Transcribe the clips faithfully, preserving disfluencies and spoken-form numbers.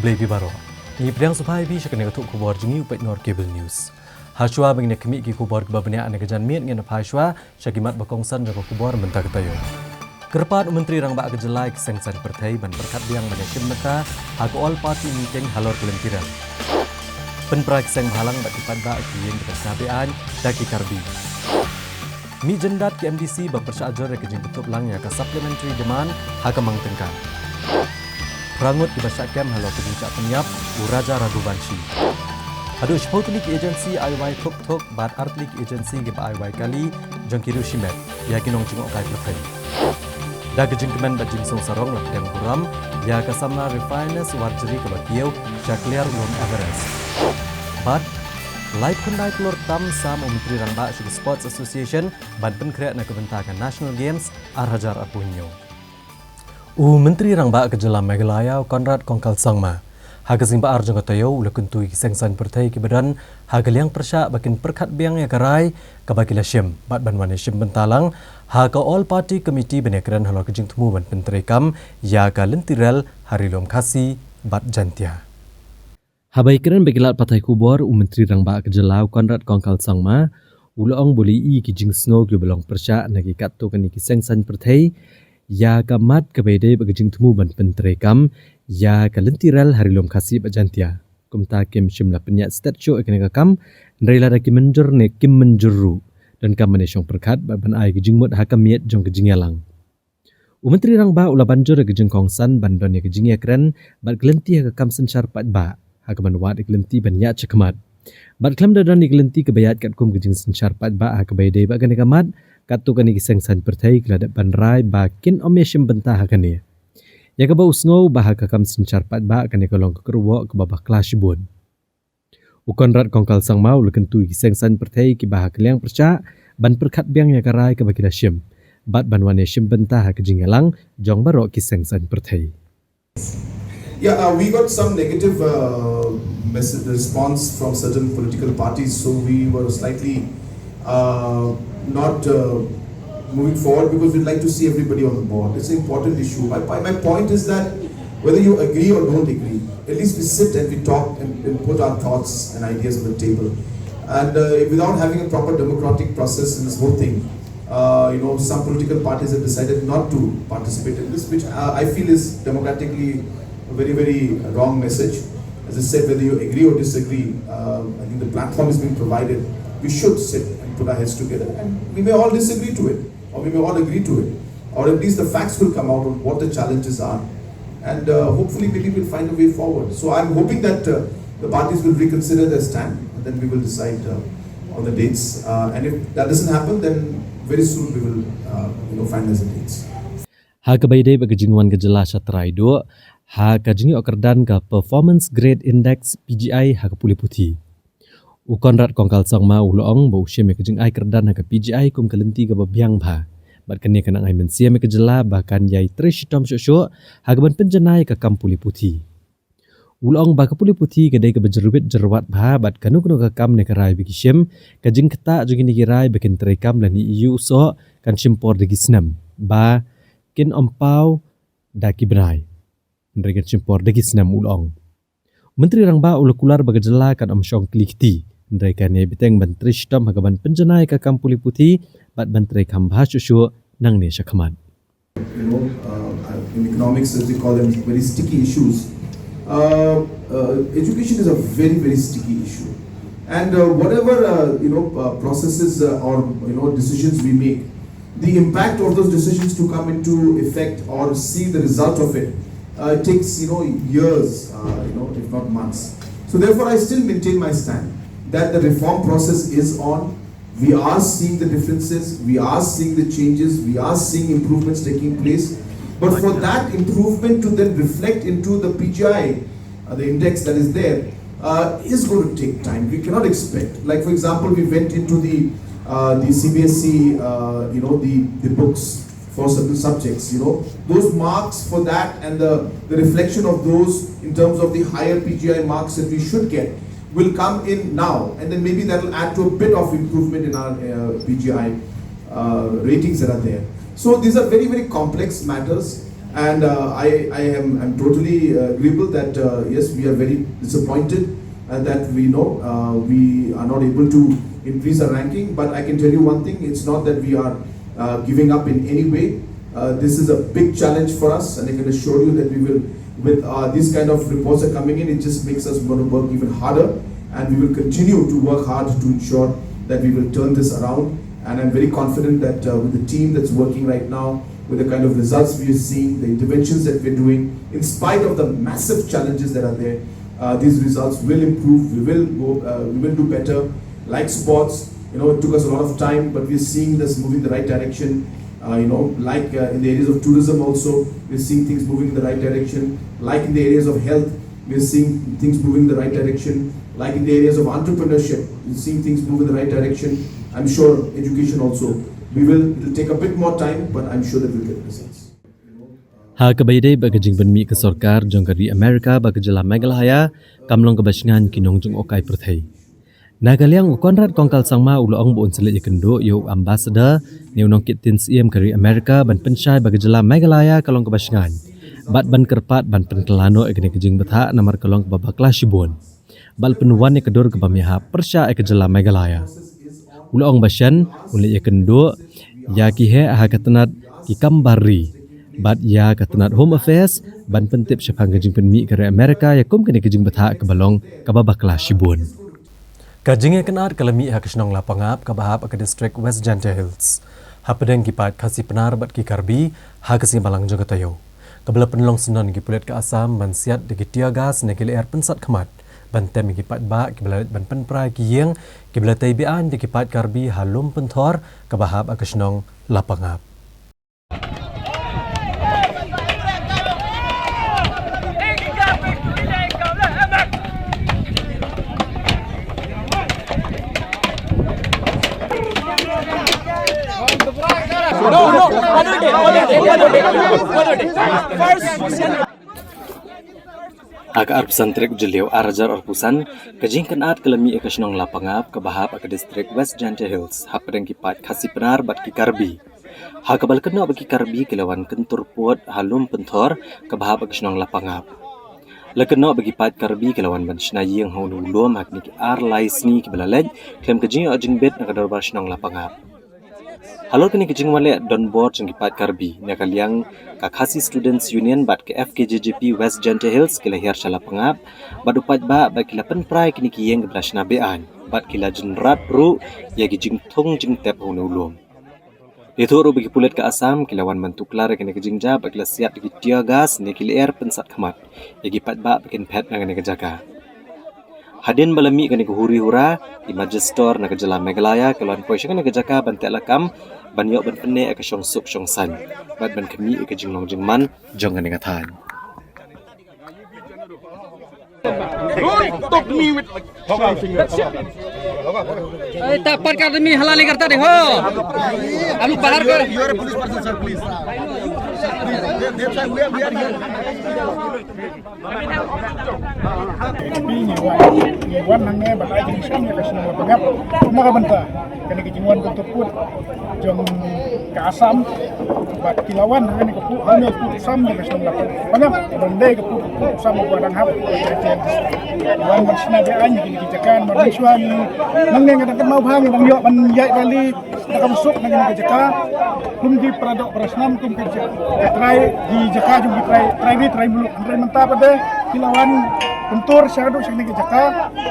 Khublei phi baroh. Ngi pdiang sngewbha ïa phi sha kane ka thup khubor jong ngi u Peit Nor Cable News. Hashwa ba ngin ïa khmih ki khubor kiba bniah na ka janmiet, ngin ïa phai shwa sha ki mat ba kongsan jong ka khubor mynta ka taïew. Kyrpad u Myntri Rangbah ka jylla ïa ki seng saiñ pyrthei ban pyrkhat biang ban ïashim bynta ha ka All Party Meeting halor ka lynti rel. Pynpra ki seng bhalang bad ki paidbah ki ïing bad ka be-aiñ da ki Karbi. Mih jyndat ki M D C ban pyrshah jur ïa ka jingpyntup lang ïa ka supplementary demand ha ka mang tyngka. Phra ngut kiba shah kem halor ka jingshah pynïap u Raja Raghuvanshi. Haduh shiphew tylli ki agency ai wai thuk thuk bad ar tylli ki agency kiba ai wai kali jong ki riewshimet ïa ki nongjngohkai pyrthei. Da ka jingkmen bad jingsngew sarong la pdiang burom ïa ka samla Refiners Warjri kaba kiew sha kliar u lum Everest. Bad laiphew khyndai klur tam sam u Myntri Rangbah sha ka Sports Association ban pynkhreh na ka bynta ka National Games ar hajar arphew hynñiew. U Myntri Rangbah ka jylla Meghalaya u Conrad Kongkal Sangma ha ka sngi ba ar jong ka taïew u la kyntu ïa ki seng saiñ pyrthei kiba don ha ka liang pyrshah ba kin pyrkhat biang ïa ka rai kaba ki la shim bad ban wan ïashim bynta lang ha ka All Party Committee ban ïakren halor ka jingthmu ban pyntreikam ïa ka lynti rel ha Ri Lum Khasi bad Jaintia. Haba ïakren bad ki lad pathai khubor, u Myntri Rangbah ka jylla u Conrad Kongkal Sangma u la ong ba u la ïohi ki jingsngew kiba long pyrshah na ki katto katne ki seng saiñ pyrthei ïa ka mat kaba ïadei bad ka jingthmu ban pyntreikam ïa ka lynti rel ha Ri Lum Khasi bad Jaintia. Kumta kim shym la pynïaid stet shuh ïa kane ka kam, hynrei lada ki mynjur ne kim mynjur ruh, donkam ban ïashong pyrkhat bad ban ai ka jingmut ha ka miet jong ka jingïalang. U Myntri Rangbah u la ban jur ïa ka jingkongsan ban don ïa ka jingïakren bad ka lynti ha ka kam synshar paidbah ha kaban wad ïa ka lynti ban ïaid shakhmat. Bad khlem da don ïa ka lynti kaba ïaid katkum ka jingsynshar paidbah ha kaba ïadei bad kane ka mat, katto katne ki seng saiñ pyrthei ki la dep ban rai ba kin ym ïashim bynta ha kane. Ïa kaba u sngew ba ha ka kam synshar paidbah kane ka long ka kyrwoh kaba bakla shibun. U Conrad Kongkal Sangma u la kyntu ïa ki seng saiñ pyrthei kiba ha ka liang pyrshah ban pyrkhat biang ïa ka rai kaba ki la shim bad ban wan ïashim bynta ha ka jingïalang jong baroh ki seng saiñ pyrthei. Yeah, uh, we got some negative uh, message response from certain political parties, so we were slightly uh, not uh, moving forward because we'd like to see everybody on the board. It's an important issue. My, my point is that whether you agree or don't agree, at least we sit and we talk and, and put our thoughts and ideas on the table. And uh, without having a proper democratic process in this whole thing, uh, you know, some political parties have decided not to participate in this, which uh, I feel is democratically a very, very wrong message. As I said, whether you agree or disagree, uh, I think the platform is being provided. We should sit and put our heads together, and we may all disagree to it, or we may all agree to it, or at least the facts will come out on what the challenges are, and uh, hopefully, maybe we'll find a way forward. So I'm hoping that uh, the parties will reconsider their stand, and then we will decide uh, on the dates. Uh, and if that doesn't happen, then very soon we will, uh, you know, finalize the dates. Ha kaba ïadei bad ka jingwan ka jylla sha trai duh ha ka jingïoh kyrdan ka Performance Grade Index, P G I, ha ka pule puthi. U Conrad Kongkal Sangma u la ong ba u shim ïa ka jingai kyrdan ha ka P G I kum ka lynti kaba biang bha bad kane ka nang ai mynsiem ïa ka jylla ba kan ïai trei shitom shuh shuh ha kaban pynjanai ïa ka kam pule puthi. U la ong ba ka pule puthi ka dei kaba jyrwit jyrwat bha bad kano kano ka kam ne ka rai ba ki shim, ka jingktah jong kine ki rai ba kin treikam lane ïoh soh kan shim por da ki snem ba kin ym paw da ki bnai. Hynrei kan shim por da ki snem, u la ong. Myntri Rangbah u la kular ba ka jylla kan ym shong kli kti, hynrei kan ïai bteng ban trei shitom ha kaban pynjanai ïa ka kam pule puthi bad ban treikam bha shuh shuh nangne shakhmat. You know, uh, in economics, as they call them, very sticky issues. Uh, uh, education is a very, very sticky issue. And uh, whatever, uh, you know, uh, processes uh, or, you know, decisions we make, the impact of those decisions to come into effect or see the result of it uh, takes, you know, years, uh, you know, if not months. So therefore, I still maintain my stand that the reform process is on. We are seeing the differences, we are seeing the changes, we are seeing improvements taking place. But for that improvement to then reflect into the P G I, uh, the index that is there, uh, is going to take time. We cannot expect. Like, for example, we went into the uh, the C B S E, uh, you know, the, the books for certain subjects, you know, those marks for that and the, the reflection of those in terms of the higher P G I marks that we should get will come in now, and then maybe that will add to a bit of improvement in our uh, P G I uh, ratings that are there. So these are very, very complex matters, And uh, I, I am I'm totally uh, agreeable that uh, yes, we are very disappointed uh, that we know uh, we are not able to increase our ranking. But I can tell you one thing: it's not that we are uh, giving up in any way. Uh, this is a big challenge for us, and I can assure you that we will, with uh, these kind of reports are coming in, it just makes us want to work even harder, and we will continue to work hard to ensure that we will turn this around. And I'm very confident that uh, with the team that's working right now, with the kind of results we are seeing, the interventions that we're doing, in spite of the massive challenges that are there, uh, these results will improve. We will go. Uh, we will do better. Like sports, you know, it took us a lot of time, but we're seeing this moving the right direction. Uh, you know, like uh, in the areas of tourism also, we're seeing things moving in the right direction. Like in the areas of health, we're seeing things moving in the right direction. Like in the areas of entrepreneurship, we're seeing things move in the right direction. I'm sure education also. We will. It'll take a bit more time, but I'm sure that we'll get results. Ha kaba ïadei bad ka jingpynmih ka sorkar jong ka ri Amerika bad ka jylla Meghalaya kam long kaba shngaiñ ki nongjngohkai pyrthei. Na ka liang u Conrad Kongkal Sangma u la ong ba un sa leit ïakynduh ïa u ambassador ne u nongkit ktien syiem ka ri Amerika ban pynshai ba ka jylla Meghalaya ka long kaba shngaiñ bad ban kyrpad ban pynkylla noh ïa kane ka jingbthah namar ka long kaba bakla shibun. Bad la pynwan ïa ka dur kaba mih ha pyrshah ïa ka jylla Meghalaya. U la ong ba shen un leit ïakynduh ïa ki heh ha ka tnat ki kam bar ri bad ïa ka tnat Home Affairs ban pyntip shaphang ka jingpynmih ka ri Amerika ïa kum kane ka jingbthah kaba long kaba bakla shibun. Ka jingïakynad ka la mih ha ka shnong Lapangap kaba hap ha ka distrik West Jaintia Hills, hapdeng ki paid Khasi Pnar bad ki Karbi ha ka sngi Balang jong ka taïew, kaba la pynlong syndon ki pulit ka Assam ban siat da ki tear gas ne ki lyer pynsat khmat ban tem ïa ki paidbah kiba la leit ban pynpra ïa ki ïing kiba la tei be-aiñ da ki paid Karbi ha Lum Pynthor kaba hap ha ka shnong Lapangap. Ha ka arphew san tarik u Jylliew ar hajar arphew san, ka jingïakynad ka la mih ha ka shnong Lapangap kaba hap ha ka distrik West Jaintia Hills hapdeng ki paid Khasi Pnar bad ki Karbi. Ha kaba la kynnoh ba ki Karbi ki la wan kyntur pud ha Lum Pynthor kaba hap ha ka shnong Lapangap. La kynnoh ba ki paid Karbi ki la wan ban shna ïing ha une u lum ha kine ki ar lai sngi kiba la leit khlem ka jingïoh jingbit na ka dorbar shnong Lapangap. Halor kane ka jingwan leh donbor jong ki paid Karbi, na ka liang ka Khasi Students Union bad ka F K J G P West Jaintia Hills ki la hiar sha Lapangap bad u paidbah bad ki la pynpra ïa kine ki ïing kiba la shna be-aiñ bad ki la jynrat ruh ïa ki jingthung jingtep ha une u lum. La ïathuh ruh ba ki pulit ka Assam ki la wan ban tuklar ïa kane ka jingjia bad ki la siat da ki tear gas ne ki lyer pynsat khmat ïa ki paidbah ba kin phet na kane ka jaka. Hadien ba la mih kane ka huri hura, ki Magistor na ka jylla Meghalaya ki la wan poi sha kane ka jaka ban teh lakam ban ïoh ban pynneh ïa ka shongsuk shongsaiñ bad ban khmih ïa ka jinglong jingman jong kane ka thaiñ. Don't talk me with like something. Ei, ta pat kar mi hala nahi karta dekho. Hum bahar ka. You are a police person, sir, please. Please. That's why we are, we are here. Ngi wan, ngi wan hangne ba la jingshong ïa ka shnong Lapangap. Kumno ka bynta? Kane ka jingwan kyntur pud jong ka Assam bad ki la wan hangne ka pud, hangne ka pud Assam ïa ka shnong Lapangap. Ban dei ka pud, pud Assam ba dang hap. Wan ban shna be-aiñ ïa kine ki jaka namar mynshuwa ngi nangne nga dang kynmaw bha ngi dang ïoh ban ïaid rally da ka mynsuk na kine ki jaka. Kum ki para doh para snam kum ki jaka, ka trai ki jaka jong ki trai, trai ri trai muluk. Hynrei mynta pat de ki la wan kyntur shaduh sha kine ki jaka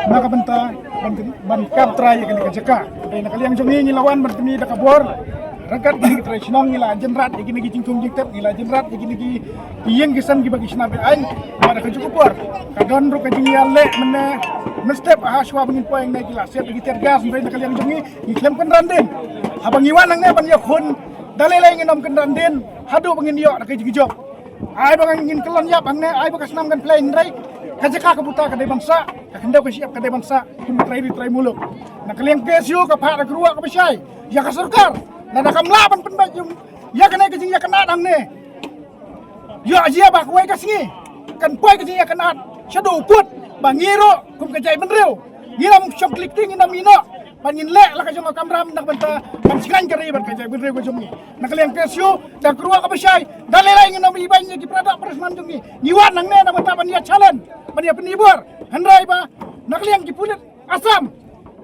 na ka bynta ban, ban kap trai ïa kane ka jaka. Hynrei na ka liang jong ngi ngi la wan ban pyni da ka bor ryngkat kine ki trai shnong, ngi la jynrat ïa kine ki jingthung jingtep, ngi la jynrat ïa kine ki ïing ki sem kiba ki shna be-aiñ. Bad ha kajuh ka por ka don ruh ka jingïaleh mynne mynstep ha shuwa ba ngin poi hangne ki la siat ïa ki tear gas. Hynrei na ka liang jong ngi ngi khlem kynran dien. Haba ngi wan hangne ban ïakhun da lei lei ngin ym kynran dien haduh ba ngin ïoh da ka jingjop. Ai ba ngin kyllon ïap hangne, ai ba ka snam kan plie, hynrei ka jaka ka buta ka dei ban sah, ka khyndew ka shyiap ka dei ban sah kum ka trai ri trai muluk. Na ka liang P S U ka phah da ka ruah kaba shai ïa ka sorkar, lada kam lah ban pynbeit ïa kane ka jingïakynad hangne. Ïoh jia ba kawei ka sngi kan poi ka jingïakynad shaduh u pud ba ngi ruh kum ka jaitbynriew ngi lam shong klik ti, ngi lam ïehnoh Ban ngin leh la ka jong ka kamram na ka bynta ban sngewthuh ka ri bad ka jaitbynriew ka jong ngi. Na ka liang K S U da ka ruh kaba shai da lei lei ngin ym iban ïa ki para doh para shman jong ngi. Ngi wan hangne na ka bynta ban ïa challenge, ban ïa pynibor. Hynrei ba na ka liang ki pulit Assam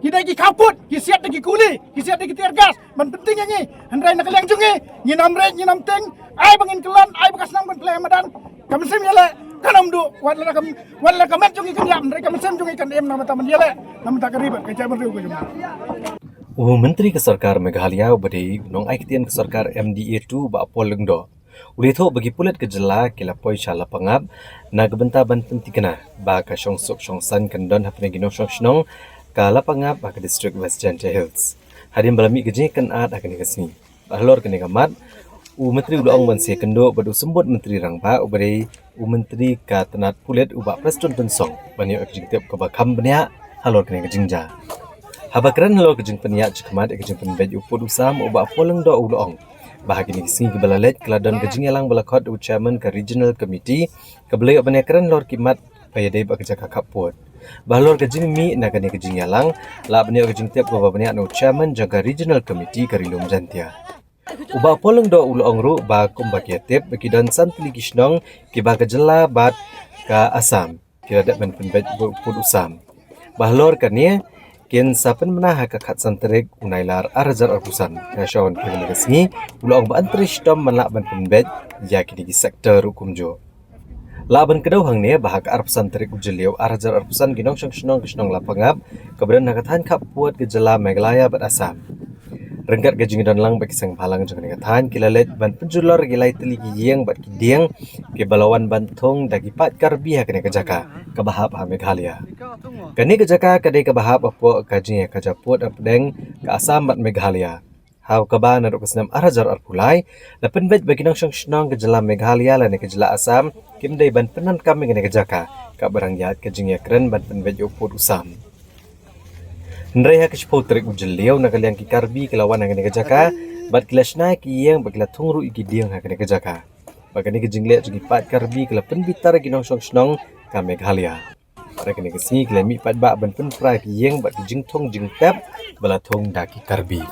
ki dei ki khappud, ki siat da ki kuli, ki siat da ki tear gas ban pynting ïa ngi. Hynrei na ka liang jong ngi ngin ym rit, ngin ym ting. Ai ba ngin kyllon, ai ba ka snam kan plie madan. Ka mynsiem ïaleh kan ym duh wat la ka, wat la ka met jong ngi kan ïap, hynrei ka mynsiem jong ngi kan im na ka bynta ban ïaleh na ka bynta ka ri bad ka jaitbynriew ka jong ngi. U Myntri ka Sorkar Meghalaya uba dei u nongai ktien ka sorkar M D A two Bah Paul Lyngdoh u la ïathuh ba ki pulit ka jylla ki la poi sha Lapangap na ka bynta ban pynthikna ba ka shongsuk shongsaiñ kan don hapdeng ki nongshong shnong ka Lapangap ha ka district West Jaintia Hills. Hadien ba la mih ka jingkynad ha kane ka sngi, halor kane ka mat, u Myntri u la ong ban sa ïakynduh bad u Symbud Myntri Rangbah uba dei u Myntri ka tnat pulit u Bah Prestone Tynsong ban ïoh ka jingtip kaba kham bniah halor kane ka jingjia. Haba kren halor ka jingpynïaid shakhmat ïa ka jingpynbeit u pud u sam, u Bah Paul Lyngdoh u la ong ba ha kine ki sngi kiba la leit ka la don ka jingïalang ba la khot da u Chairman ka Regional Committee kaba la ïoh ban ïakren halor ki mat ba ïadei bad ka jaka khappud. Ba halor ka jingmih na kane ka jingïalang, la ban ïoh ka jingtip kaba bniah na u Chairman jong ka Regional Committee ka Ri Lum Jaintia. U Bah Paul Lyngdoh u la ong ruh ba kumba ki ïatip ba ki don san tylli ki shnong kiba ka jylla bad ka Assam ki la dep ban pynbeit u pud u sam. Ba halor kane kin sa pynbna ha ka khatsan tarik u Nailar ar hajar arphew san. Nga shu wan kane ka sngi u la ong ba yn trei shitom ban lah ban pynbeit ïa kine ki sector ruh kumjuh. Lah ban kdew hangne ba ha ka arphew san tarik u Jylliew ar hajar arphew san ki nongshong shnong ka shnong Lapangap kaba don ha ka thaiñ khappud ka jylla Meghalaya bad Assam, ryngkat ka jingdon lang bad ki seng bhalang jong kane ka thaiñ, ki la leit ban pynjulor ïa ki lai tylli ki ïing bad ki dieng kiba la wan ban thung da ki paid Karbi ha kane ka jaka kaba hap ha Meghalaya. Kane ka jaka ka dei kaba hap hapoh ka jingïakajia pud hapdeng ka Assam bad Meghalaya. Ha kaba naduh ka snem ar hajar arphew lai la pynbeit ba ki nongshong shnong ka jylla Meghalaya lane ka jylla Assam kim dei ban pyndonkam ïa kane ka jaka, kaba rang ïaid ka jingïakren ban pynbeit ïa u pud u sam. Hynrei ha ka shiphew tarik u Jylliew na ka liang ki Karbi ki la wan ha kane ka jaka bad ki la shna ïa ki ïing bad ki la thung ruh ïa ki dieng ha kane ka jaka. Bad kane ka jingleh jong ki paid Karbi ka la pynbitar ïa ki nongshong shnong ka Meghalaya. Ha kane ka sngi ki la mih paidbah ban pynpra ïa ki ïing bad ki jingthung jingtep ba la thung da ki Karbi.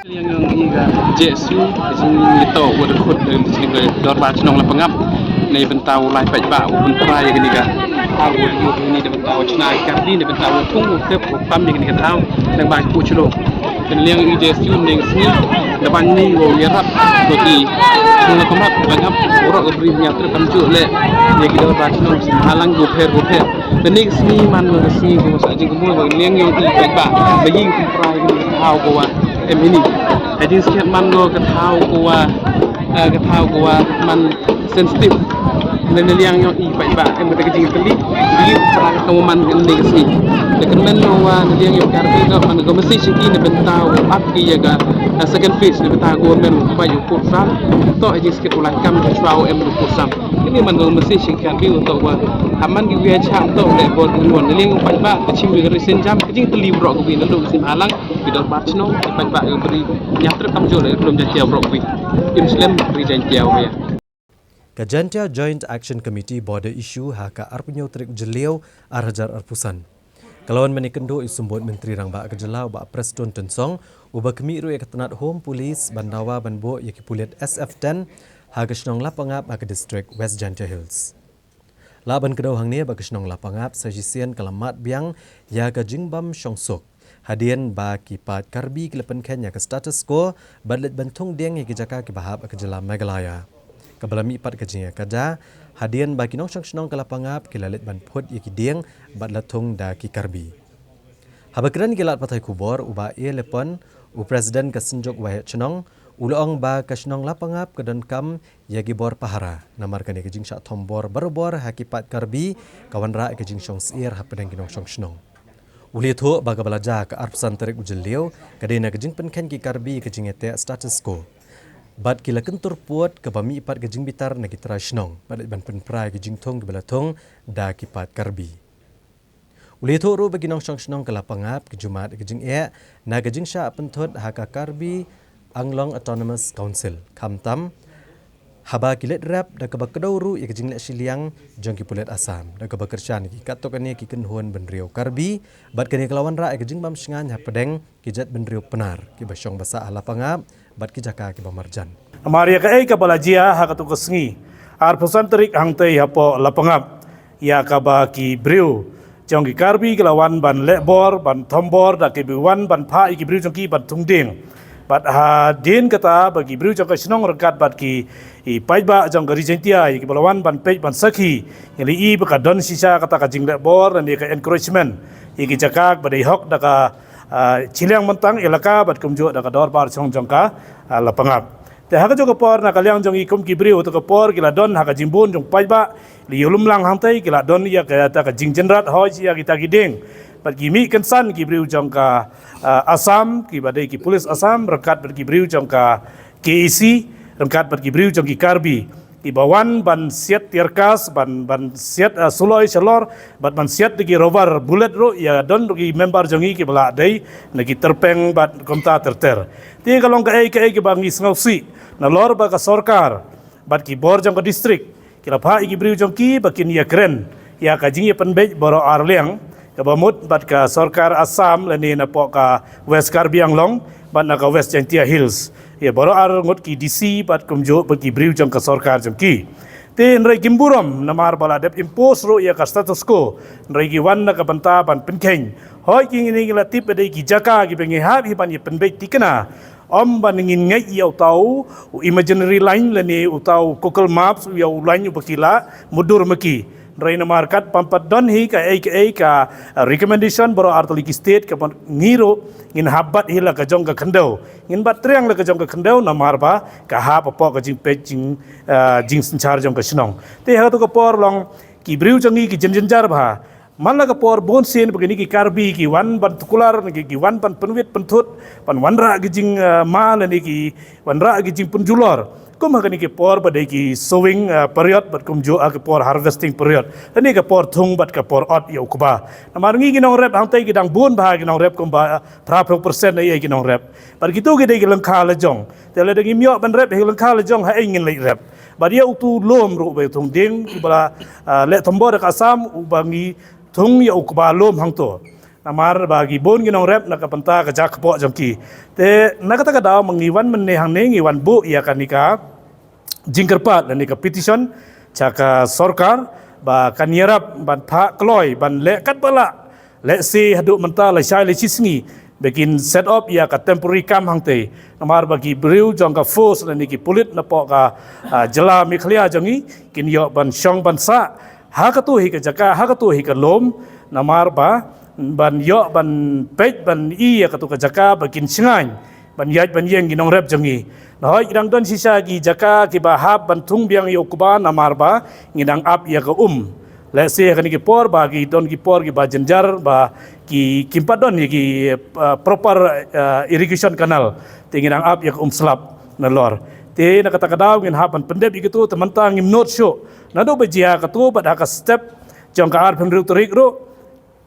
Liang yong i ka J S U ka jingïatoh wa da khot da jing ka dorbar chnong Lapangap na bynta u lai paidbah u pynpra ïa kane ka thaw wa da khot ni da bynta u chna ïa ki Karbi na bynta u thung u tep u pam ïa kane ka thaw na ba ki pu chlo. Kan liang i J S U ne sngi da ban ni wa ïarap wa ki chnong Lapangap, Lapangap, u rok ka bri ïa trep kam ju le ïa ki dorbar chnong halang gu pher gu pher. Kane ka sngi man ka sngi ka masa jingkynmaw ba liang yong i paidbah ba ïing pynpra ïa ka thaw ka wa em ini. Ka jingskhem man ka thaw ka wa, eh, ka thaw ka wa man sensitive. Kane liang yong i paidbah em kata ka jingkylli. Ïing pynpra ka wa man kane ka sngi. Ka kyrmen ka wa liang yong Karbi ka man ka message ki na bynta wa ap ki ïa ka, eh, second phase na bynta government wa bai u pud sam. To ka jingskhem u la kam ka chwa wa em u pud sam. Kane man ka message sha ki Karbi u toh wa ha man ki wi ha chah toh leh bor ki wan. Liang u paidbah ka chim wi ka risen jam ka jingtylli u rok ka wi na lok sim halang ki dorbar chnong ki paidbah ka bri ïa trep kam ju leh lum Jaintia u rok wi. Im slem ri Jaintia wa ya. Ka Jaintia Joint Action Committee Border Issue ha ka arphew hynñiew tarik u Jylliew ar hajar arphew san ka la wan ban ïakynduh ïa u Symbud Myntri Rangbah ka jylla u Bah Prestone Tynsong uba khmih ruh ïa ka tnat Home Police ban dawa ban buh ïa ki pulit S F ten ha ka shnong Lapangap ha ka district West Jaintia Hills. Lah ban kdew hangne ba ka shnong Lapangap sa shisien ka la mad biang ïa ka jingbam shongsuk hadien ba ki paid Karbi ki la pynkheiñ ïa ka status quo bad leit ban thung dieng ïa ki jaka kiba hap ha ka jylla Meghalaya. Kaba la mih pat ka jingïakajia hadien ba ki nongshong shnong ka Lapangap ki la leit ban phut ïa ki dieng bad la thung da ki Karbi. Haba kren ki lad pathai khubor u Bah A Lepon, u President ka Synjuk Waheh Chnong, u la ong ba ka shnong Lapangap ka donkam ïa ki bor pahara namar kane ka jingshah thombor barabor ha ki paid Karbi ka wanrah ïa ka jingshong syier hapdeng ki nongshong shnong. U la ïathuh ba kaba la jia ka arphew san tarik u Jylliew ka dei na ka jingpynkheiñ ki Karbi ïa ka jingïateh status quo. Bad ki la kyntur pud kaba mih pat ka jingbitar na ki trai shnong bad leit ban pynpra ïa ka jingthung kiba la thung da ki paid Karbi. U la ïathuh ruh ba ki nongshong shnong ka Lapangap ki ju mad ïa ka jingeh na ka jingshah pynthut ha ka Karbi Anglong Autonomous Council, khamtam Haba ki leit rep da kaba kdew ruh ïa ka jingleh shiliang jong ki pulit Assam da kaba kyrshan ïa ki katto katne ki kynhun bynriew Karbi, bad kane ka la wanrah ïa ka jingbym shngaiñ hapdeng ki jaitbynriew Pnar kiba shong ba sah ha Lapangap bad ki jaka kiba marjan. Namar ïa kaei kaba la jia ha katto ka sngi arphew san tarik hangtei hapoh Lapangap, ïa kaba ki briew jong ki Karbi ki la wan ban leh bor, ban thombor, da kiba wan ban phah ïa ki briew jong ki ban thung dieng. Bad hadien kata ba ki briew jong ka shnong ryngkat bad ki, i paidbah jong ka Ri Jaintia, ïa kiba la wan ban peit ban sakhi, ngi la i ba ka don shisha kata ka jingleh bor lane ka encroachment ïa ki jaka ba dei hok da ka, ah, shiliang bynta elaka bad kumjuh da ka dorbar shnong jong ka, ah, Lapangap. Te ha kajuh ka por na ka liang jong i kum ki briew, ha kato ka por ki la don ha ka jingbun jong paidbah, la ïalum lang hangtei, ki la don ïa kata ka jingjynrat hoi ïa kita ki dieng. Bad ki mih kynsan ki briew jong ka, ah, Assam, kiba dei ki pulit Assam ryngkat bad ki briew jong ka K A C, ryngkat bad ki briew jong ki Karbi, kiba wan ban siat tear gas, ban, ban siat, ah, suloi shalor, bad ban siat da ki rubber bullet ruh, ïa don ruh ki member jong ngi kiba la dei na ki tyrpeng bad kumta ter ter. Te ka long kaei kaei kaba ngi sngewsih nalor ba ka sorkar bad ki bor jong ka district ki la phah ïa ki briew jong ki ba kin ïakren ïa ka jingïapynbeit baroh ar liang, kaba mut bad ka sorkar Assam lane napoh ka West Karbi Anglong bad na ka West Jaintia Hills, ïa baroh ar ngut ki D C bad kumjuh bad ki briew jong ka sorkar jong ki. Te hynrei kim burom namar ba la dep impose ruh ïa ka status quo, hynrei ki wan na ka bynta ban pynkheiñ. Hoi, ki ngi ngi la tip ba dei ki jaka kiba ngi hap hi ban ïapynbeit thikna, ym ban ngin ngeit ïa uta u imaginary line lane uta u Google Maps, ïa u line uba ki la mutdur ma ki. Hynrei namar katba ym pat don hi kaei kaei ka, ah, recommendation baroh ar tylli ki state, kaba ngi ruh ngin hap bat hi la ka jong ka khyndew, ngin bat triang la ka jong ka khyndew namar ba ka hap hapoh ka jingpeit jing, ah, jingsynshar jong ka shnong. Te ha kato ka por long ki briew jong ngi ki jynjar bha. Man la ka por bun sien ba kine ki Karbi ki wan ban tukular, ki, ki wan ban pynwit pynthut, ban wanrah ki jing, ah, ma lane ki wanrah ki jingpynjulor. Kum ha kine ki por ba dei ki sowing, ah, period bad kumjuh ha ki por harvesting period, lane ka por thung bad ka por ot ïa u kba. Namar ngi ki nongrep hangtei ki dang bun bha ki nongrep, kumba, ah, phra phew percent ïa ki nongrep. Bad kito ki dei ki lyngkha la jong. Te lada ngim ïoh ban rep ha ki lyngkha la jong, haei ngin leit rep? Bad ïa utu u lum ruh ba ïa u thung dieng, uba la, ah, leh thombor da ka Assam, uba ngi thung ïa u kba lum hangto. Namar ba ki bun ki nongrep na ka bynta ka jakpoh jong ki. Te na kata ka daw ma ngi wan mynne hangne ngi wan buh ïa kane ka jingkyrpad lane ka petition sha ka sorkar ba kan ïarap ban phah kloi ban leh katba lah. Lehse haduh mynta lashai la shisngi ba kin set up ïa ka temporary camp hangtei. Namar ba ki briew jong ka force lane ki pulit napoh ka, ah, jylla Meghalaya jong ngi kin ïoh ban shong ban sah ha kato hi ka jaka, ha kato hi ka lum, namar ba ban ïoh ban peit ban i ïa kato ka jaka ba kin shngaiñ ban ïaid ban ïeng ki nongrep jong ngi. Hynrei ki dang don shisha ki jaka kiba hap ban thung biang ïa u kba namar ba ngi dang ap ïa ka um. Lehse ha kine ki por ba ki don ki por kiba jynjar ba ki, kim pat don ïa ki, ah, proper, ah, irrigation canal. Te ngi dang ap ïa ka um slap nalor. Te na kata ka daw ngin hap ban pyndep ïa kito, te mynta ngim nud shuh naduh ba jia kato bad ha ka step jong ka arphew hynriew tarik ruh.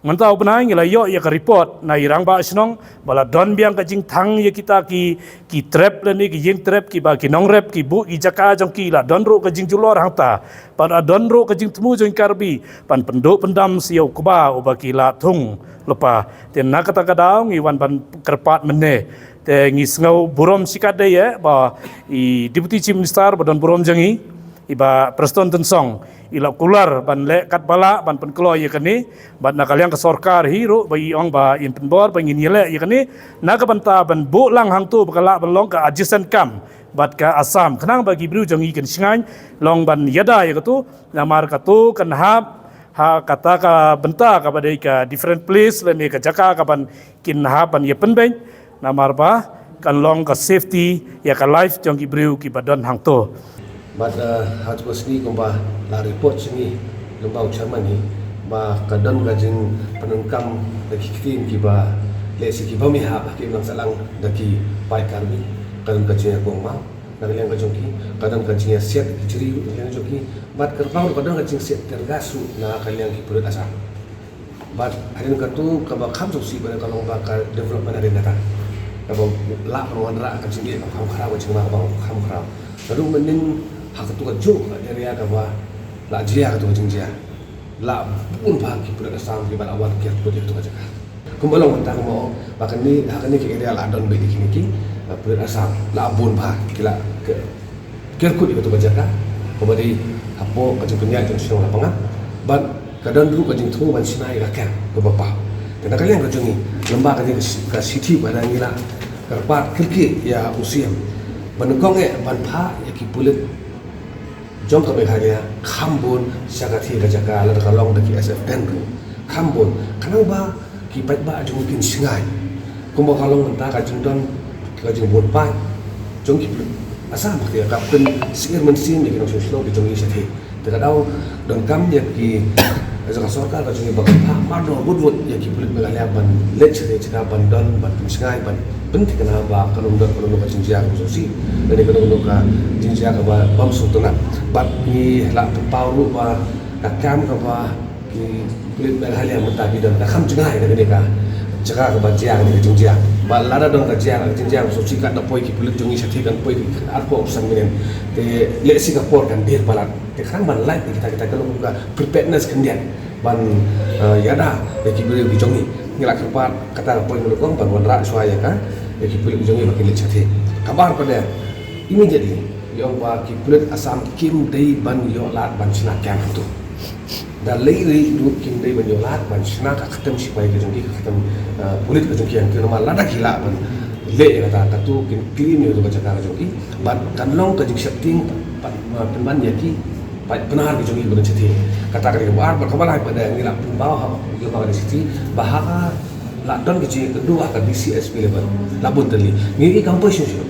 Mynta u bnai ngi la ïoh ïa ka report na i rangbah shnong ba la don biang ka jingthang ïa kita ki, ki trep lane ki ïing trep kiba ki nongrep ki buh ki jaka jong ki, la don ruh ka jingjulor hangta. Bad la don ruh ka jingthmu jong ki Karbi ban pynduh pyndam sha ïa u kba uba ki la thung lypa. Te na kata ka daw ngi wan ban kyrpad mynne. Te ngi sngew burom shikatdei ïa ba i Deputy Chief Minister ba don burom jong ngi, i Bah Prestone Tynsong, i la kular ban leh katba lah ban pynkloi ïa kane. Bad na ka liang ka sorkar hi ruh ba i ong ba in pynbor ba ngin ïaleh ïa kane na ka bynta ban buh lang hangto ba ka lah ban long ka adjacent camp bad ka Assam, khnang ba ki briew jong ngi kin shngaiñ long ban ïada ïa kato. Namar kato kan hap ha kata ka bynta kaba dei ka different place lane ka jaka kaban kin hap ban ïapynbeit. Namar ba kan long ka safety ïa ka life jong ki briew kiba don hangto. Bad, eh, ha kaba sngi kumba la report sha ngi lyngba u chairman hi ba ka don ka jingpyndonkam da ki ktien kiba lehse ki bym ïahap ha ki imlang sahlang da ki paid Karbi. Ka don ka jingïakongmaw na ka liang ka jong ki, ka don ka jingïasiat ki jri ruh na ka liang jong ki. Bad kyrpang ruh ka don ka jingsiat tear gas ruh na ka liang ki pulit Assam. Bad hadien kato kaba kham sngewsih bad ka long ba ka development hadien kata kaba lah ban wanrah ka jingeh kaba kham khraw, ka jingma kaba kham khraw. Naduh mynnin Ha katu ka juh ka area kaba la jia katu ka jingjia, la bun bha ki pulit Assam kiba la wan kerkut ïa katu ka jaka. Kumba long mynta kumba ong ba kane, ha kane ka area la don beit ïa kine ki, uh, pulit Assam, la bun bha ki la ke-, kerkut ïa katu ka jaka kaba dei hapoh ka jingpynïaid jong shnong Lapangap. Bad ka don ruh ka jingthmu ban shna ïa ka kem kaba paw. Te na ka liang ka jong ngi, lem bad kane ka shi-, ka shithi ba ngi la kyrpad kyrkieh ïa u C M ba nyngkong eh ban phah ïa ki pulit jong ka Meghalaya kham bun sha katei ka jaka, lada ka long da ki S F ten ruh kham bun, khnang ba ki paidbah jong ngi kin shngaiñ. Kumba ka long mynta ka jingdon ka jingbun paid jong ki pulit Assam, ka pynshngaiñ mynsiem ïa ki nongshong shnong ki jong ngi shatei. Te ka daw donkam ïa ki, ïa ka sorkar ka jong ngi ba kan phah mardor wut wut ïa ki pulit Meghalaya ban leit sha katei ka jaka, ban don, ban pynshngaiñ, ban pynthikna ba kan ym don kano kano ka jingjia kaba sngewsih lane kano kano ka jingjia kaba bym sngewtynnat. Bad ngi la pynpaw ruh ba ka kam kaba ki pulit Meghalaya mynta ki don ka kham jngai na kane ka jaka kaba jia kane ka jingjia. Ba lada don ka jia ka jingjia kaba sngewsih, kan da poi ki pulit jong ngi shatei, kan poi ki arphew san minit. Te lehse ka por kan dier palat. Te khnang ban lait ïa kita, kita ka long ka preparedness khyndiat ban, eh, ïada ïa ki briew ki jong ngi. Ngi la kyrpad kata ka poi mynnyngkong ban wanrah shuwa ïa ka, ïa ki pulit ki jong ngi ba kin leit shatei. Kaba ar pat de, immediately ngi ong ba ki pulit Assam kim dei ban ïoh lad ban shna kem hangto. Da lei lei ruh kim dei ban ïoh lad ban shna ka kyrteng shipai ka jong ki, ka kyrteng, eh, pulit ka jong ki hangto, namar lada ki lah ban leh ïa kata, katu kin claim ïa katu ka jaka ka jong ki. Bad kan long ka jingsheptieng pat, eh, pynban ïa ki paid Pnar ki jong ngi ba don shatei. Kata ka dei kaba ar. Bad kaba lai pat de, ngi la pynpaw ha, ngi la pynpaw ha ka shithi ba ha ka la don ka jingïakynduh ha ka D C S P level, la bun tylli. Ngi, ngi kam poi shuh shuh.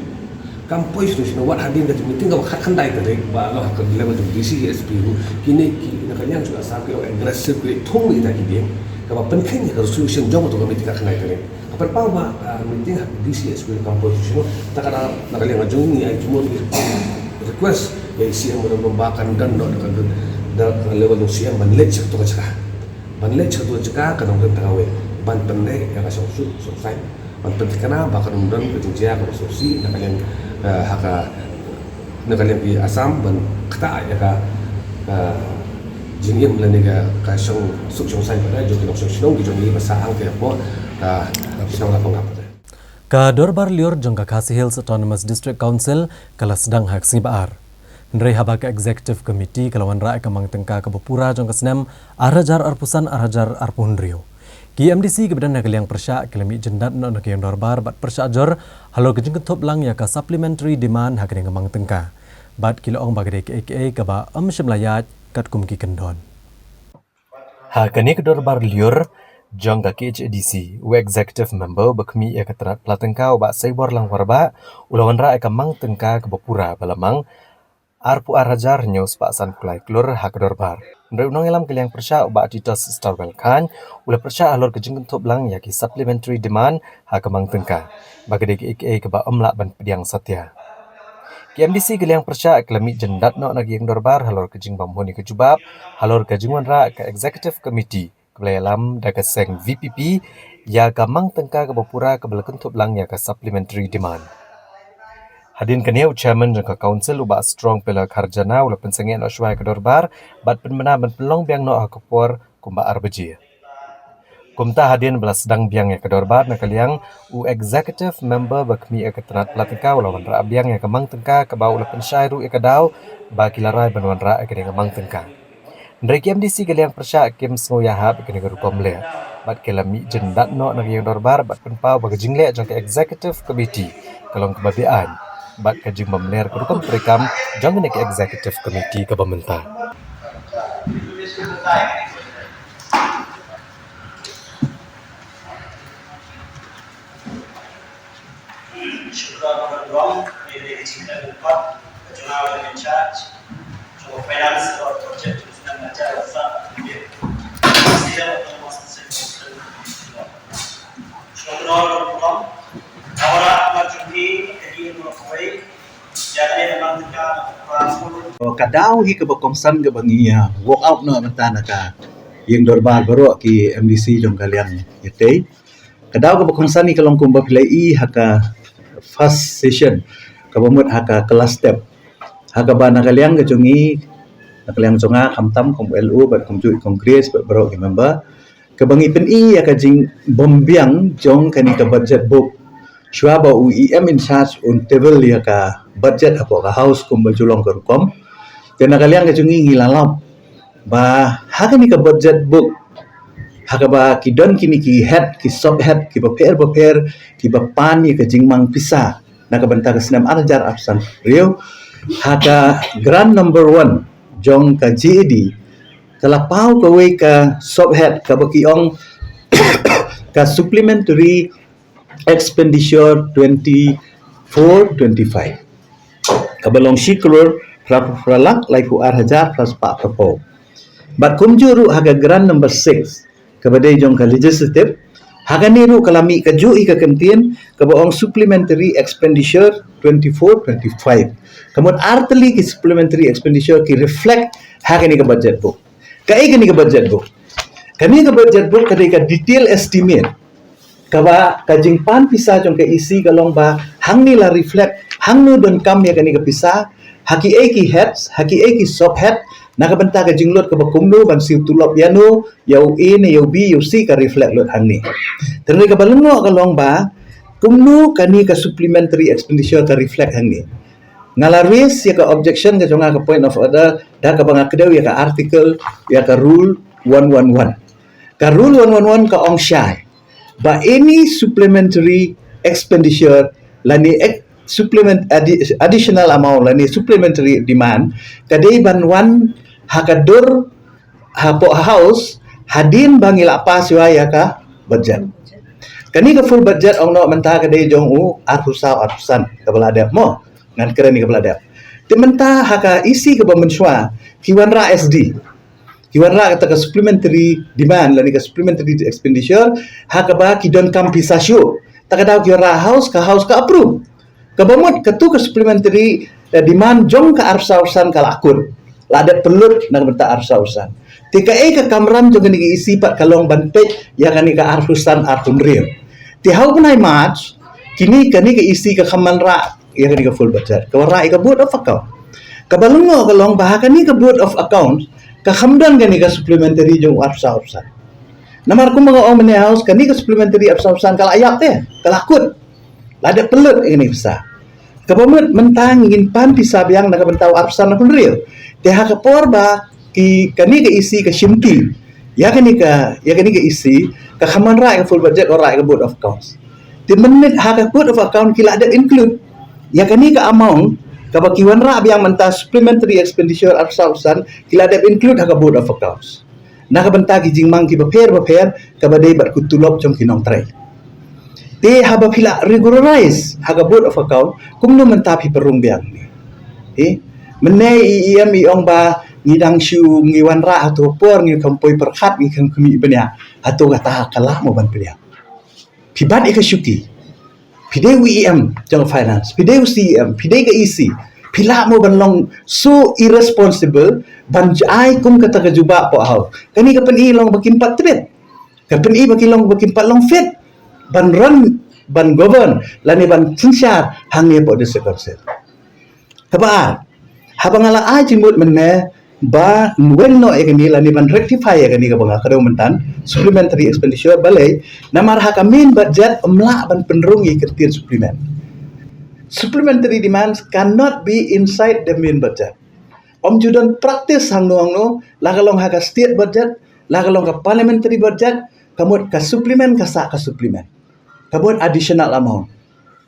Kam poi shuh shuh, wat hadien ka jingmeeting kaba khatkhyndai tarik ba long ha ka level jong D C S P ruh, kine ki na ka liang jong Assam ki long aggressive, ki leit thung ïa kita ki dieng, kaba pynkheiñ ïa ka resolution jong katu ka meeting khatkhyndai tarik. Ka pynpaw ba, ah, meeting ha D C S P kam poi shuh shuh. Te ka daw na ka liang jong ngi, ai jingmut ngi request ïa i C M ba kan don noh da ka, da ka level jong C M ban leit sha katu ka jaka, ban leit sha katu ka jaka, ka nongrim ta kawei, ban pynleit ïa ka shongsuk shongsaiñ, ban pynthikna ba kan ym don ka jingjia kaba sngewsih na ka liang, eh, ha ka, na ka liang i Assam, ban ktah ïa ka, eh, jingim lane ka, ka shongsuk shongsaiñ pat de jong ki nongshong shnong ki jong ngi ba sah hangtei hapoh ka shnong Lapangap pat de. Ka Dorbar Lyiur jong ka Khasi Hills Autonomous District Council ka la sdang ha ka sngi ba ar. Hynrei haba ka Executive Committee ka la wanrah ïa ka mang tyngka kaba pura jong ka snem ar hajar arphew san ar hajar arphew hynriew, ki M D C kiba don ha ka liang pyrshah ki la mih jyndat noh na ka ïing dorbar bad pyrshah jur halor ka jingkynthup lang ïa ka supplementary demand ha kane ka mang tyngka. Bad ki la ong ba ka dei kaei kaei kaba ym shym la ïaid katkum ki kyndon. Ha kane ka Dorbar Lyiur jong ka K H A D C, u Executive Member ba khmih ïa ka tnat pla tyngka, u Bah Saibor Langwarbah, u la wanrah ïa ka mang tyngka kaba pura ba la mang arphew ar hajar hynñiew spah san klur ha ka dorbar. Hynrei u nongïalam ka liang pyrshah, u Bah Titus Starwell Chyne, u la pyrshah halor ka jingkynthup lang ïa ki supplementary demand ha ka mang tyngka ba ka dei kaei kaei kaba ym lah ban pdiang satia. Ki M D C ka liang pyrshah ka la mih jyndat noh na ka ïing dorbar halor ka jingbymhun ïa ka jubab halor ka jingwanrah ka Executive Committee kaba la ïalam da ka seng V P P ïa ka mang tyngka kaba pura kaba la kynthup lang ïa ka supplementary demand. Hadien kane, u Chairman jong ka Council, u Bah Strong Pillar Kharjana, u la pynsangeh noh shuwa ïa ka dorbar bad pynbna ban pynlong biang noh ha ka por kumba ar baje. Kumta, hadien ba la sdang biang ïa ka dorbar na ka liang, u Executive Member ba khmih ïa ka tnat pla tyngka u la wanrah biang ïa ka mang tyngka kaba u la pynshai ruh ïa ka daw ba ki la rai ban wanrah ïa kane ka mang tyngka. Hynrei ki M D C ka liang pyrshah kim sngew ïahap ïa kane ka rukom leh bad ki la mih jyndat noh na ka ïing dorbar bad pynpaw ba ka jingleh jong ka Executive Committee ka long kaba be-aiñ bad ka jingbymler ka rukom treikam jong kane ka Executive Committee kaba mynta. Shukor ba ka burom, ka dei ka jingkren lyngkot ka jong nga ba in charge jong ka finance bad budget jong ka snem ar hajar arphew san arphew hynriew. State Autonomous District Council. Shukor ba ka burom. Ka wanrah kum ka jong ki, ka dei ka kawei. Ïa kane ka mang tyngka ka Ka daw hi kaba kongsan kaba ngi ïa walk out noh mynta na ka ïing dorbar baroh ki M D C jong ka liang ïatei. Ka daw kaba kongsan hi ka long kumba phi la i ha ka first session kaba mut ha ka kylla step. Ha kaba na ka liang ka jong ngi, na ka liang jong nga khamtam kum L O bad kumjuh i Congress bad baroh ki member, kaba ngi pyni ïa ka jingbymbiang jong kane ka budget book shuwa ba u E M in charge un table ïa ka budget hapoh ka House kumba ju long ka rukom. Te na ka liang ka jong ngi ngi la lap ba ha kane ka budget book ha kaba ki don kine ki head, ki sub head, kiba pher ba pher, kiba pan ïa ka jingmang pisa na ka bynta ka snem ar hajar arphew san arphew hynriew, ha ka grant number one jong ka G A D, ka la paw kawei ka sub head kaba ki ong ka supplementary expenditure twenty-four twenty-five, kaba long shi klur phra phra lak laiphew ar hajar phra spah phra phew. Bad kumjuh ruh ha ka grant number six, kaba dei jong ka legislative, ha kane ruh ka la mih kajuh ïa ka kyntien kaba ong supplementary expenditure twenty-four twenty-five. Ka mut ar tylli ki supplementary expenditure ki reflect ha kane ka budget book. Kaei kane ka budget book? Kane ka budget book ka dei ka detail estimate kaba ka jingpan pisa jong ka E C ka long ba hangne la reflect hangno donkam ïa kane ka pisa, ha kiei ki heads, ha kiei ki sub head, na ka bynta ka jinglut kaba kumno, ban siew tulop ïa no, ïa u A ne ïa u B, ïa u C, ka reflect lut hangne. Te hynrei kaba lyngngoh ka long ba kumno kane ka supplementary expenditure ka reflect hangne. Nga la raise ïa ka objection ka jong nga, ka point of order, da kaba nga kdew ïa ka article, ïa ka rule one one one. Ka rule one one one ka ong shai ba any supplementary expenditure lane ex- supplement addi- additional amount lane supplementary demand ka dei ban wan ha ka dur hapoh House hadien ba ngi la pass ïa ka budget. Kane ka full budget ong noh mynta ka dei jong u arphew saw arphew san kaba la dep mo. Ngan kren ïa kaba la dep. Te mynta ha ka E C kaba mynshuwa ki wanrah S D. Ki wanrah kata ka supplementary demand lane ka supplementary expenditure ha kaba ki donkam pisa shuh. Ta ka daw ki wanrah House, ka House ka approve. Kaba mut katu ka supplementary, eh, demand jong ka arphew saw arphew san ka la kut. La dep pynlut na ka bynta arphew saw arphew san. Te kaei ka kamram jong kane ka E C pat ka long ban peit ïa kane ka arphew san arphew hynriew. Te ha u bnai March kine, kane ka E C ka kham wanrah ïa kane ka full budget, ka wanrah ïa ka Board of Account. Kaba lyngngoh ka long ba ha kane ka Board of Account ka kham don kane ka supplementary jong u arphew saw arphew san. Namar kumba nga ong mynne House, kane ka supplementary arphew saw arphew san ka la ïap te, ka la kut. La dep pynlut ïa kane ka pisa. Kaba mut mynta ngin pan pisa biang na ka bynta u arphew san arphew hynriew. Te ha ka por ba ki, kane ka E C ka shimti ïa kane ka, ïa kane ka E C, ka kham wanrah ïa ka full budget, ka wanrah ïa ka Board of Accounts. Te mynne ha ka Board of Account ki la dep include ïa kane ka amount kaba ki wanrah biang mynta supplementary expenditure arphew saw arphew san, ki la dep include ha ka Board of Accounts na ka bynta ki jingmang kiba pher ba pher kaba dei bad ki tulop jong ki nongtrei. Te haba phi la regularize ha ka Board of Account, kumno mynta phi pynrung biang? Eh, mynne i E M i ong ba ngi dang shu, ngi wanrah hato por, ngi kham poi pyrkhat, ngi kham khmih bniah. Hato kata ka lah mo ban pdiang? Phi bat ïa ka shuki. Phi dei u E M jong finance, phi dei u C E M, phi dei ka E C. Phi lah mo ban long so irresponsible ban ai kum kata ka jubab hapoh House? Kane ka pyni long ba kim pat tbit. Ka pyni ba ki long, ba kim pat long fit ban run, ban govern lane ban synshar hangne hapoh District Council. Kaba ar, haba nga la ai jingmut mynne ba weng noh ïa kane lane ban rectify ïa kane kaba nga kdew mynta, supplementary expenditure, balei? Namar ha ka main budget ym lah ban pynrung ïa ka kyntien supplement. Supplementary demands cannot be inside the main budget. Ym ju don practice hangno hangno, la ka long ha ka state budget, la ka long ka parliamentary budget, ka mut ka supplement ka sah ka supplement. Ka mut additional amount.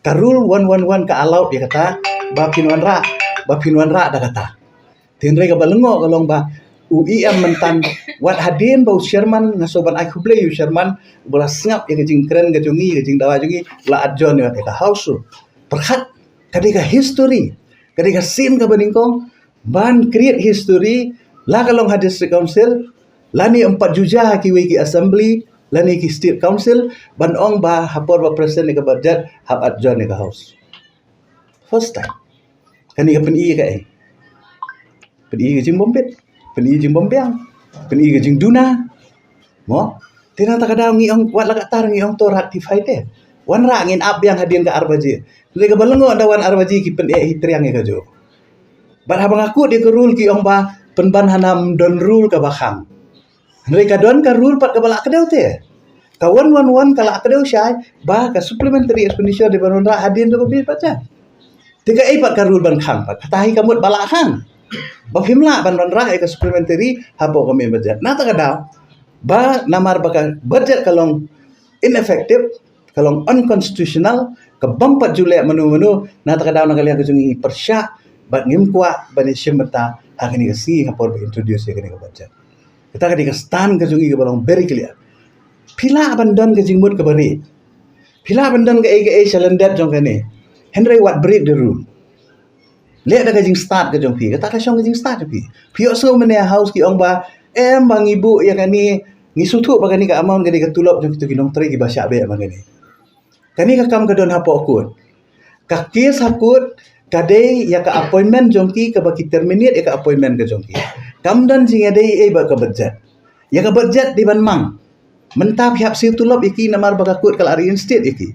Ka rule one one one ka allowed ïa kata, ba phin wanrah, ba phin wanrah da kata. Te hynrei kaba lyngngoh ka long ba u E M mynta, wat hadien ba u chairman, nga sngewbha ban ai khublei ïa u chairman ba la sngap ïa ka jingkren ka jong ngi, ka jingdawa jong ngi, la adjourn ïa ka House. Pyrkhat, ka dei ka history, ka dei ka sien kaba nyngkong ban create history, la ka long ha District Council lane ym pat ju jia ha kiwei ki assembly lane ki State Council, ban ong ba ha por ba present ïa ka budget hap adjourn ïa ka House. First time. Kane ka pyni ïa kaei? Pyni ïa ka jingbymbit, pyni ïa ka jingbymbiang, pyni ïa ka jingduna. Mo? Te na kata ka daw ngi ong, wat la katta ngi ong to rectify te. Wanrah, ngin ap biang hadien ka ar baje. Te kaba lyngngoh da wan ar baje ki pyneh hi triang ïa kajuh. Bad haba nga kut ïa ka rule ki ong ba pynban hana ym don rule kaba khang. Hynrei ka don ka rule pat kaba la kdew te. Ka one one one ka la kdew shai ba ka supplementary expenditure dei ban wanrah hadien jong ka main budget. Te kaei pat ka rule ban khang pat? Kata hi ka mut ba la khang ba phim lah ban wanrah ïa ka supplementary hapoh ka main budget. Na kata ka daw ba namar ba ka budget ka long ineffective, ka long unconstitutional, ka bym pat ju leh mano mano, na kata ka daw na ka liang ka jong ngi pyrshah bad ngim kwah ban ïashim bynta ha kane ka sngi ha por ba introduce ïa kane ka budget. Kata ka dei ka stand ka jong ngi kaba long very clear. Phi lah ban don ka jingmut kaba rieh, phi lah ban don kaei kaei sha lyndet jong kane, hynrei wat break the rule. Leh da ka jingstad ka jong phi, kata ka shong ka jingstad jong phi. Phi ïohsngew mynne ha House ki ong ba em ba ngi buh ïa kane, ngi sngewthuh ba kane ka amount ka dei ka tulop jong kito ki nongtrei kiba shah beh ba kane. Kane ka kam ka don hapoh court. Ka case ha court ka dei ïa ka appointment jong ki kaba ki terminate ïa ka appointment ka jong ki. Kam don jingïadei ei bad ka budget. Ïa ka budget dei ban mang. Mynta phi hap siew tulop ïa ki namar ba ka court ka la reinstate ïa ki.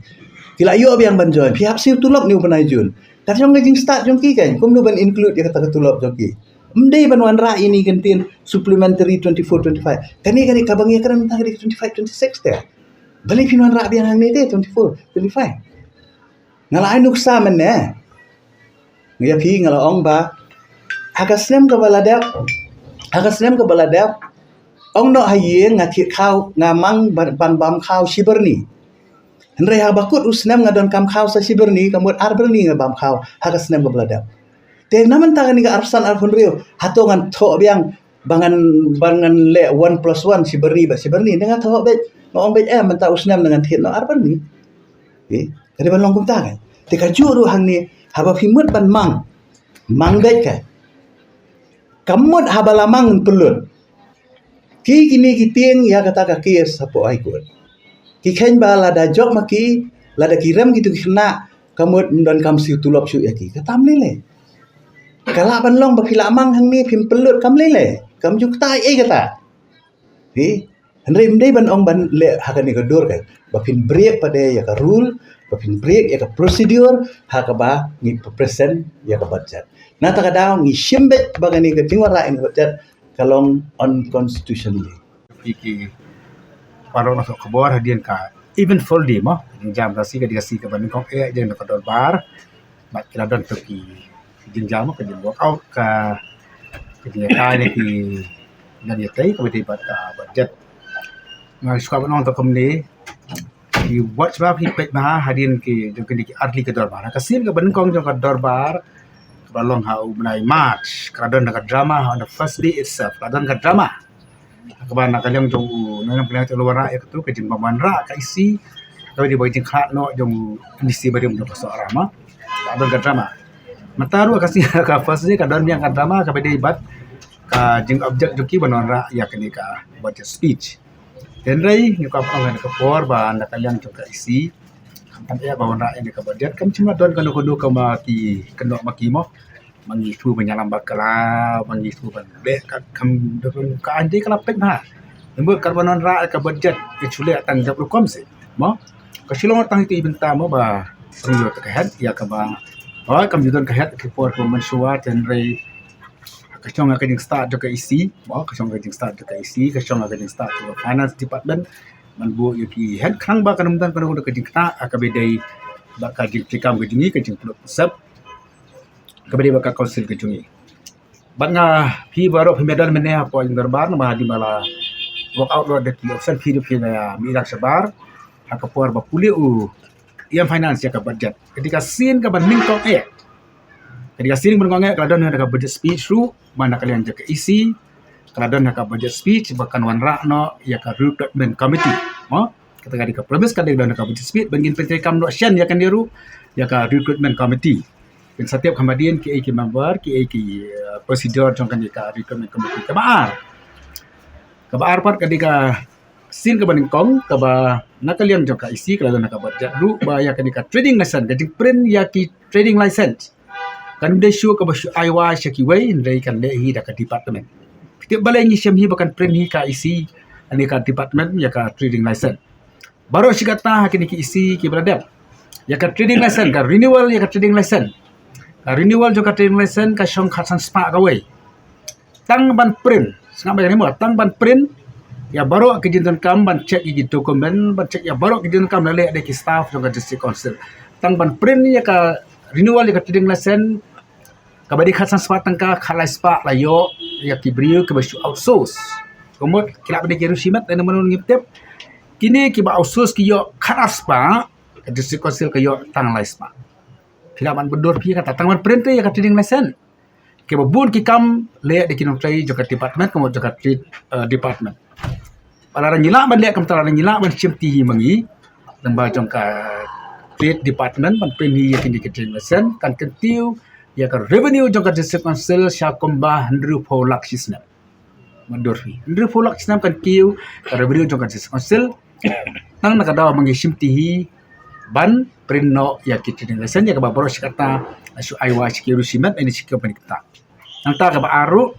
Ki la ïoh biang ban join. Phi hap siew tulop ne u bnai Jun. Ka jong ka jingstad jong ki kan kumno ban include ïa kata ka tulop jong ki. Ym dei ban wanrah ïa kane ka ktien supplementary twenty-four twenty-five. Kane kane kaba ngi ïakren mynta ka dei twenty-five twenty-six te. Balei phin wanrah biang hangne te twenty-four twenty-five? Nga la ai nuksa mynne ïa phi, nga la ong ba ha ka snem kaba la dep, ha ka snem kaba la dep, ong noh ha ïing nga thied khaw, nga mang ban, ban bam khaw shi byrni. Hynrei haba kut u snem nga donkam khaw sa shi byrni, ka mut ar byrni nga bam khaw ha ka snem kaba la dep. Te na mynta kane ka arphew san arphew hynriew, hato ngan thoh biang ba ngan, ba ngan leh one plus one shi byrni bad shi byrni? Te nga thoh beit, nga ong beit em mynta u snem ngan thied noh ar byrni. Ka dei ban long kumta kan. Te kajuh ruh hangne haba phi mut ban mang, mang beit kan. Ka mut haba la mang pynlut. Ki kine ki tieng ïa kata ka case hapoh High Court. Ki kheiñ ba lada jop ma ki, lada ki rem kito ki khynnah, ka mut ym donkam siew tulop shuh ïa ki. Kata ym lei lei. Ka lah ban long ba phi la mang hangne phim pynlut, kam lei lei. Kam ju kata ei kata. Hynrei ym dei ban ong ban leh ha kane ka dur kan ba phin break pat ïa ka rule, ba phin break ïa ka procedure ha kaba ngi present ïa ka budget. Na kata ka daw ngi shim beit ba kane ka jingwanrah ïa ka budget ka long unconstitutionally. Phi ki paralok nongsoh khubor, hadien ka eventful day mo, jingjam ka sngi ka dei ka sngi kaba nyngkong eh jong ka dorbar. Bad ki la don to ki jingjam, ka jing workout, ka, ka jingïatai ne ki nongïatai kaba dei bad ka budget. Nga sngewbha ban ong to kumne, ki watch ba phi peit bha hadien ki jong kine ki artylli ki dorbar. Ka sien kaba nyngkong jong ka dorbar kaba long ha u bnai March, ka la don ka drama on the first day itself. Ka la don ka drama kaba na ka liang jong u nongïatai ka la wanrah ïa katu ka jingwanrah ka E C, kaba dei ba jingkhlad noh jong u M D C barim jong ka Sohra mo. Ka don ka drama. Mynta ruh ka sngi ka first day ka don biang ka drama kaba dei bad ka jingobject jong ki ban wanrah ïa kane ka budget speech. Hynrei ngi kwah ban ong ha kane ka por ba na ka liang jong ka E C, khamtam eh ba wanrah ïa kane ka budget, kam shym la don kano kano kaba ki kynnoh ma ki mo. Ma ngi shu ban ïalam bakla, ma ngi shu ban leh ka kam, ka ain dei ka la peit bha. Namar katba wanrah ka budget ka shu leh tang jop rukom seh mo. Ka shu long tang ïa ki bynta mo ba rung ïoh ka het ïa kaba, oh, kam ju don ka het ki por kaba mynshuwa. Hynrei ka shong ka jingstad jong ka E C mo, ka shong ka jingstad jong ka E C, ka shong ka jingstad jong ka Finance Department ban buh ïa ki het khnang ba kan ym don kano kano ka jingkynnoh kaba dei bad ka jingpynkam ka jong ngi, ka jingpynlong sep kaba dei bad ka council ka jong ngi. Bad nga, phi baroh phi mih don mynne hapoh jong ka dorbar, namar hadien ba la workout lut da ki option phi ruh phi la mih lang shabar ha ka por ba pule u E M Finance ïa ka budget. Ka dei ka sien kaba nyngkong eh, ka dei ka sien kaba nyngkong eh ka la don ha ka budget speech ruh ba na ka liang jong ka E C, ka la don ha ka budget speech ba kan wanrah noh ïa ka recruitment committee mo. Kata ka dei ka premise ka dei ka don ha ka budget speech, ban ngin pyntreikam noh shen ïa kane ruh ïa ka recruitment committee. Phin sa tip kham hadien kiei ki member, kiei ki, eh, procedure jong kane ka recruitment committee. Kaba ar, kaba ar pat ka dei ka sien kaba nyngkong kaba na ka liang jong ka E C ka la don ha ka budget ruh ba ïa kane ka trading license, ka jingprint ïa ki trading license, kan dei shuh kaba shu ai wai sha kiwei, hynrei kan leh hi da ka department. Phi tip balei ngi shem hi ba kan print hi ka E C ne ka department ïa ka trading license? Baroh shi katta ha kine ki E C kiba la dep, ïa ka trading license, ka renewal ïa ka trading license, Ka renewal jong ka trading license ka shong khatsan spah kawei. Tang ban print, sngap ïa kane mo, tang ban print ïa baroh ki jingdonkam, ban check ïa ki document, ban check ïa baroh ki jingdonkam la leh da ki staff jong ka District Council. Tang ban print ïa ka renewal ïa ka trading license, kaba dei khatsan spah tyngka, khatlai spah la ïoh ïa ki briew kiba shu outsource. Ka mut ki lah ban dei ki riewshimet, lane mano ngim tip. Kine kiba outsource ki ïoh khatar spah, ka District Council ka ïoh tang lai spah. Phi lah ban byndur phi kata, tang ban print ïa ka trading license. Kiba bun ki kam leh da ki nongtrei jong ka department, ka mut jong ka trade, eh, department. Ba lada ngi lah ban leh kumta, lada ngi lah ban shim ti hi ma ngi, lyngba jong ka trade department, ban print hi ïa kine ki trading license, kan kyntiew ïa ka revenue jong ka District Council sha kumba hynriewphew lak shi snem. Myndur hi hynriewphew lak shi snem kan kiew ka revenue jong ka District Council. Tang na ka daw ba ngi shim ti hi ban print noh ïa ki trading license, ïa kaba baroh shi katta la shu ai wai sha ki riewshimet, ai ne sha ki company katta. Nangta kaba ar ruh,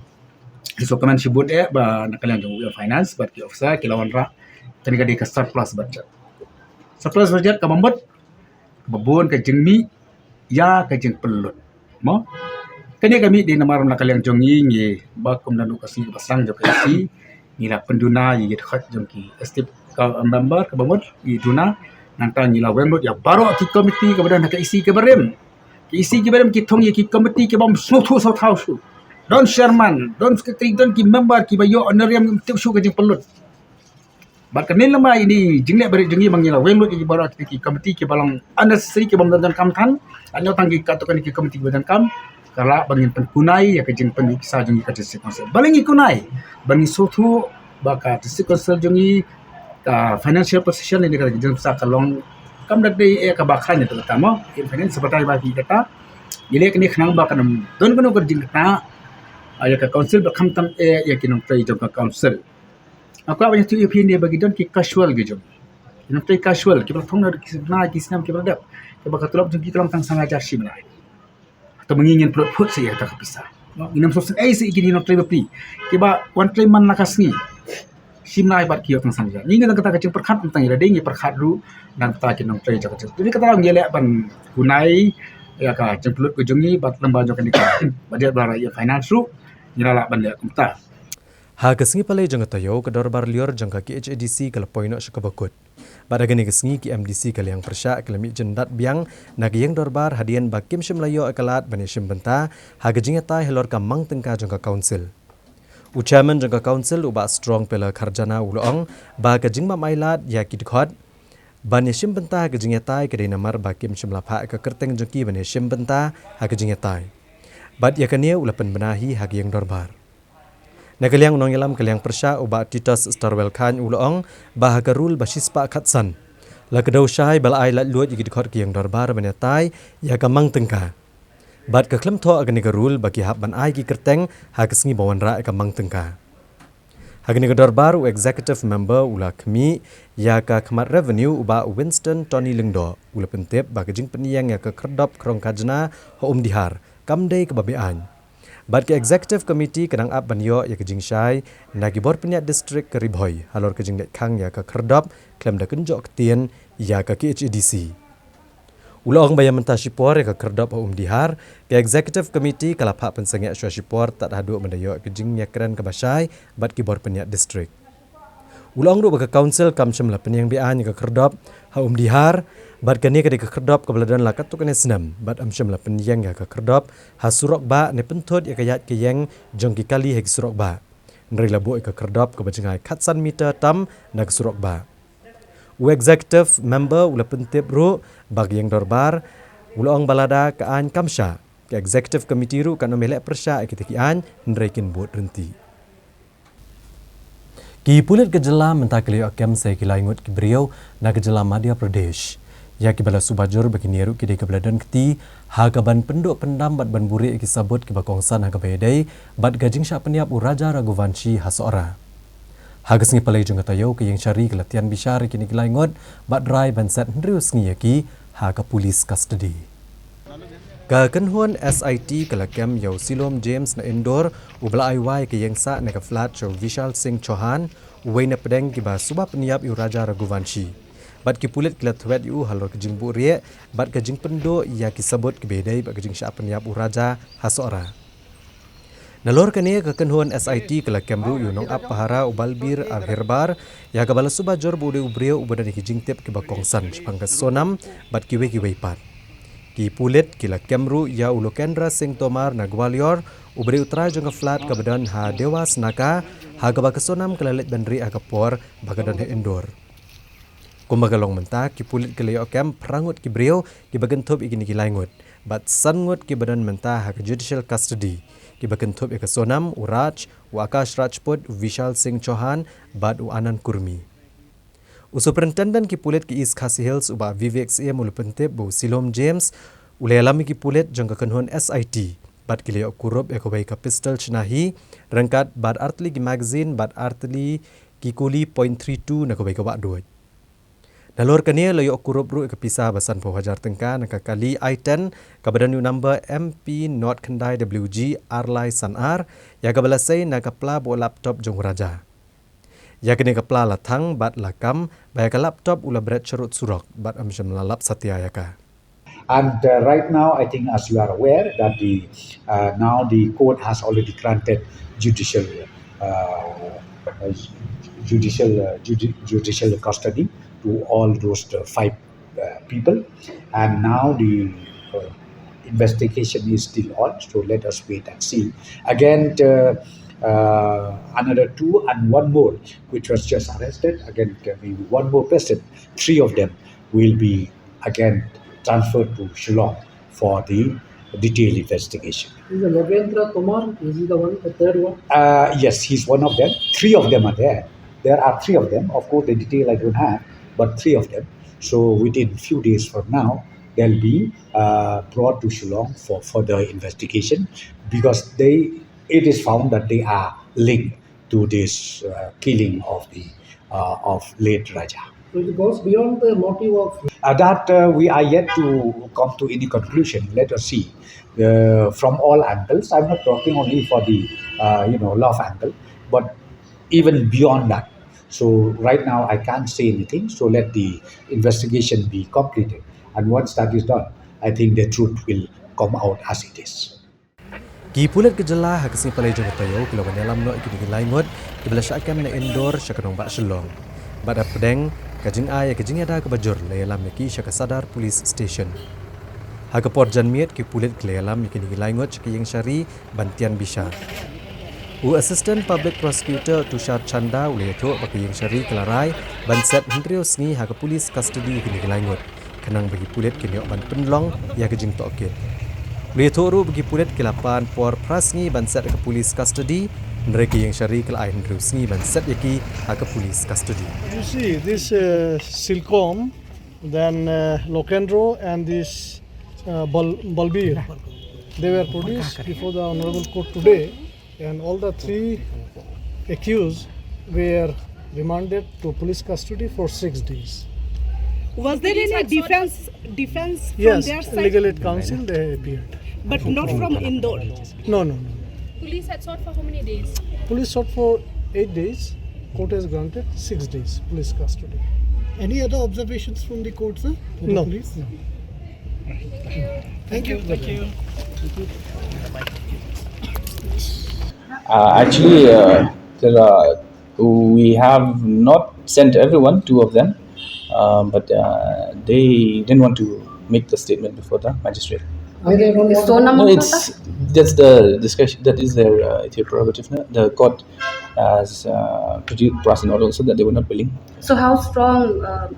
ngi sngewkmen shibun eh ba na ka liang jong u Finance bad ki officer ki la wanrah kane ka dei ka surplus budget. Surplus budget kaba mut kaba bun ka jingmih ïa ka jingpynlut. Mo? Kane ka mih dei namar na ka liang jong ngi, ngi ba kum naduh ka sngi kaba sdang jong ka E C, ngi la pynduna ïa ki dkhot jong ki executive ka member kaba mut ngi duna, nangta ngi la weng lut ïa baroh ki komiti kaba don ha ka E C kaba rim. Ki E C kaba rim ki thung ïa ki komiti kibym sngewthuh sngewthaw shuh. Don chairman, don secretary, don ki member kiba ïoh honorarium, ngim tip shuh ka jingpynlut. Bad kane lama ine i jingleh barit jong ngi ba ngi la weng lut ïa ki baroh ki komiti kiba long unnecessary, kibym don kam than. Hynrei tang ki katto katne ki komiti kiba don kam, ka lah ba ngin pynkunai ïa ka jingpynmih pisa jong ngi ka District Council. Balei ngi kunai? Ba ngi sngewthuh ba ka District Council jong ngi, ka financial position ne ka jingpisa ka long kam da dei eh kaba khlaiñ ïa kata mo. Ïa finance batai ba ki kata, ngi leh kane khnang ba kan ym don kano ka jingkata ïa ka council, ba khamtam eh ïa ki nongtrei jong ka council. Nga kwah ban ïathuh ïa phi ne ba ki don ki casual ki jong ngi. Ki nongtrei casual kiba la thung na ki bnai ki snem kiba la dep, kiba ka tulop jong ki ka long tang san hajar shi bnai. Te ma ngi ngin pynlut phut sa ïa kata ka pisa. Ngin ym sngewsynei sa ïa ki nongtrei bapli kiba wan trei man la ka sngi, shi bnai bad ki ïoh tang san hajar. Ngi ngin tang kata ka jingpyrkhat, tang ïa lade ngi pyrkhat ruh na ka bynta ki nongtrei jong ka. Te kata ngi leh ban kunai ïa ka jingpynlut ka jong ngi bad lyngba jong kane ka budget ba la ïa finance ruh ngi la lah ban leh kumta. Ha ka sngi Palei jong ka taïew, ka dorbar lyiur jong ka K H A D C ka la poi noh sha kaba kut. Bad ha kane ka sngi ki M D C ka liang pyrshah ki la mih jyndat biang na ka ïing dorbar hadien ba kim shym la ïoh ïa ka lad ban ïashim bynta ha ka jingïatai halor ka mang tyngka jong ka council. U chairman jong ka council, u Bah Strong Pela Kharjana, u la ong ba ka jingbym ai lad ïa ki dkhot ban ïashim bynta ha ka jingïatai ka dei namar ba kim shym la phah ïa ka kyrteng jong ki ban ïashim bynta ha ka jingïatai. Bad ïa kane u la pynbna hi ha ka ïing dorbar. Na ka liang u nongïalam ka liang pyrshah, u Bah Titus Starwell Chyne, u la ong ba ha ka rule ba shispah khatsan la kdew shai ba la ai laitluid ïa ki dkhot ka ïing dorbar ban ïatai ïa ka mang tyngka. Bad ka khlem thoh ha kane ka rule ba ki hap ban ai ki kyrteng ha ka sngi ba wanrah ïa ka mang tyngka. Ha kane ka dorbar u executive member u la khmih ïa ka khmat revenue, u Bah Winston Tony Lyngdoh, u la pyntip ba ka jingpynïeng ïa ka khyrdop khrong khajna ha Umdihar kam dei kaba beaiñ. Bad ka executive committee ka dang ap ban ïoh ïa ka jingshai na ki bor pynïaid district ka Ri Bhoi halor ka jingleit khang ïa ka khyrdop khlem da kynjoh ktien ïa ka K H A D C. U la ong ba ïa mynta shipor ïa ka khyrdop ha Umdihar, ka executive committee ka la phah pynsangeh shuwa shipor tad haduh ban da ïoh ka jingïakren kaba shai bad ki bor pynïaid district. U la ong ruh ba ka council kam shym la pynïeng beaiñ ïa ka khyrdop ha Umdihar, bad kane ka dei ka khyrdop kaba la don la katto katne snem, bad ym shym la pynïeng ïa ka khyrdop ha surok bah ne pynthut ïa ka ïaid ka ïeng jong ki kali ha ki surok bah. Hynrei la buh ïa ka khyrdop kaba jngai khatsan meter tam na ka surok bah. U executive member u la pyntip ruh ba ka ïing dorbar, u la ong ba lada ka aiñ kam shah, ka executive committee ruh kan ym ïaleh pyrshah ïa kita ki aiñ, hynrei kin bud ryntih. Ki pulit ka jylla mynta ki la ïoh kem sa ïa ki lai ngut ki briew na ka jylla Madhya Pradesh, ïa kiba la suba jur ba kine ruh ki dei kiba la don kti ha kaban pynduh pyndam bad ban buhrieh ïa ki sabut kiba kongsan ha kaba ïadei bad ka jingshah pynïap u Raja Raghuvanshi ha Sohra. Ha ka sngi Palei jong ka taïew, ka ïing shari ka la tian bishar ïa kine ki lai ngut bad rai ban set hynriew sngi ïa ki ha ka police custody. Ka kynhun S I T ka la kem ïa u Silom James na Indore, uba la ai wai ïa ka ïing sah ne ka flat sha u Vishal Singh Chauhan, uwei na pdeng kiba suba pynïap ïa u Raja Raghuvanshi. Bad ki pulit ki la thwet ïa u halor ka jingbuhrieh bad ka jingpynduh ïa ki sabut kiba ïadei bad ka jingshah pynïap u Raja ha Sohra. Nalor kane, ka kynhun S I T ka la kem ruh ïa u nongap pahara u Balbir Arhirbar, ïa kaba la suba jur ba u dei u briew uba don ïa ki jingtip kiba kongsan shaphang ka Sonam bad kiwei kiwei pat. Ki pulit ki la kem ruh ïa u Lokendra Singh Tomar na Gwalior, uba dei u trai jong ka flat kaba don ha Dewas Naka, ha kaba ka Sonam ka la leit ban rieh ha ka por ba ka don ha Indore. Kumba ka long mynta, ki pulit ki la ïoh kem phra ngut ki briew kiba kynthup ïa kine ki lai ngut, bad san ngut kiba don mynta ha ka judicial custody, kiba kynthup ïa ka Sonam, u Raj, u Akash Rajput, u Vishal Singh Chauhan bad u Anand Kurmi. U Superintendent ki pulit ki East Khasi Hills, u Bah Vivek Syiem, u la pyntip ba u Silom James u la ïalam ïa ki pulit jong ka kynhun S I T, bad ki la ïoh kurup ïa kawei ka pistol shna hi, ryngkat bad artylli ki magazine bad artylli ki kuli point three two na kawei ka wahduid. Nalor kane, la ïoh kurup ruh ïa ka pisa ba sanphew hajar tyngka na ka kali i ten, kaba don ïa u number M P not khyndai W G ar lai san ar, ïa kaba la sei na ka pla bad u laptop jong u Raja. Ïa kane ka pla la thang bad la kam ba ïa ka laptop u la bret sharud surok bad ym shym la lap satia ïa ka. And uh, right now, I think, as you are aware, that the uh, now the court has already granted judicial uh, uh, judicial uh, judi- judicial custody to all those uh, five uh, people, and now the uh, investigation is still on. So let us wait and see. Again, uh, uh, another two and one more, which was just arrested. Again, uh, one more person, three of them will be again transferred to Shillong for the detailed investigation. Is the Logendra Tomar, is he the one, the third one? Uh, yes, he's one of them. Three of them are there. There are three of them. Of course, the detail I don't have, but three of them. So within few days from now, they'll be uh, brought to Shillong for further investigation, because they it is found that they are linked to this uh, killing of the uh, of late Raja. So it goes beyond the motive of Uh, that uh, we are yet to come to any conclusion. Let us see uh, from all angles. I'm not talking only for the uh, you know love angle, but even beyond that. So right now I can't say anything. So let the investigation be completed, and once that is done, I think the truth will come out as it is. Ki pulit ka jylla ha ka sngi Palei jong ka taïew ki la wan ïalam noh ïa kine ki lai ngut kiba la shah kem na Indore sha ka nongbah Shillong. Bad hapdeng ka jingai ïa ka jingïada kaba jur, la ïalam ïa ki sha ka Sadar Police Station. Ha ka por janmiet, ki pulit ki la ïalam ïa kine ki lai ngut sha ka ïing shari ban tian bishar. U Assistant Public Prosecutor Tushar Chanda u la ïathuh ba ka ïing shari ka la rai ban set hynriew sngi ha ka police custody ïa kine ki lai ngut, khnang ba ki pulit kin ïoh ban pynlong ïa ka jingtohkit. U la ïathuh ruh ba ki pulit ki la pan por phra sngi ban set ha ka police custody, hynrei ka ïing shari ka la ai hynriew sngi ban set ïa ki ha ka police custody. You see, this uh, Silkom, then uh, Lokendro, and this uh, Bal- Balbir, they were produced before the Honorable Court today, and all the three accused were remanded to police custody for six days. Was there any defense defense from Yes, their side? Legal aid counsel, they appeared. But not from Indore. No, no, no. Police had sought for how many days? Police sought for eight days. Court has granted six days police custody. Any other observations from the court, sir? For the No. Police? No. Thank you. Thank you. Uh, actually, uh, there are, we have not sent everyone, two of them, um, but uh, they didn't want to make the statement before the magistrate. Sonam No, it's that's the discussion. That is their uh, it's your prerogative. No? The court has uh, produced precedent also that they were not willing. So how strong uh,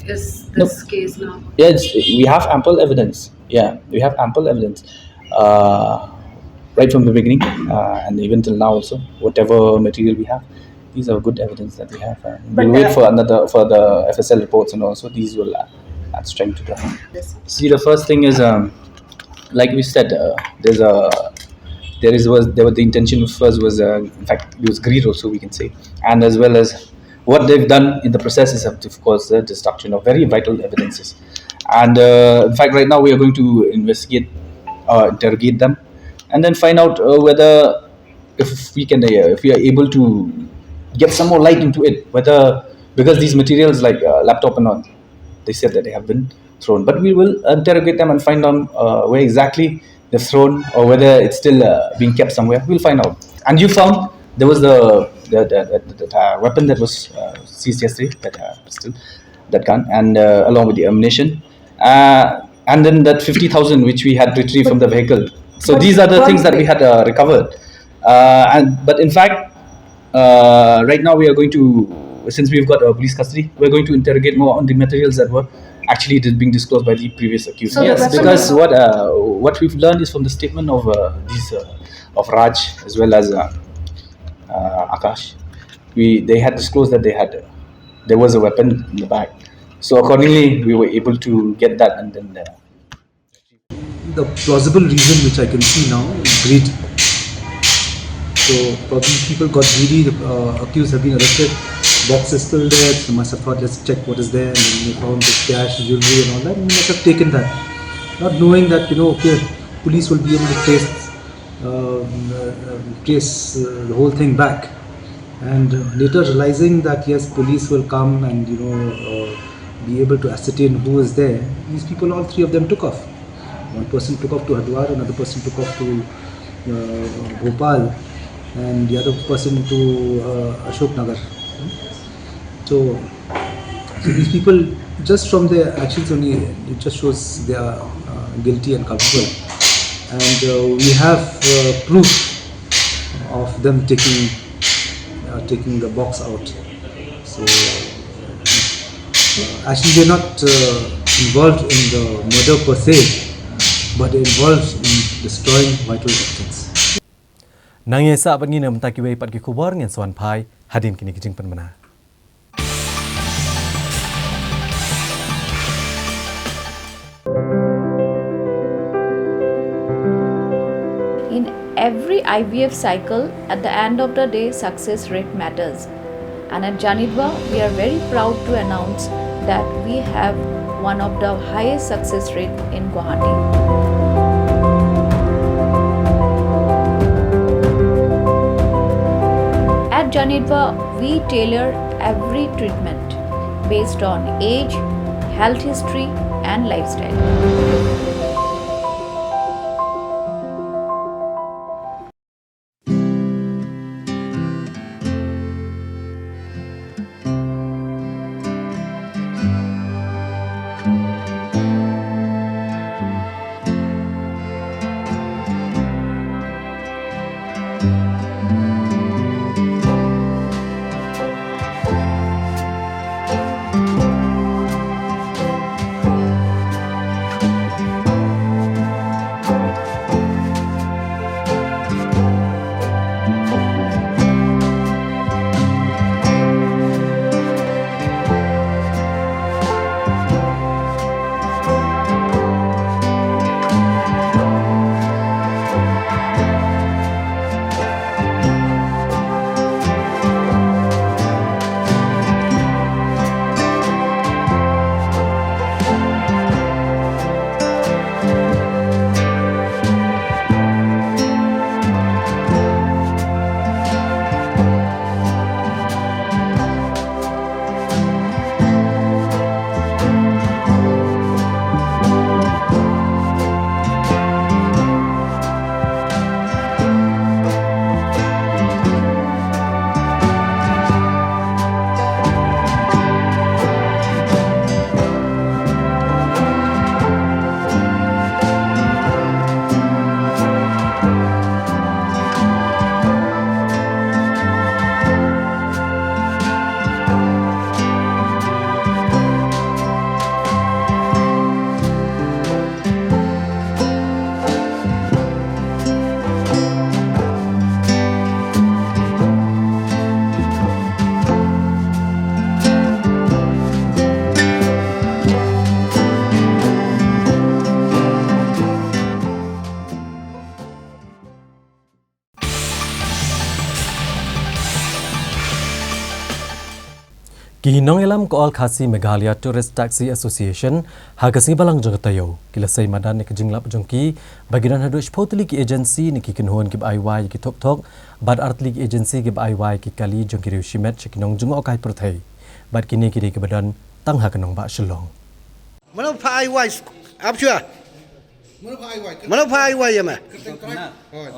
is No. this case now? Yeah, it's, we have ample evidence. Yeah, we have ample evidence uh, right from the beginning uh, and even till now also. Whatever material we have, these are good evidence that we have. Uh, But, we'll wait uh, for another for the F S L reports, and also these will add, add strength to the. Yes. See, the first thing is, um, like we said, uh, there's a there is was there was the intention first was uh, in fact it was greed also, we can say, and as well as what they've done in the process is of course the destruction of very vital evidences, and uh, in fact right now we are going to investigate, uh, interrogate them, and then find out uh, whether if we can uh, if we are able to get some more light into it, whether because these materials like uh, laptop and all, They said that they have been thrown, but we will interrogate them and find out uh, where exactly they've thrown or whether it's still uh, being kept somewhere. We'll find out. And you found there was the the, the, the, the uh, weapon that was uh, seized yesterday, that uh, pistol, that gun, and uh, along with the ammunition, uh, and then that fifty thousand which we had retrieved from the vehicle. So but these are the things that we had uh, recovered. Uh, and but in fact, uh, right now we are going to, since we've got a police custody, we're going to interrogate more on the materials that were actually dis- being disclosed by the previous accused. So the yes, weapon because what uh, what we've learned is from the statement of uh, these uh, of Raj as well as uh, uh, Akash. We they had disclosed that they had uh, there was a weapon in the bag. So accordingly, we were able to get that, and then uh, the plausible reason which I can see now is greed. So probably people got greedy, the uh, accused have been arrested, box is still there, so must have thought, let's check what is there, and then they found the cash, jewelry, and all that, and they must have taken that. Not knowing that, you know, okay, police will be able to trace, uh, uh, trace uh, the whole thing back. And uh, later realizing that yes, police will come and you know uh, be able to ascertain who is there, these people, all three of them, took off. One person took off to Hardwar, another person took off to uh, Bhopal, and the other person to uh, Ashok Nagar. So, so these people, just from their actions only, it just shows they are uh, guilty and culpable. And uh, we have uh, proof of them taking uh, taking the box out. So uh, actually, they're not uh, involved in the murder per se, but they're involved in destroying vital evidence. Nang ïa sa bad ngi na mynta kiwei pat ki khubor, ngin sa wan phai hadien kine ki jingpynbna. In every I V F cycle, at the end of the day, success rate matters. And at Janidva, we are very proud to announce that we have one of the highest success rate in Guwahati. At Janidva, we tailor every treatment based on age, health history, and lifestyle. Ki nongïalam ka All Khasi Meghalaya Tourist Taxi Association ha ka sngi Balang jong ka taïew ki la sei madan ïa ka jinglap jong ki ba ki don haduh shiphew tylli ki agency ne ki kynhun kiba ai wai ïa ki thok thok bad ar tylli ki agency kiba ai wai ïa ki kali jong ki riew shimet sha ki nongjngohkai pyrthei. Bad kine ki dei kiba don tang ha ka nongbah Shillong. Mano pha ai wai ap shuwa? Mano pha ai wai? Mano pha ai wai ïa me? Kyrteng kren.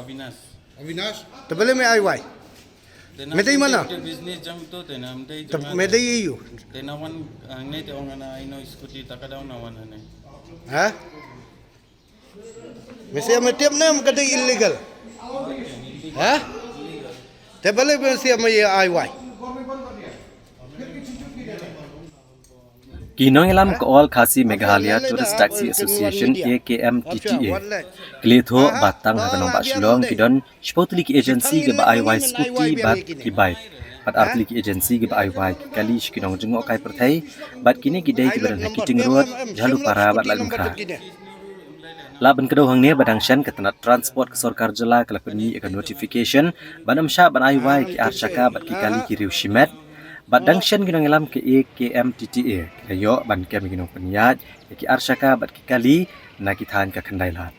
Avinash. Avinash. Te balei me ai wai? Me dei mano? Business jong to te na me dei. Te me dei ïa u? Te na wan hangne te ong ana ino scooty ta ka daw na wan hangne. Ha? Me sa me tip ne em ka dei illegal? Ha? Te balei me sa me ïa ai wai? Ki nongïalam ka All Khasi Meghalaya Tourist Taxi Association, A K M T T A, ki la ïathuh ba tang ha ka nongbah Shillong ki don shiphew tylli ki agency kiba ai wai scooty bad ki bike, bad ar tylli ki agency kiba ai wai ki kali sha ki nongjngohkai pyrthei, bad kine ki dei kiba don ha Kiting Road, Jhalupara bad Laitumkhrah. Lah ban kdew hangne ba dang shen ka tnat transport ka sorkar jylla ka la pynmih ïa ka notification ban ym shah ban ai wai ki ar shaka bad ki kali ki riew shimet. Bad dang shen ki nongïalam ka A K M T T A ki la ïoh ban kem ïa ki nongpynïaid ïa ki ar shaka bad ki kali na ki thaiñ ka Khyndailad.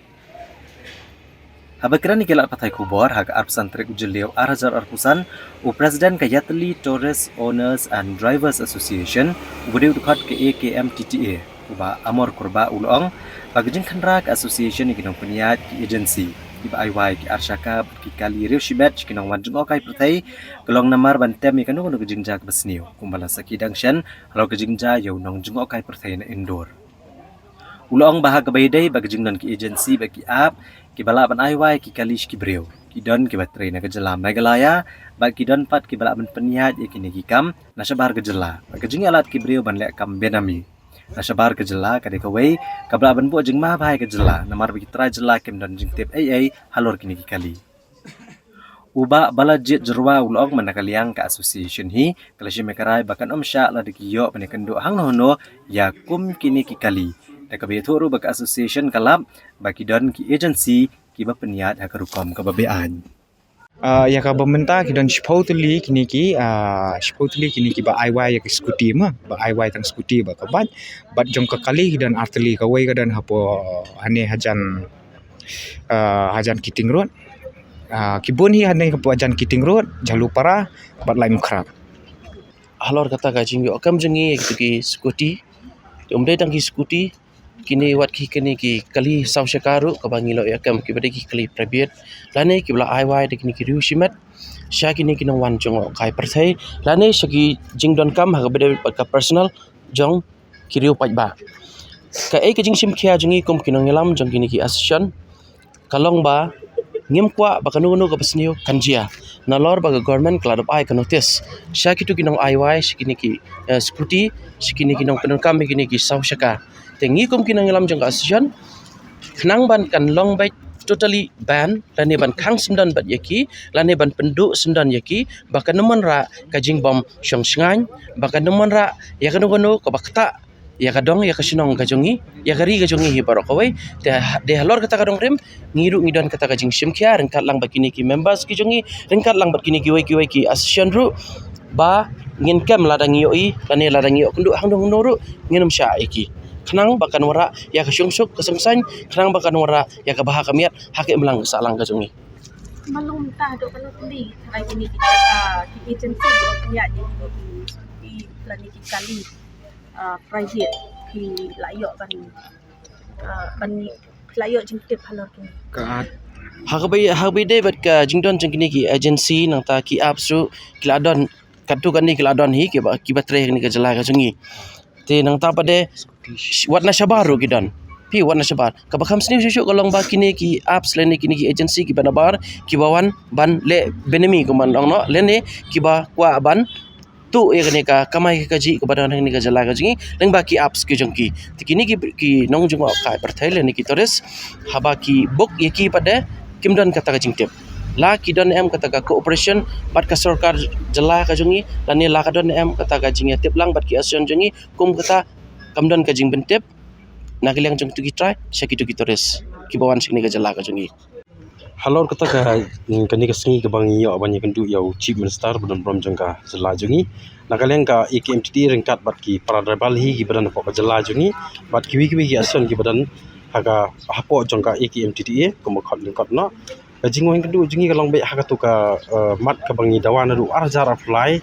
Haba kren ïa ki lad pathai khubor ha ka arphew san tarik u Jylliew ar hajar arphew san, u President ka Yatali Tourist Owners and Drivers Association, uba dei u dkhot ka A K M T T A, u Bah Amor Kurbah u la ong ba ka jingkhynra ka association ïa ki nongpynïaid ki agency kiba ai wai ki ar shaka bad ki kali riew shimet sha ki nongwan jngohkai pyrthei ka long namar ban tem ïa kano kano ka jingjia kaba sniew, kumba la sakhi dang shen halor ka jingjia ïa u nongjngohkai pyrthei na Indore. U la ong ba ha kaba ïadei bad ka jingdon ki agency bad ki app kiba lah ban ai wai ki kali sha ki briew, ki don kiba trei na ka jylla Meghalaya bad ki don pat kiba lah ban pynïaid ïa kine ki kam na shabar ka jylla, bad ka jingïalad ki briew ban leh kam benami na shabar ka jylla ka dei kawei kaba lah ban buh jingma bha ïa ka jylla, namar ba ki trai jylla kim don jingtip ei ei halor kine ki kali. U Bah Balajied Jyrwa u la ong mynta ka liang ka association hi ka la shim ïa ka rai ba kan ym shah lada ki ïoh ban ïakynduh hangno hangno ïa kum kine ki kali. Da kaba ïathuh ruh ba ka association ka lap ba ki don ki agency kiba pynïaid ha ka rukom kaba beaiñ. Ah, ïa kaba mynta ki don shiphew tylli kine ki, ah, shiphew tylli kine kiba ai wai ïa ki scooty ma, ba ai wai tang scooty bad ka bike, bad jong ka kali ki don ar tylli, kawei ka don hapoh, hane hajan, ah, hajan Kiting Road. Ah, ki bun hi hane hapoh hajan Kiting Road, Jhalupara bad Laitumkhrah. Halor kata ka jingïoh kam jong ngi ïa kito ki scooty, te ym dei tang ki scooty, kine wat ki kine ki kali saw shaka ruh kaba ngi la ïoh kam kiba dei ki kali private lane kiba la ai wai da kine ki riew shimet sha kine ki nongwan jngohkai pyrthei lane sha ki jingdonkam ha kaba dei bad ka personal jong ki riew paidbah. Kaei ka jingshim khia jong ngi kum ki nongïalam jong kine ki association ka long ba ngim kwah ba kano kano kaba sniew kan jia, nalor ba ka government ka la dep ai ka notice sha kito ki nong ai wai, sha kine ki, eh, scooty, sha kine ki nongpyndonkam ïa kine ki saw shaka. Te ngi kum ki nongïalam jong ka association, khnang ban kan long beit totally ban lane ban khang syndon bad ïa ki lane ban pynduh syndon ïa ki ba kan ym wanrah ka jingbym shong shngaiñ, ba kan ym wanrah ïa kano kano kaba ktah ïa ka dong ïa ka shnong ka jong ngi, ïa ka ri ka jong ngi hi baroh kawei. Te ha-, dei halor kata ka dong rim ngi ruh ngi don kata ka jingshim khia ryngkat lang bad kine ki members ki jong ngi, ryngkat lang bad kine kiwei kiwei ki association ruh, ba ngin kem lada ngi ïohi lane lada ngi ïoh kynduh hangno hangno ruh ngin ym shah ïa ki, khnang ba kan wanrah ïa ka shong suk ka seng saiñ, khnang ba kan wanrah ïa ka bha ka miat ha ka imlang ka sahlang ka jong ngi. Malum ta do kano tylli, kine ki, ah, ki agency ki ïa ki, ki lane ki kali, ah, private ki la ïoh ban, ah, ban la ïoh jingtip halor kine. Ka at. Ha kaba, ha kaba dei bad ka jingdon jong kine ki agency nangta ki apps ruh ki la don, katto katne ki la don hi kiba, kiba trei ha kane ka jylla ka jong ngi. Te nangta pat de wat na shabar ruh ki don. Phi, wat na shabar. Kaba kham sniew shuh shuh ka long ba kine ki apps lane kine ki agency kiba nabar kiba wan ban leh benami kumban long noh lane kiba kwah ban tuh ïa kane ka kamai ka kajih kaba don ha kane ka jylla ka jong ngi lyngba ki apps ki jong ki. Te kine ki, ki nongjngohkai pyrthei lane ki tourist, haba ki book ïa ki pat de kim don kata ka jingtip. La ki don em kata ka cooperation bad ka sorkar jylla ka jong ngi, lane la ka don em kata ka jingïatip lang bad ki association jong ngi, kum kata kam don ka jingpyntip na ka liang jong kito ki trai sha kito ki tourist kiba wan sha kane ka jylla ka jong ngi. Halor kata ka, mm, kane ka sngi kaba ngi ïoh ban ïakynduh ïa u Chief Minister ba don burom jong ka jylla jong ngi, na ka liang ka A K M T T A ryngkat bad ki para driver hi kiba don hapoh ka jylla jong ngi bad kiwei kiwei ki association kiba don ha ka, hapoh jong ka A K M T T A kumba khot lyngkot noh. Ka jingwan ïakynduh jong ngi ka long beit ha kato ka, eh, mat kaba ngi dawa naduh ar hajar arphew lai,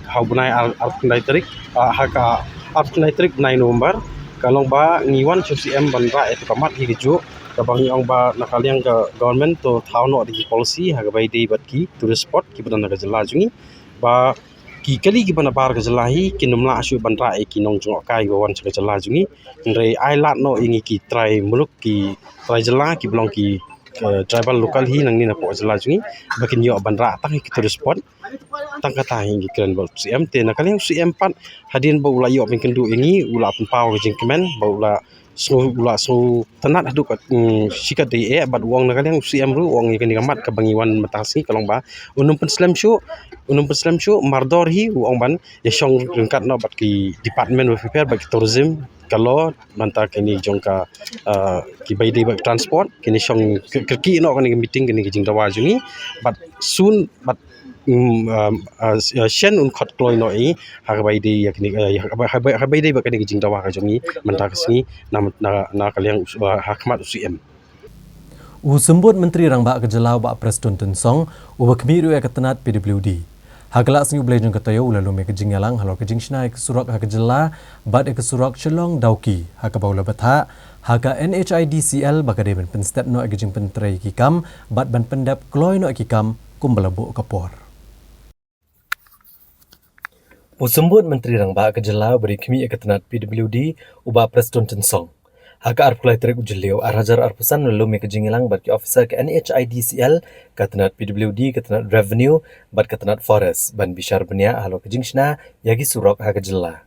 ha u bnai ar, arphew khyndai tarik, ah, ha ka arphew khyndai tarik bnai November. Ka long ba ngi wan sha u C M ban rah ïa ka mat hi ka juh, kaba ngi ong ba na ka liang ka government to thaw noh da ki policy ha kaba ïadei bad ki tourist spot kiba don ha ka jylla jong ngi, ba ki kali kiba na bar ka jylla hi kin ym lah shuh ban rah ïa ki nongjngohkai ba wan sha ka jylla jong ngi. Hynrei ai lad noh ïa ngi ki trai muluk, ki trai jylla kiba long ki eh, tribal local hi nangne na poh jylla jong ngi, ba kin ïoh ban rah tang ha ki tourist spot. Tang kata hi ngi kren bad u C M, te na ka liang u C M pat, hadien ba u la ïoh ban kynduh ïa ngi, u la pynpaw ka jingkmen ba u la sngew, u la sngewtynnat haduh ka, mm, shikatdei eh, bad u ong na ka liang u C M ruh u ong ïa kane ka mat kaba ngi wan mynta ka sngi ka long ba un ym pynslem shuh, un ym pynslem shuh, mardor hi u ong ban ïashong ryngkat noh bad ki department bapher bapher, bad ki tourism, ka law, mynta kine jong ka, uh, kiba ïadei bad transport, kine shong kyrk-, kyrkieh noh kane ka meeting, kane ka jingdawa jong ngi, bad soon, bad, mm, um, uh, shen un khot kloi noh ïa ngi ha kaba ïadei ïa kine, uh, ha kaba, ha kaba, ha kaba ïadei bad kane ka jingdawa ka jong ngi mynta ka sngi na, na, na ka liang, uh, ha khmat u C M. U Symbud Myntri Rangbah ka jylla u Bah Prestone Tynsong uba khmih ruh ïa ka tnat P W D, ha ka la sngi u Blei jong ka taïew u la lum ïa ka jingïalang halor ka jingshna ïa ka surok ha ka jylla bad ïa ka surok Shillong Dawki, ha kaba u la bthah ha ka N H I D C L ba ka dei ban pynstet noh ïa ka jingpyntrei ïa ki kam bad ban pyndep kloi noh ïa ki kam kumba la buh ka por. U Symbud Myntri Rangbah ka jylla uba dei khmih ïa ka tnat P W D u Bah Prestone Tynsong, ha ka arphew lai tarik u Jylliew ar hajar arphew san u la lum ïa ka jingïalang bad ki officer ka N H I D C L, ka tnat P W D, ka tnat Revenue bad ka tnat Forest ban bishar bniah halor ka jingshna ïa ki surok ha ka jylla.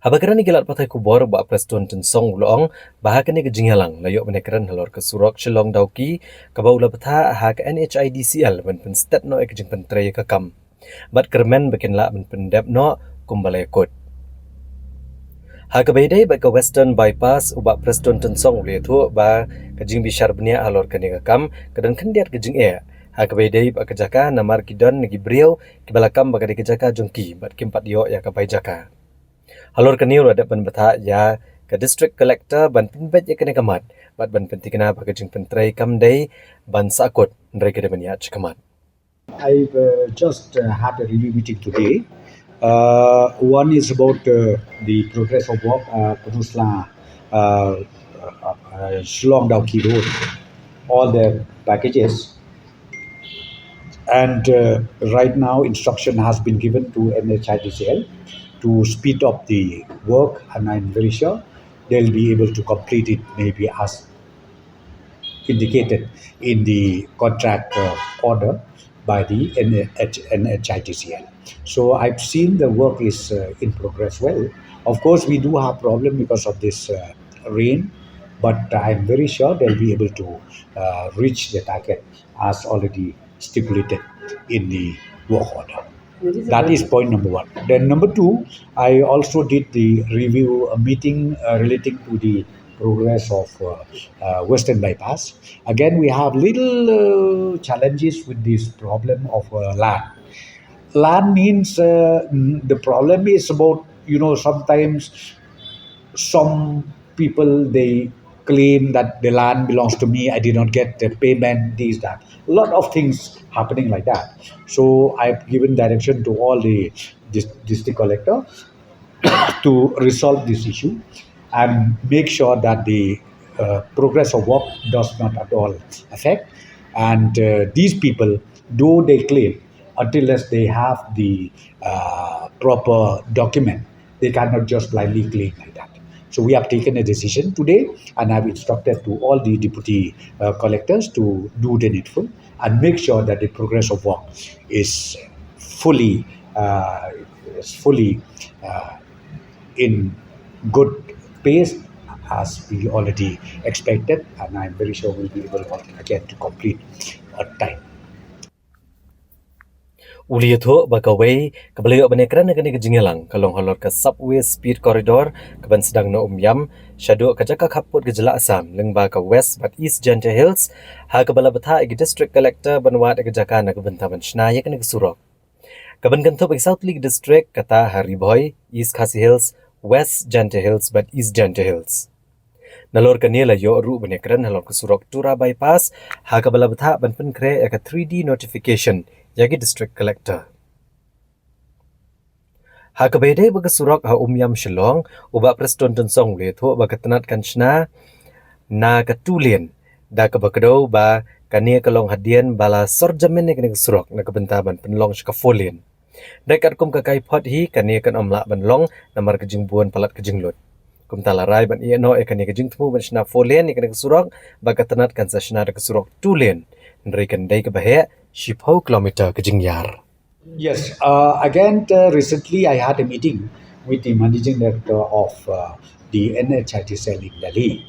Haba kren ïa ki lad pathai khubor, u Bah Prestone Tynsong u la ong ba ha kane ka jingïalang la ïoh ban ïakren halor ka surok Shillong Dawki, kaba u la bthah ha ka N H I D C L ban pynstet noh ïa ka jingpyntrei ïa ka kam bad kyrmen ba kin lah ban pyndep noh kumba la ïakut. Ha kaba ïadei bad ka Western Bypass, u Bah Prestone Tynsong u la ïathuh ba ka jingbishar bniah halor kane ka kam ka don khyndiat ka jingeh ha kaba ïadei bad ka jaka, namar ki don na ki briew kiba la kam ba ka dei ka jaka jong ki bad kim pat ïoh ïa ka bai jaka. Halor kane u la dep ban bthah ïa ka District Collector ban pynbeit ïa kane ka mat bad ban pynthikna ba ka jingpyntrei kam dei ban sahkut, hynrei ka dei ban ïaid shakhmat. I've uh, just uh, had a review meeting today. Uh, one is about uh, the progress of work, uh, Pynursla, uh, uh, uh, Shillong Dawki Road, all the packages. And uh, right now, instruction has been given to N H I D C L to speed up the work, and I'm very sure they'll be able to complete it maybe as indicated in the contract uh, order by the N H, N H I D C L. So I've seen the work is uh, in progress well. Of course, we do have problem because of this uh, rain, but I'm very sure they'll be able to uh, reach the target as already stipulated in the work order. That is point number one. Then number two, I also did the review uh, meeting uh, relating to the progress of uh, uh, Western Bypass. Again, we have little uh, challenges with this problem of uh, land. Land means uh, mm, the problem is about, you know, sometimes some people, they claim that the land belongs to me, I did not get the payment, this, that. A lot of things happening like that. So I've given direction to all the dis- district collector to resolve this issue and make sure that the uh, progress of work does not at all affect. And uh, these people, though they claim, until unless they have the uh, proper document, they cannot just blindly claim like that. So we have taken a decision today, and I've instructed to all the deputy uh, collectors to do the needful and make sure that the progress of work is fully uh, is fully uh, in good pace as we already expected, and I'm very sure we'll be able again to complete on time. U la ïathuh ba kawei kaba la ïoh ban ïakren ha kane ka jingïalang ka long halor ka Subway Speed Corridor, kaban sdang na Umiam shaduh ka jaka khappud ka jylla Assam, lyngba ka West bad East Jaintia Hills, ha kaba la bthah ïa ka District Collector ban wad ïa ka jaka na ka bynta ban shna ïa kane ka surok. Kaban kynthup ïa ki saw tylli ki district, kata ha Ri Bhoi, East Khasi Hills, West Jaintia Hills bad East Jaintia Hills. Nalor kane la ïoh ruh ban ïakren halor ka surok Tura Bypass, ha kaba la bthah ban pynkhreh ïa ka three D notification ïa ki District Collector. Ha kaba ïadei bad ka surok ha Umiam Shillong, u Bah Prestone Tynsong u la ïathuh ba ka tnat kan shna na ka two lane, da kaba kdew ba kane ka long hadien ba la sor jamin ïa kane ka surok na ka bynta ban pynlong sha ka four lane. Hynrei katkum ka kaiphod hi, kane kan ym lah ban long namar ka jingbun palat ka jinglut. Kumta la rai ban ïeh noh ïa kane ka jingthmu ban shna four lane ïa kane ka surok, ba ka tnat kan sa shna da ka surok two lane. Hynrei kan dei kaba heh shiphew kilometer ka jingïar. Yes, uh, again, uh, recently I had a meeting with the managing director of uh, the N H I D C L in Delhi.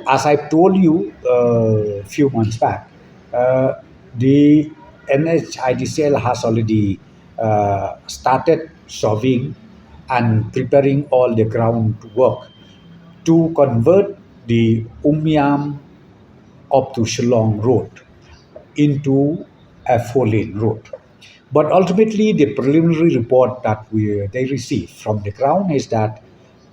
As I told you a few months back, uh, the N H I D C L has already uh, started surveying and preparing all the groundwork to convert the Umiam up to Shillong road into a four lane road. But ultimately, the preliminary report that we, they received from the ground is that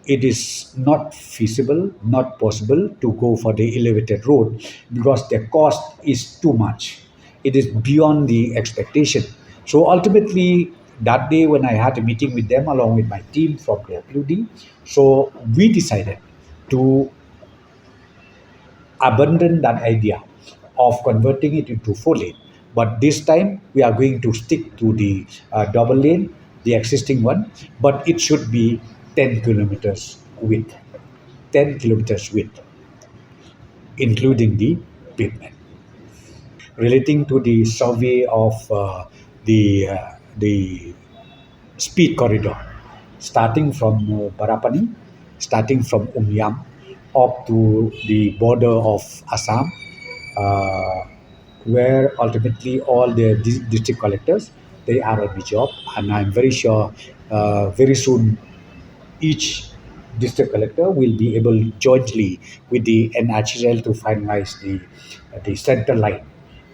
it is not feasible, not possible to go for the elevated road because the cost is too much. It is beyond the expectation. So ultimately, that day when I had a meeting with them along with my team from the W D, so we decided to abandon that idea of converting it into four lane. But this time, we are going to stick to the uh, double lane, the existing one, but it should be ten kilometers width, ten kilometers width, including the pavement. Relating to the survey of uh, the uh, the speed corridor, starting from uh, Barapani, starting from Umiam, up to the border of Assam, uh, where ultimately all the di- district collectors, they are on the job, and I'm very sure uh, very soon each district collector will be able jointly with the N H I D C L to finalize the the center line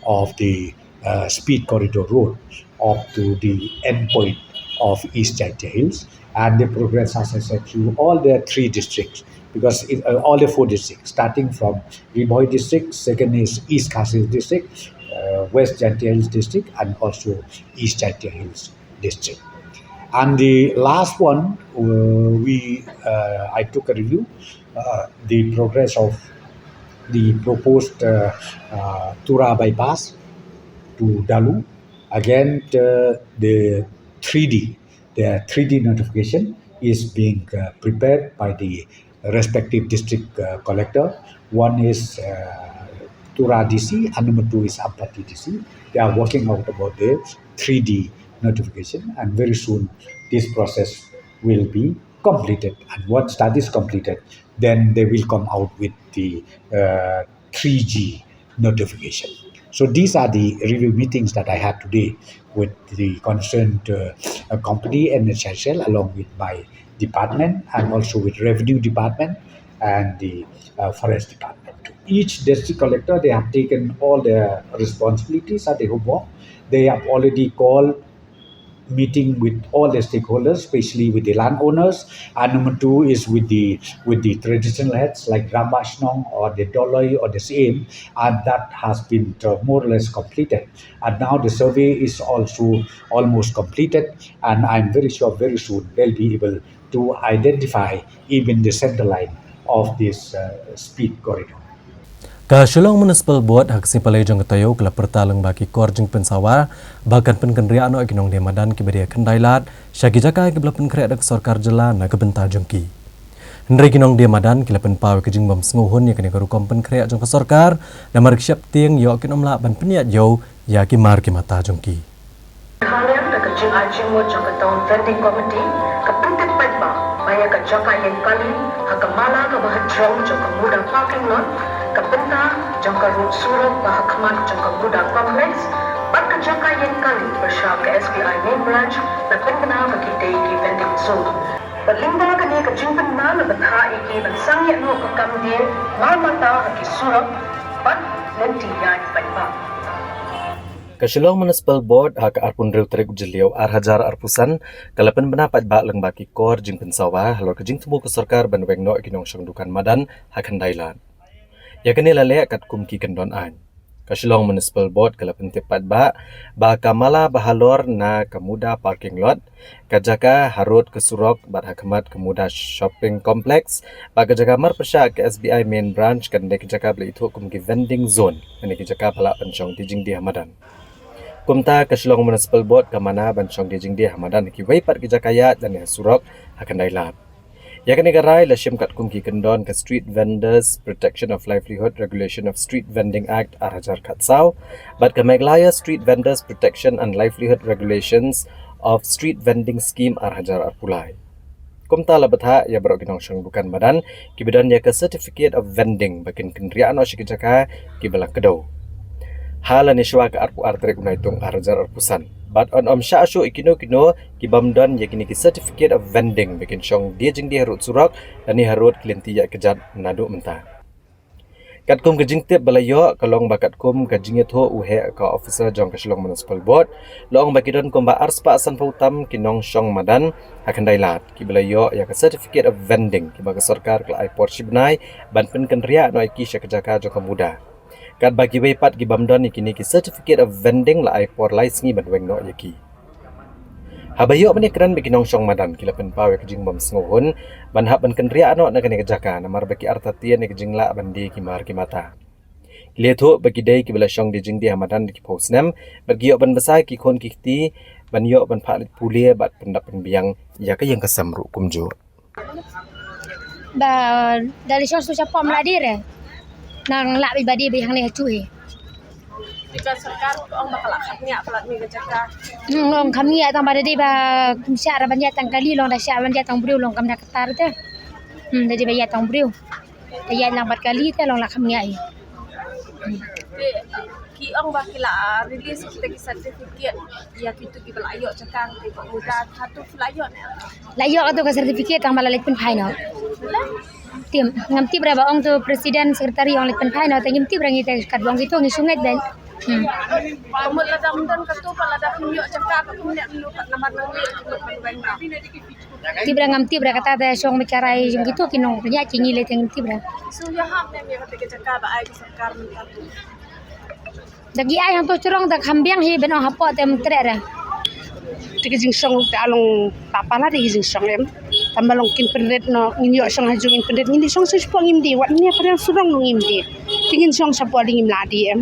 of the uh, speed corridor road up to the end point of East Jaintia Hills. And the progress, as I said, through all the three districts, because it, uh, all the four districts, starting from Ri Bhoi district, second is East Khasi District, uh, West Jaintia Hills District, and also East Jaintia Hills District. And the last one, uh, we uh, I took a review uh, the progress of the proposed uh, uh, Tura bypass to Dalu. Again, uh, the three D, the three D notification is being uh, prepared by the respective district uh, collector. One is uh, Tura D C and number two is Ampati D C. They are working out about the three D notification, and very soon this process will be completed. And once that is completed, then they will come out with the uh, three G notification. So these are the review meetings that I had today with the concerned uh, uh, company, N H I D C L, along with my department and also with revenue department and the uh, forest department. Each district collector, they have taken all their responsibilities at the homework. They have already called meeting with all the stakeholders, especially with the landowners. And number two is with the with the traditional heads like Rangbah Shnong or the Doloi or the Syiem, and that has been uh, more or less completed. And now the survey is also almost completed, and I'm very sure very soon they'll be able to identify even the center line of this uh, speed corridor. Ka Shillong Municipal Board ha ka sngi Palei jong ka taïew ka la pyrta lyngba ki kor jingpynsawa ba kan pynkynriah noh ïa ki nongdie madan kiba dei ha khyndai lad sha ki jaka kiba la pynkhreh da ka sorkar jylla na ka bynta jong ki. Hynrei ki nongdie madan ki la pynpaw ïa ka jingbym sngewhun ïa kane ka rukom pynkhreh jong ka sorkar, namar ki sheptieng ïoh kin ym lah ban pynïaid ïew ïa ki mar ki mata jong ki. Haliang da ka jingai jingmut jong ka Town Vending Committee, ka pyntip paidbah ba ïa ka jaka ïeng kali ha ka mala kaba hajrong jong ka Muda Parking Lot, ka bynta jong ka rud surok ba ha khmat jong ka Muda Complex, bad ka jaka ïeng kali pyrshah ka S B I Main Branch, la pynbna ba ki dei ki vending zone. Bad lyngba kane ka jingpynbna la bthah ïa ki ban sangeh noh ka kam die mar mata ha ki surok bad lynti ïaid paidbah. Ka Shillong Municipal Board ha ka arphew hynriew tarik u Jylliew ar hajar arphew san ka la pynbna paidbah lyngba ki kor jingpynsawa halor ka jingthmu ka sorkar ban weng noh ïa ki nongshong dukan madan ha khyndai lad. Ïa kane la leh katkum ki kyndon aiñ. Ka Shillong Municipal Board ka la pyntip paidbah ba ka Mala Bahalor na ka Muda Parking Lot, ka jaka harud ka surok bad ha khmat ka Muda Shopping Complex bad ka jaka marpyrshah ka S B I Main Branch kan dei ka jaka ba la ithuh kum ki vending zone, kane ka jaka ba lah ban shong die jingdie ha madan. Kumta ka Shillong Municipal Board ka mana ban shong die jingdie ha madan ha kiwei pat ki jaka ïaid lane ha surok ha Khyndai Lad. Ïa kane ka rai la shim katkum ki kyndon ka Street Vendors Protection of Livelihood Regulation of Street Vending Act ar hajar khatsaw bad ka Meghalaya Street Vendors Protection and Livelihood Regulations of Street Vending Scheme ar hajar arphew lai. Kumta la bthah ïa baroh ki nongshong dukan madan kiba don ïa ka Certificate of Vending ba kin kynriah noh sha ki jaka kiba la kdew ha lane shwa ka arphew ar tarik u Naitung ar hajar arphew san. Bad yn ym shah shuh ïa kino kino ki bym don ïa kine ki Certificate of Vending ba kin shong die jingdie harud surok lane harud ki lynti ïaid kjat naduh mynta. Katkum ka jingtip ba la ïoh, ka long ba katkum ka jingïathuh u heh ka officer jong ka Shillong Municipal Board, la ong ba ki don kumba arspah sanphew tam ki nongshong madan ha Khyndai Lad kiba la ïoh ïa ka Certificate of Vending kiba ka sorkar ka la ai por shi bnai ban pynkynriah noh ïa ki sha ka jaka jong ka Muda. Katba kiwei pat ki bym don ïa kine ki Certificate of Vending la ai por lai sngi ban weng noh ïa ki. Haba ïoh ban ïakren bad ki nongshong madan, ki la pynpaw ïa ka jingbymsngewhun ban hap ban kynriah noh na kane ka jaka namar ba ki artatien ïa ka jinglah ban die ki mar ki mata. Ki la ïathuh ba ki dei kiba la shong die jingdie ha madan da ki phew snem bad ki ïoh ban bsa ïa ki khun ki kti ban ïoh ban phah leit pule bad pyndap pynbiang ïa ka ïing ka sem ruh kumjuh. Ba da li shong shu shapoh mla dei re. Nang lah bad ba dei ba hangne ha chu hi. Jaka sorkar ka ong ba ka la kham ngiah palat ni ka jaka. Hmm, ong kham ngiah tang ba da dei ba kum shah ra ban ïaid tang kali long da shah ban ïaid tang briew long kam da kata te. Hmm, da dei ba ïaid tang briew. Da ïaid lang bad kali te long la kham ngiah hi. Te ki ong ba ki la release kita ki certificate ïa kitu kiba la ïoh jaka te ba Muda, hato ki la ïoh ne? La ïoh kato ka certificate tang ba la leit pynphai noh. Te ngam tip re ba ong tu president secretary ong leit pynphai noh, te ngim tip re ngi te katba ong kitu ngi shu ngeit beit. Hmm. Ka mut lada ym don kato pat lada pynïoh jaka ka pynïoh lu pat namar nang leit ka mut ban weng noh. Tip re ngam tip re kata te shong mih ka rai jong kitu ki nongpynïaid ki ngi lei te ngim tip re. Shu ïahap ne ïa kata ka jaka ba ai ka sorkar mynta tu. Da ki ai hangto jrong da kham biang hi ban ong hapoh te ym treh re. Te ka jingshong te a long palat te ka jingshong em. Tang ba long kin pynrit noh ngin ïoh shong ha jong ngin pynrit ngin ïoh shong shapoh ngim die wat ngin ïa pyrshang surok noh ngim die. Te ngin shong shapoh te ngim lah die em.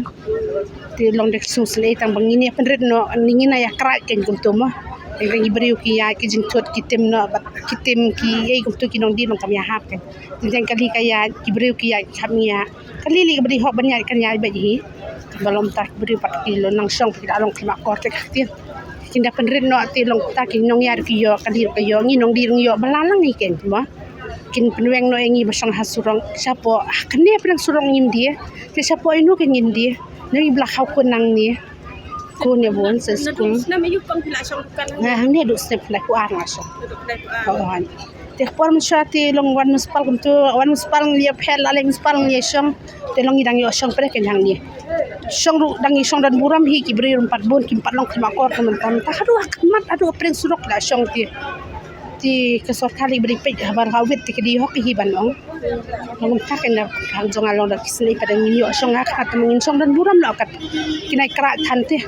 Te long da ka jingsngewsynei tang ba ngin ïa pynrit noh ngin ïa krai kein kumto mo. Tang ki briew ki ïa ki jingthut ki tim noh bad ki tim ki ei kumto ki nongdie long kam ïahap kein. Tang kali ka ïa ki briew ki ïa ki hap ngi ïa kali li ka bri hok ban ïa kan ïa bad hi. Ba long ta ki briew pat ki long nang shong ki da long ki ma kor te ka tin. Kin da pynrit noh te long ta ki nongïar ki ïoh kali ka ïoh ngi nongdie ngi ïoh ba la lang hi kein mo. Kin pynweng noh ïa ngi ba shong ha surok shapoh kane pynweng surok ngim die. Te shapoh ino kein ngin die. Ngi bla khaw kun nangne. Kun ïa bun sa skul. Snem ayu kong phi la shong dukan hangne? Nga hangne du snem phi la ku ar nga shong. Du snem phi la ku ar. Te por mynshwa te long wan municipal kumtu wan municipal ngi ïa phet la leng municipal ngi ïa shong. Te long ngi dang ïoh shong pyrshah kein hangne. Shong ruh dang ïa shong don burom hi ki briew ruh pat bun kim pat long kim akor ka mynta mynta haduh ha khmat haduh ha pyrshah surok la shong te. Te ka sorkar i briew peit habar ha wit te ka dei hok hi ban ong. Long mynta kein da hang jong nga long da ki snei pat dang ngin ïoh shong ha khmat te ngin shong don burom noh kat. Ki nai kra than te.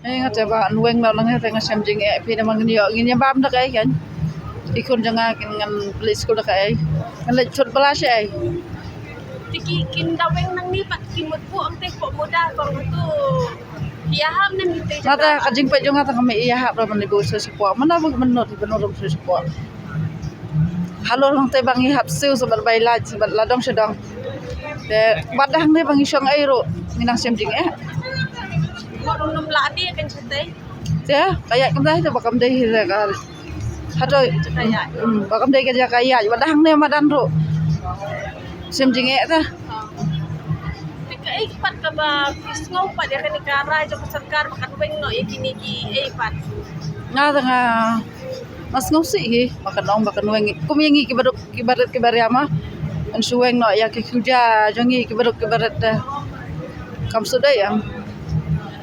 Hei nga te ba nang weng noh nang hei te nga shem jingeh phi namar ngin ïoh ngin ïa bam da kaei kan. Ki khun jong nga kin ngan leit skul da kaei. Ngan leit chut bala shi ei. Te ki kin da weng nangne pat ki mut buh ong te poh Muda kong tu. Ki ïahap ne mi te. Nga te ka jingpeit jong nga te ka mih ïahap ra ban leit buh sa shapoh. Mana buh ban nud ban nud sa shapoh. Halor nangtei ba ngi hap siew sa bad bai lait sa bad la dong sha dong. Te bad da hangne ba ngi shong ei ruh ngi nang shem jingeh. Te ka ïaid kam dei te ba kam dei hi te ka. Hato ba kam dei ka jaka ïaid bad da hangne madan ruh. Shem jingeh te. Te kaei pat kaba phi sngew pat ïa kane ka rai jong ka sorkar ba kan weng noh ïa kine kiei pat? Nga te nga Nga sngewsih hi ba kan ong ba kan weng kum ïa ngi kiba duk kiba rit kiba riam ma. Kan shu weng noh ïa ki khuja jong ngi kiba duk kiba rit te. Kam shu dei em.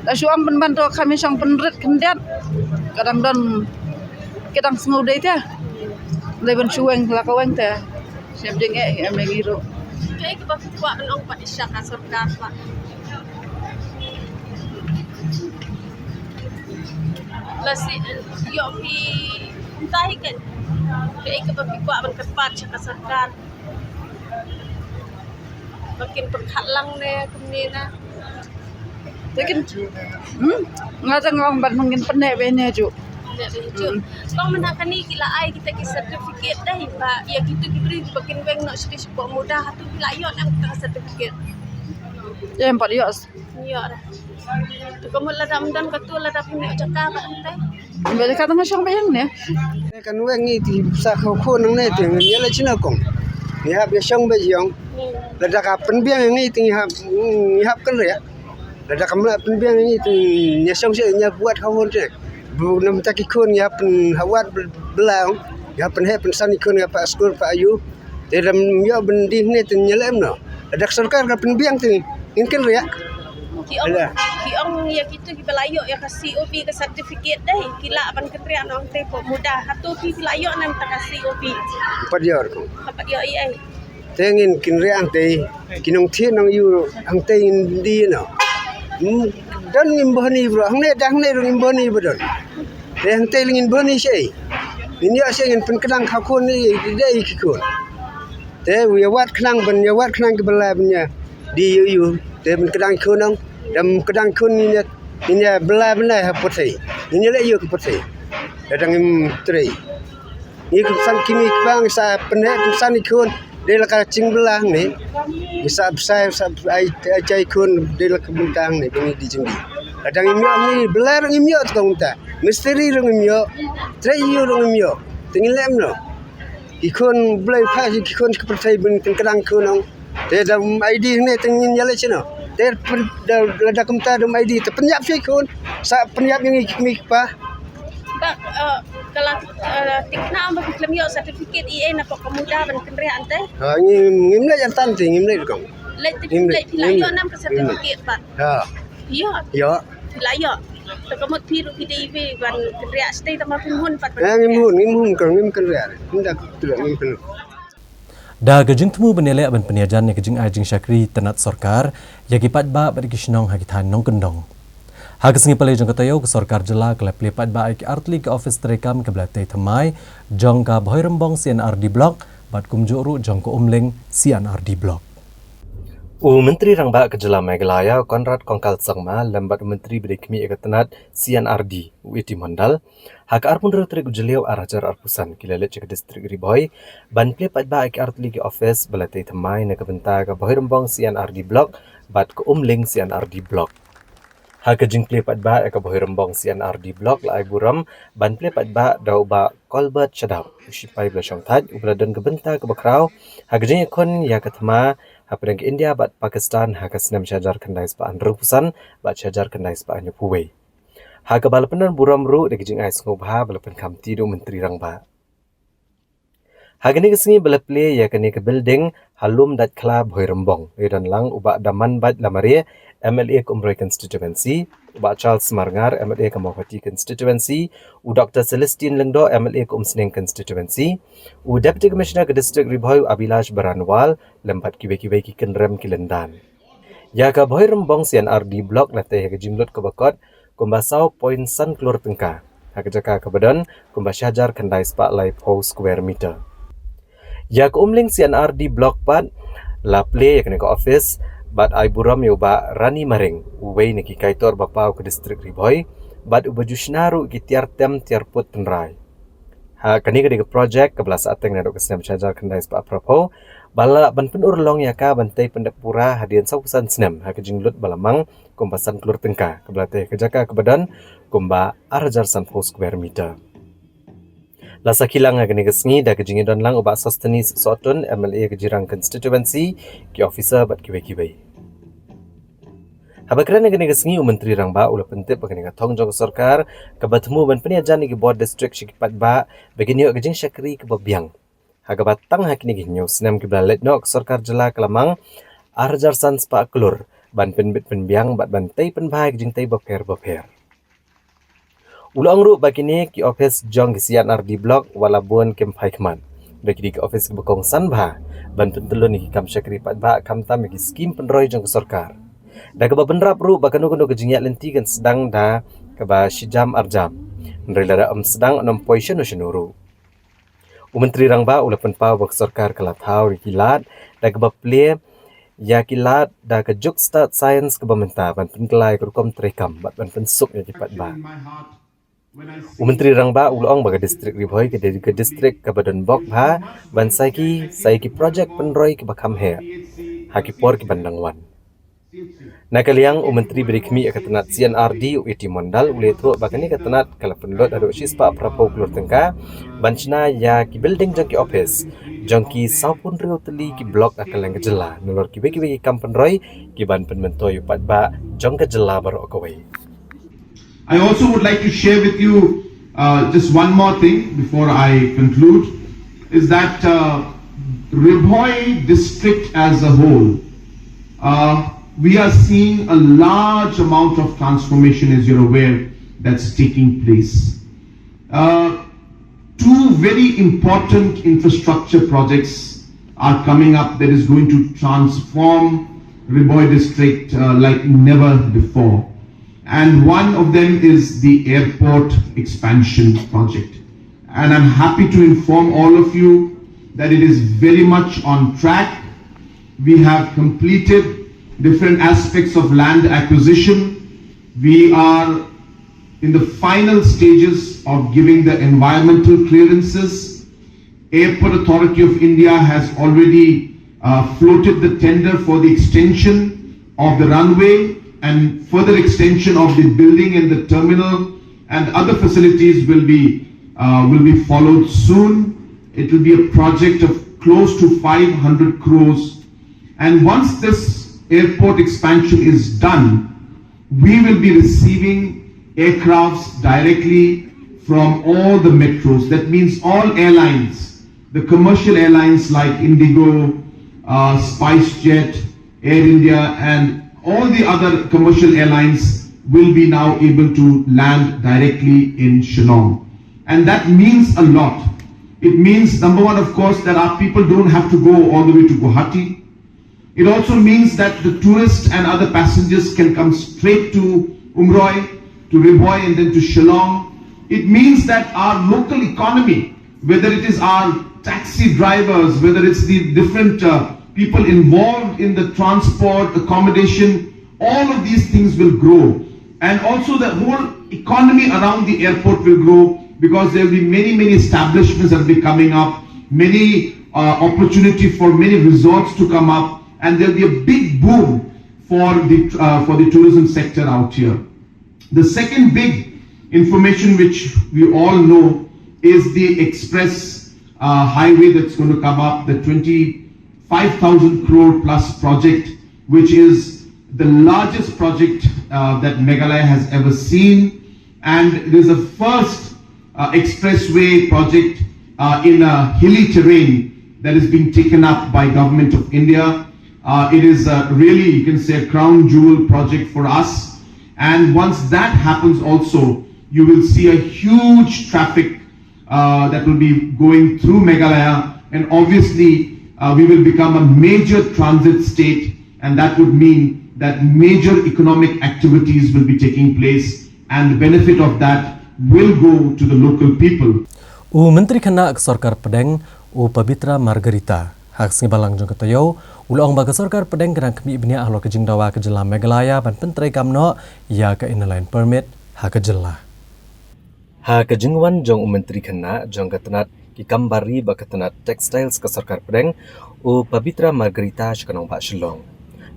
Da shu ong pynban to kham ïa shong pynrit khyndiat. Ka dang don ki dang sngew dei te. Dei ban shu weng la ka weng te. Shem jingeh em ïa ngi ruh. Kaei kaba phi kwah ban ong pat ïa ka sorkar pat? Lasi ïoh phi kumta hi kan. Kaei kaba phi kwah ban kyrpad sha ka sorkar ba kin pyrkhat lang ne kumne na. Te kin, hmm? Nga tang ong ban mungkin pyneh bene ju. Pyneh bene ju. Kong mynta kane ki la ai kita ki certificate dei ba ïa kitu ki briew ba kin weng noh sha ki shapoh MUDA, hato ki la ïoh ne em kita certificate? Em pat ïoh. Ïoh dah. Tu ka mut lada ym don katu, lada pyneh jaka ba hangtai. Ba jaka tang shong ba ïang ne. Kan weng ngi ti sa khaw khun nang ne ti ngi la china kong. Ngi hap ïa shong ba jiong. Lada ka pynbiang ngi ti ngi hap, ngi hap kan ria. Lada kam la pynbiang ngi ti ngi shong shi ngi buat khaw khun te. Bu nam ta ki khun ngi hap pyn hawat bla. Ngi hap pynheh pynsan ki khun ngi hap pa skul pa ayu. Te dam ïoh ban dih ne te ngi lem no. Lada ka sorkar ka pynbiang te ngin kan ria. Ki ong, ki ong ïa kitu kiba la ïoh ïa ka C O P ka certificate dei ki lah ban kynriah noh hangtei poh MUDA. Hato ki la ïoh ne em ta ka C O P? Pat ïoh ko. Pat ïoh ei ei. Te ngin kynriah hangtei ki nongthied nongayu hangtei ngin dih noh. Hmm, don ngim bohni bro, hangne da hangne ruh ngim bohni ba don. Te hangtei ngin bohni shei. Ngin ïoh shei ngin pynkdang kha khun ni dei ki khun. Te u ïa wad khnang ban ïa wad khnang kiba la ban ïa dih ïoh ïoh. Te ban kdang khun nong. Dam kdang khun ngin ïa, ngin ïa bla bnai ha pyrthei. Ngin ïa leh ïoh ki pyrthei. Te dang im trei. Ngi kum san ki mei ki pa ngi sa pyneh kum san ki khun. Dei la ka jingbylla hangne. Ngi sa bsai sa ai ai jai khun dei la ka bynta hangne ba ngi dih jingdih. Ka dang im ïoh ngi bylla ruh ngim ïoh tang kumta. Mistri ruh ngim ïoh. Trei ïoh ruh ngim ïoh. Te ngin lem noh. Ki khun blei pha ki khun ki pyrthei ban pynkdang khun nong. Te dam I D hangne te ngin ïa leh shano. Te pyn da lada kumta dam I D te pynïap shi khun. Sa pynïap ïa ngi ki mei ki pa. Ba, eh, ka la, eh, thikna ba ki khlem ïoh certificate ei ei na pok ka MUDA ban kynriah hangtei? Ha, ngim, ngim leh ïa tan te, ngim leh kong. Leh te, ngim leh, leh phi la ngim ïoh nam ka certificate pat? Ha. Ïoh. Ïoh. Phi la ïoh. Te ka mut phi ruh phi dei phi ban kynriah shatei tang ba phin hun pat ban. Ha, ngim hun, ngim hun kong, ngim kynriah. Ngim da kynriah, ngim kynriah. Da ka jingthmu ban ïaleh ban pynïajan ïa ka jingai jingshakri tnat sorkar ïa ki paidbah bad ki shnong ha ki thaiñ nongkyndong. Ha ka sngi Palei jong ka taïew ka sorkar jylla ka la plie paidbah ïa ki artylli ki office treikam kiba la tei thymmai jong ka Bhoirymbong C and R D Block bad kumjuh ruh jong ka Umling C and R D Block. U Myntri Rangbah ka jylla Meghalaya u Conrad Kongkal Sangma lem bad u Myntri ba dei khmih ïa ka tnat C and R D u A T Mondal ha ka arphew hynriew tarik u Jylliew ar hajar arphew san ki la leit sha ka distrik Ri Bhoi ban plie paidbah ïa ki artylli ki office ba la tei thymmai na ka bynta ka Bhoirymbong C and R D Block bad ka Umling C and R D Block. Ha ka jingplie paidbah ïa ka Bhoirymbong C and R D Block la ai burom ban plie paidbah da u Bah Colbert Shadap, u shipai ba la shongthait uba la don ka bynta kaba khraw ha ka jingïakhun ïa ka thma hapdeng ka India bad Pakistan ha ka snem shi hajar khyndai spah hynriewphew san bad shi hajar khyndai spah hynñiewphew wei. Ha kaba la pyndon burom ruh da ka jingai sngewbha ba la pynkham ti da u Myntri Rangbah. Ha kane ka sngi ba la plie ïa kane ka building ha Lumdaitkhla Bhoirymbong, la don lang u Bah Damanbait Lamare, M L A ka Umroi Constituency, u Bah Charles Marngar, M L A ka Mawhati Constituency, u Doctor Celestine Lyngdoh, M L A ka Umsning Constituency, u Deputy Commissioner ka District Ri Bhoi u Abhilash Baranwal, lem bad kiwei kiwei ki kynrem ki lyndan. Ïa ka Bhoirymbong C and R D Block la tei ha ka jinglut kaba kot kumba saw point san klur tyngka ha ka jaka kaba don kumba shi hajar khyndai spah laiphew square meter. Ïa ka Umling C and R D Block pat la plie ïa kane ka office bad ai burom ïa u Bah Rani Maring, uwei na ki kaitor ba paw ka distrik Ri Bhoi bad uba ju shna ruh ki tiar tem tiar put tynrai. Ha kane ka dei ka projek kaba la sah teng naduh ka snem shi hajar khyndai spah phraphew ba la ban pynurlong ïa ka ban tei pyndep pura hadien sawphew san snem ha ka jinglut ba la mang kumba san klur tyngka kaba la tei ha ka jaka kaba don kumba ar hajar sanphew square meter. La sakhi lang ha kane ka sngi da ka jingïadon lang u Bah Sosthenes Sohtun, M L A ka Jirang Constituency, ki officer bad kiwei kiwei. Haba kren ha kane ka sngi u Myntri Rangbah u la pyntip ba kane ka thong jong ka sorkar kaba thmu ban pynïajan ïa ki bor district sha ki paidbah ba kin ïoh ka jingshakri kaba biang. Ha kaba tang ha kine ki hynñiew snem kiba la leit noh ka sorkar jylla ka la mang ar hajar san spah klur ban pynbit pynbiang bad ban tei pynbha ïa ki jingtei bapher bapher. U la ong ruh ba kine ki office jong ki C and R D Block wat la bun kim phai khmat ba ki dei ki office kiba kongsan bha ban pyntyllun ïa ki kam shakri paidbah khamtam ïa ki skim pynroi jong ka sorkar. Da kaba bynrap ruh ba kano kano ka jingïaid lynti kan sdang da kaba shi jam ar jam. Hynrei lada ym sdang, ym poi shano shano ruh. U Myntri Rangbah u la pynpaw ba ka sorkar ka la thaw ïa ki lad da kaba plie ïa ki lad da ka juk stad science kaba mynta ban pynkylla ïa ka rukom treikam bad ban pynsuk ïa ki paidbah. U Myntri Rangbah u la ong ba ka distrik Ri Bhoi ka dei ka distrik kaba don bok bha ban sa ïa ki, sa ïa ki projek pynroi kiba kham heh ha ki por kiban dang wan. Na ka liang u Myntri ba dei khmih ïa ka tnat C and R D, u A T Mondal, u la ïathuh ba kane ka tnat ka la pynlut haduh shispah phraphew klur tyngka ban shna ïa ki building jong ki office jong ki sawphew hynriew tylli ki block ha kylleng ka jylla, nalor kiwei kiwei ki kam pynroi kiban pynmyntoi ïa u paidbah jong ka jylla baroh kawei. I also would like to share with you uh, just one more thing before I conclude, is that uh, Ri Bhoi district as a whole, uh, we are seeing a large amount of transformation, as you're aware, that's taking place. Uh, two very important infrastructure projects are coming up that is going to transform Ri Bhoi district uh, like never before. And one of them is the airport expansion project. And I'm happy to inform all of you that it is very much on track. We have completed different aspects of land acquisition. We are in the final stages of giving the environmental clearances. Airport Authority of India has already uh, floated the tender for the extension of the runway and further extension of the building and the terminal and other facilities will be uh, will be followed soon. It will be a project of close to five hundred crores. And once this airport expansion is done, we will be receiving aircrafts directly from all the metros. That means all airlines, the commercial airlines like Indigo, uh, SpiceJet, Air India, and all the other commercial airlines will be now able to land directly in Shillong. And that means a lot. It means, number one, of course, that our people don't have to go all the way to Guwahati. It also means that the tourists and other passengers can come straight to Umroi, to Ri Bhoi, and then to Shillong. It means that our local economy, whether it is our taxi drivers, whether it's the different uh, people involved in the transport, accommodation, all of these things will grow. And also the whole economy around the airport will grow because there will be many, many establishments that will be coming up, many uh, opportunity for many resorts to come up, and there will be a big boom for the uh, for the tourism sector out here. The second big information which we all know is the express uh, highway that's going to come up, the twenty-five thousand crore plus project, which is the largest project uh, that Meghalaya has ever seen. And it is the first uh, expressway project uh, in a hilly terrain that is being taken up by Government of India. Uh, it is uh, really, you can say, a crown jewel project for us. And once that happens also, you will see a huge traffic uh, that will be going through Meghalaya. And obviously, uh, we will become a major transit state. And that would mean that major economic activities will be taking place. And the benefit of that will go to the local people. U Myntri Khynnah ka Sorkar Pdeng, u Pabitra Margherita, ha ka sngi Balang jong ka taïew, u la ong ba ka Sorkar Pdeng ka dang khmih bniah halor ka jingdawa ka jylla Meghalaya ban pyntreikam noh ïa ka Inner Line Permit ha ka jylla. Ha ka jingwan jong u Myntri Khynnah jong ka tnat ki kam bar ri bad ka tnat Textiles ka Sorkar Pdeng, u Pabitra Margherita sha ka nongbah Shillong,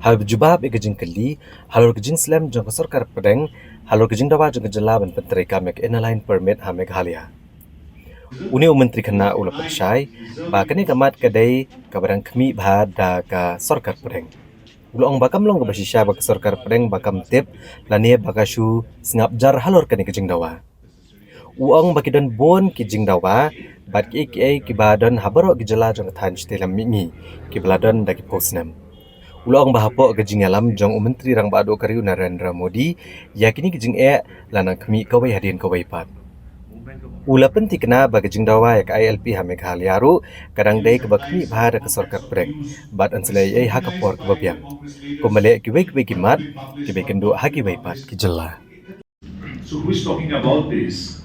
ha kaba jubab ïa ka jingkylli halor ka jingslem jong ka Sorkar Pdeng halor ka jingdawa jong ka jylla ban pyntreikam ïa ka Inner Line Permit ha Meghalaya. Une u Myntri Khynnah u la pynshai ba kane ka mat ka dei kaba dang khmih bha da ka Sorkar Pdeng. U la ong ba kam long kaba shisha ba ka Sorkar Pdeng ba kam tip lane ba ka shu sngap jar halor kane ka jingdawa. U ong ba ki don bun ki jingdawa bad kiei kiei kiba don ha baroh ki jylla jong ka thaiñ shatei lam mihngi kiba la don da ki phew snem. U la ong ba hapoh ka jingïalam jong u Myntri Rangbah Duh ka ri u Narendra Modi ïa kine ki jingeh la nang khmih kawei hadien kawei pat. U la pynthikna ba ka jingdawa ïa ka I L P ha Meghalaya ruh ka dang dei kaba khmih bha da ka sorkar pdeng bad yn sa leh ei ei ha ka por kaba biang. Kumba leh kiwei kiwei ki mat kiba ïakynduh ha kiwei pat ki jylla. So who is talking about this?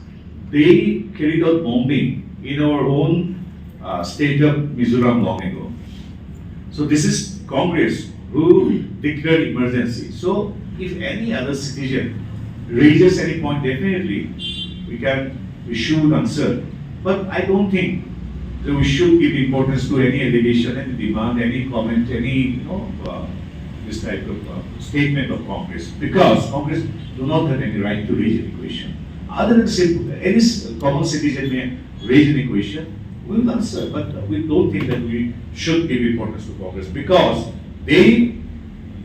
They carried out bombing in our own uh, state of Mizoram long ago. So this is Congress who declared emergency. So if any other citizen raises any point, definitely we can, we should answer. But I don't think that we should give importance to any allegation, any demand, any comment, any you know uh, this type of uh, statement of Congress, because Congress do not have any right to raise any question. Other than simple, any common citizen may raise any question, we will answer, but we don't think that we should give importance to Congress because they,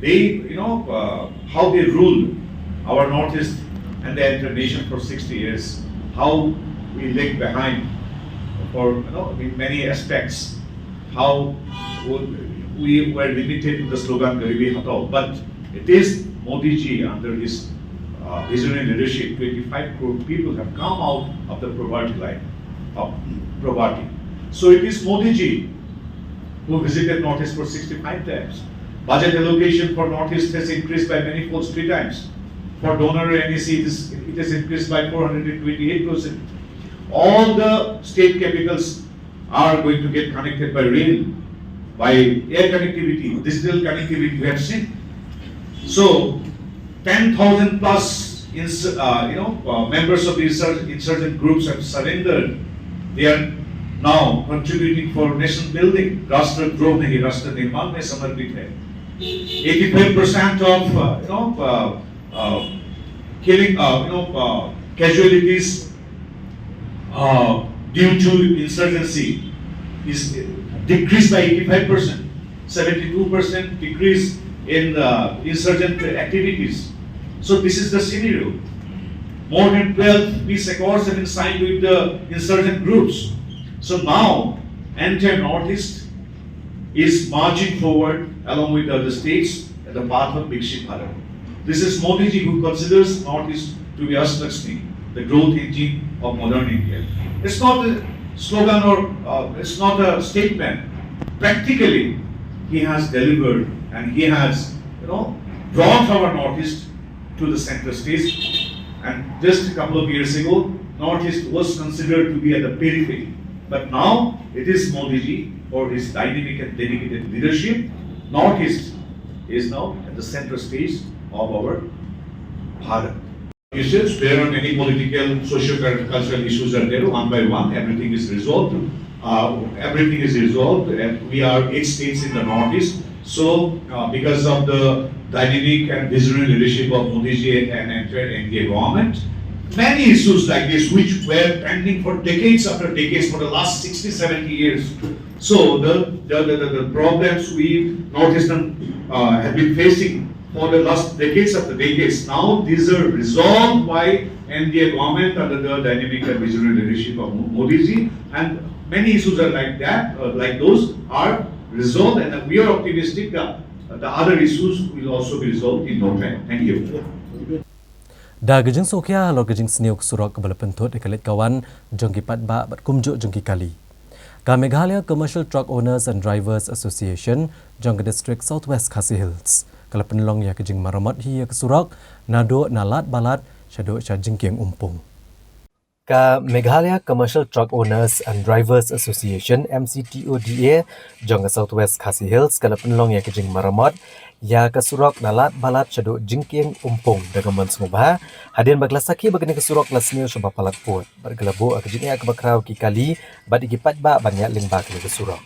they, you know, uh, how they ruled our Northeast and the entire nation for sixty years, how we lag behind for you know in many aspects, how we were limited to the slogan Garibi Hatao, but it is Modi ji under his uh, visionary leadership, twenty-five crore people have come out of the poverty line, of poverty. So it is Modi ji who visited Northeast for sixty-five times. Budget allocation for Northeast has increased by many folds, three times. For donor N E C, it, is, it has increased by four hundred twenty-eight percent. All the state capitals are going to get connected by rail, by air connectivity, digital connectivity we have seen. So ten thousand plus ins- uh, you know, uh, members of the insur- insurgent groups have surrendered. They are now contributing for nation building. राष्ट्रद्रोह नहीं, राष्ट्र निर्माण में समर्पित है. Eighty-five percent of uh, you know, uh, uh, killing, uh, you know, uh, casualties uh, due to insurgency is decreased by eighty-five percent, seventy-two percent decrease in the insurgent activities. So this is the scenario. More than twelve peace accords have been signed with the insurgent groups. So now, entire Northeast is marching forward along with the other states at the path of Viksit Bharat. This is Modi ji who considers Northeast to be Ashtakshni, the growth engine of modern India. It's not a slogan or uh, it's not a statement. Practically, he has delivered and he has, you know, brought our Northeast to the center stage. And just a couple of years ago, Northeast was considered to be at the periphery. But now it is Modi ji for his dynamic and dedicated leadership. Northeast is now at the center stage of our Bharat. Issues, there are many political, socio-cultural issues are there. One by one, everything is resolved. Uh, everything is resolved, and we are eight states in the Northeast. So, uh, because of the dynamic and visionary leadership of Modi ji and entire N D A government, many issues like this, which were pending for decades after decades for the last sixty, seventy years. So, the, the, the, the problems we Northeastern uh, have been facing for the last decades after decades. Now these are resolved by N D A government under the dynamic and visionary leadership of Modi ji, and many issues are like that, uh, like those are resolved, and we are optimistic that the other issues will also be resolved in no time. Thank you. Da ka jingsngewkhia halor ka jingsniew ka surok kaba la pynthut ïa ka leit ka wan jong ki paidbah bad kumjuh jong ki kali, ka Meghalaya Commercial Truck Owners and Drivers Association jong ka District South West Khasi Hills ka la pynlong ïa ka jingmaramot hi ïa ka surok naduh na Lad Balat shaduh sha Jingkieng Umpung. Ka Meghalaya Commercial Truck Owners and Drivers Association, M C T O D A, jong ka South West Khasi Hills ka la pynlong ïa ka jingmaramot ïa ka surok na Lad Balat shaduh Jingkieng Umpung da ka mon sngewbha hadien ba ka la sakhi ba kane ka surok la sniew shaba palat pud bad ka la buh ïa ka jingeh kaba khraw ïa ki kali bad ïa ki paidbah ban ïaid lyngba kane ka surok.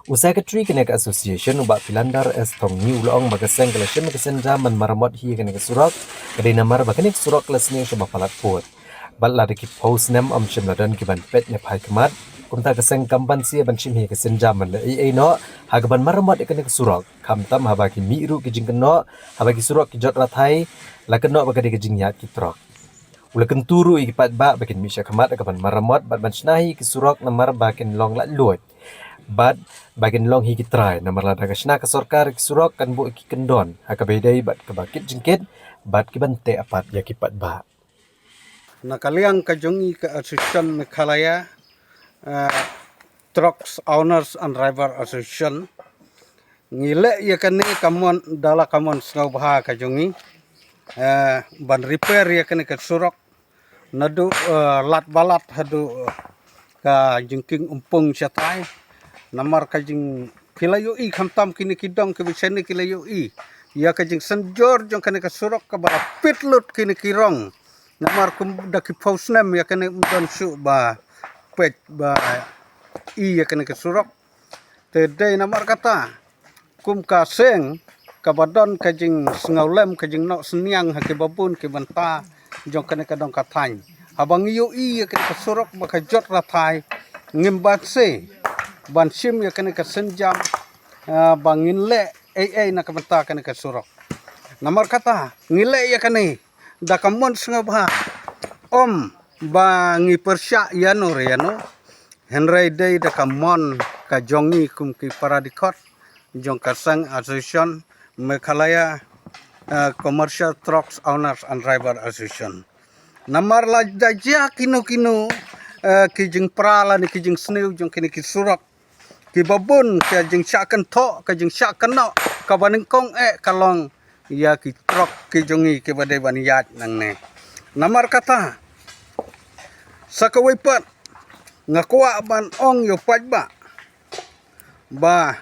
U Secretary kane ka association, u Bah Philander S Thongni, u la ong ba ka seng ka la shim ka sienjam ban maramot hi kane ka surok ka dei namar ba kane ka surok ka la sniew shaba palat pud. Bad lada ki phew snem ym shym la don ki ban peit ne phai khmat, kumta ka seng kam banse ban shim hi ka sienjam ban leh ei ei noh ha ka ban maramot ïa kane ka surok, khamtam haba ki mih ruh ki jingkynnoh, haba ki surok ki jot rathai, la kynnoh ba ka dei ka jingïaid ki trok. U la kyntu ruh ïa ki paidbah ba kin mih sha khmat ha ka ban maramot bad ban shna hi ki surok namar ba kin long laitluid bad ba kin long hi ki trai, namar lada ka shna ka sorkar ki surok kan buh ki kyndon ha kaba ïadei bad kaba kit jingkit bad ki ban teh apat ïa ki paidbah. Na ka liang ka jong ngi ka Association Meghalaya, eh, Trucks Owners and Driver Association, ngi leh ïa kane ka mon da la ka mon sngewbha ka jong ngi, eh, ban repair ïa kane ka surok naduh, eh, Lad Balat haduh, eh, ka jingkieng Umpung shatai. Namar ka jing phi la ïohi khamtam kine ki dong kiba shane ki la ïohi ïa ka jingsynjor jong kane ka surok kaba la pit lut kine ki rong. Namar kum da ki phew snem ïa kane ym don shuh ba peit ba i ïa kane ka surok. Te dei namar kata kum ka seng kaba don ka jingsngewlem, ka jingnoh synñiang ha kiba bun ki bynta jong kane ka dong ka thaiñ. Haba ngi ïohi ïa kane ka surok ba ka jot rathai, ngim banse ban shim ïa kane ka sienjam, ah, ba ngin leh ei ei na ka bynta kane ka surok. Namar kata ngi leh ïa kane da ka mon sngewbha, ym ba ngi pyrshah ïano re ïano, hynrei dei da ka mon ka jong ngi kum ki para dkhot jong ka seng Association Meghalaya, eh, Commercial Trucks Owners and Driver Association. Namar lada jia kino kino, eh, ki jingpra lane ki jingsniew jong kine ki surok, kiba bun ka jingshah kynthoh, ka jingshah kynnoh kaba nyngkong eh ka long ïa ki trok ki jong ngi kiba dei ban ïaid nangne. Namar kata sa kawei pat nga kwah ban ong ïa u paidbah ba,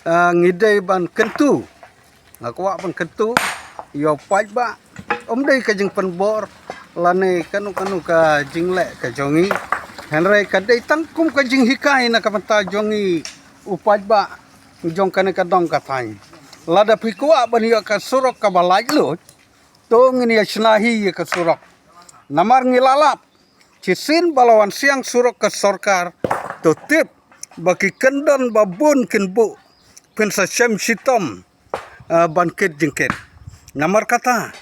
ah, ngi dei ban kyntu, nga kwah ban kyntu ïa u paidbah, ym dei ka jingpynbor lane kano kano ka jingleh ka jong ngi, hynrei ka dei tang kum ka jinghikai na ka bynta jong ngi u paidbah jong kane ka dong ka thaiñ. Lada phi kwah ban ïoh ka surok kaba laitluid, to ngin ïa shna hi ïa ka surok. Namar ngi la lap shisien ba la wan siang surok ka sorkar, to tip ba ki kyndon ba bun kin buh, phin sa shem shitom, ah, ban kit jingkit. Namar kata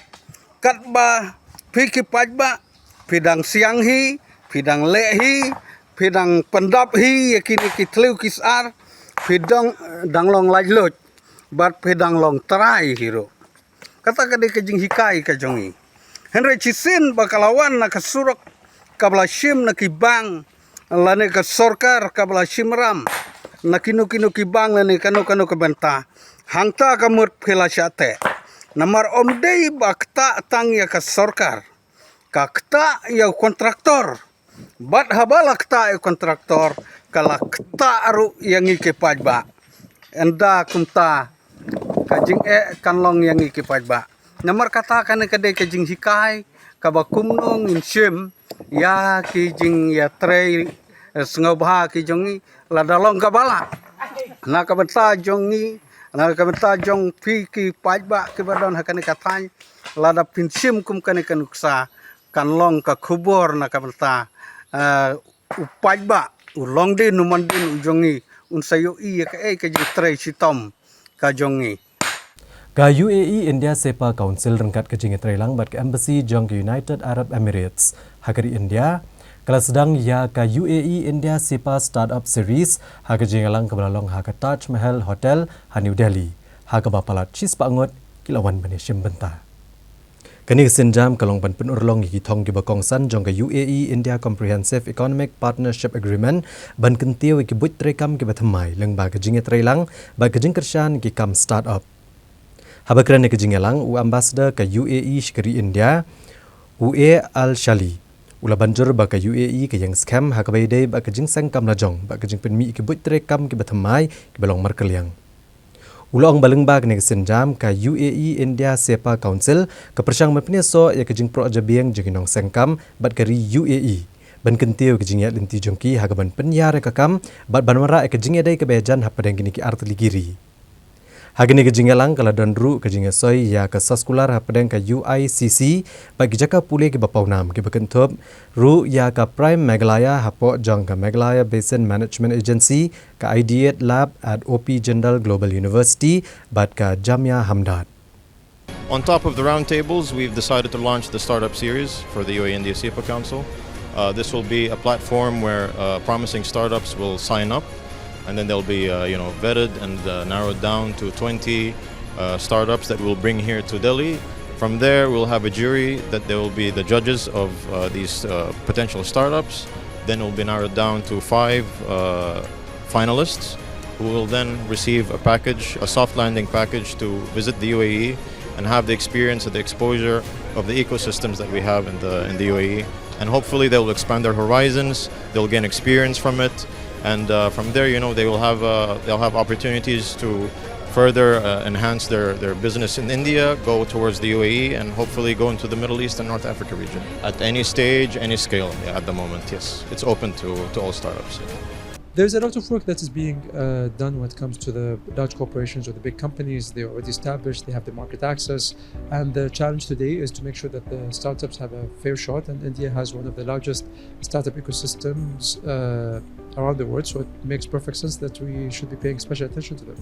katba phi ki paidbah phi dang siang hi, phi dang leh hi, phi dang pyndap hi ïa kine ki thliew ki sar, phi dang, dang long laitluid bad phi dang long trai hi ruh. Kata ka dei ka jinghikai ka jong ngi. Hynrei shisien ba ka la wan na ka surok kaba la shim na ki bank lane ka sorkar kaba la shim ram na kino kino ki bank lane kano kano ka bynta, hangta ka mut phi la shah teh. Namar ym dei ba ktah tang ïa ka sorkar, ka ktah ïa u kontraktor. Bad haba la ktah ïa u kontraktor ka la ktah ruh ïa ngi ki paidbah. Ynda kumta ka jingeh kan long ïa ngi ki paidbah. Namar kata kane ka dei ka jinghikai kaba kumno ngin shim ïa ki jingïatrei, eh, sngewbha ki jong ngi lada long kaba lah na ka bynta jong ngi, na ka bynta jong phi ki paidbah kiba don ha kane ka thaiñ. Lada phin shim kum kane ka nuksa kan long ka khubor na ka bynta, eh, u paidbah, u longdien u mandien u jong ngi, un sa ïohi ïa kaei ka jingtrei shitom ka jong ngi. Ka U A E India SEPA Council ryngkat ka jingïatreilang bad ka Embassy jong ka United Arab Emirates ha ka ri India ka la sdang ïa ka U A E India SEPA Startup Series ha ka jingïalang kaba la long ha ka Taj Mahal Hotel ha New Delhi, ha kaba palat shispah ngut ki la wan ban ïashim bynta. Kane ka sienjam ka long ban pynurlong ïa ki thong kiba kongsan jong ka U A E India Comprehensive Economic Partnership Agreement, ban kyntiew ïa ki buit treikam kiba thymmai lyngba ka jingïatreilang bad ka jingkyrshan ïa ki kam startup. Haba kren ha ka jingïalang, u Ambassador ka U A E sha ka ri India, u A Al Shali, u la ban jur ba ka U A E ka ïeng skhem ha kaba ïadei bad ka jingseng kam lajong bad ka jingpynmih ïa ki buit treikam kiba thymmai kiba long markylliang. U la ong ba lyngba kane ka sienjam ka U A E India SEPA Council ka pyrshang ban pynïasoh ïa ka jingproh jabieng jong ki nongseng kam bad ka ri U A E, ban kyntiew ïa ka jingïaid lynti jong ki ha kaban pynïar ïa ka kam bad ban wanrah ïa ka jingïadei kaba ïajan hapdeng kine ki artylli ki ri. Ha kane ka jingïalang ka la don ruh ka jingïasoi ïa ka soskular hapdeng ka U I C C bad ki jaka pule kiba pawnam kiba kynthup ruh ïa ka Prime Meghalaya hapoh jong ka Meghalaya Basin Management Agency, ka Ideate Lab at O P Jindal Global University bad ka Jamia Hamdard. On top of the roundtables, we've decided to launch the Startup Series for the U A E India SEPA Council. Uh, this will be a platform where, uh, promising startups will sign up, and then they'll be, uh, you know, vetted and, uh, narrowed down to twenty, uh, startups that we'll bring here to Delhi. From there, we'll have a jury that they will be the judges of uh, these uh, potential startups. Then it will be narrowed down to five uh, finalists who will then receive a package, a soft landing package to visit the U A E and have the experience of the exposure of the ecosystems that we have in the in the U A E. And hopefully, they will expand their horizons. They'll gain experience from it, and uh, from there, you know, they will have uh, they'll have opportunities to further uh, enhance their, their business in India, go towards the U A E, and hopefully go into the Middle East and North Africa region. At any stage, any scale, yeah, at the moment, yes. It's open to, to all startups. There's a lot of work that is being uh, done when it comes to the large corporations or the big companies. They're already established, they have the market access. And the challenge today is to make sure that the startups have a fair shot. And India has one of the largest startup ecosystems uh, around the world. So it makes perfect sense that we should be paying special attention to them.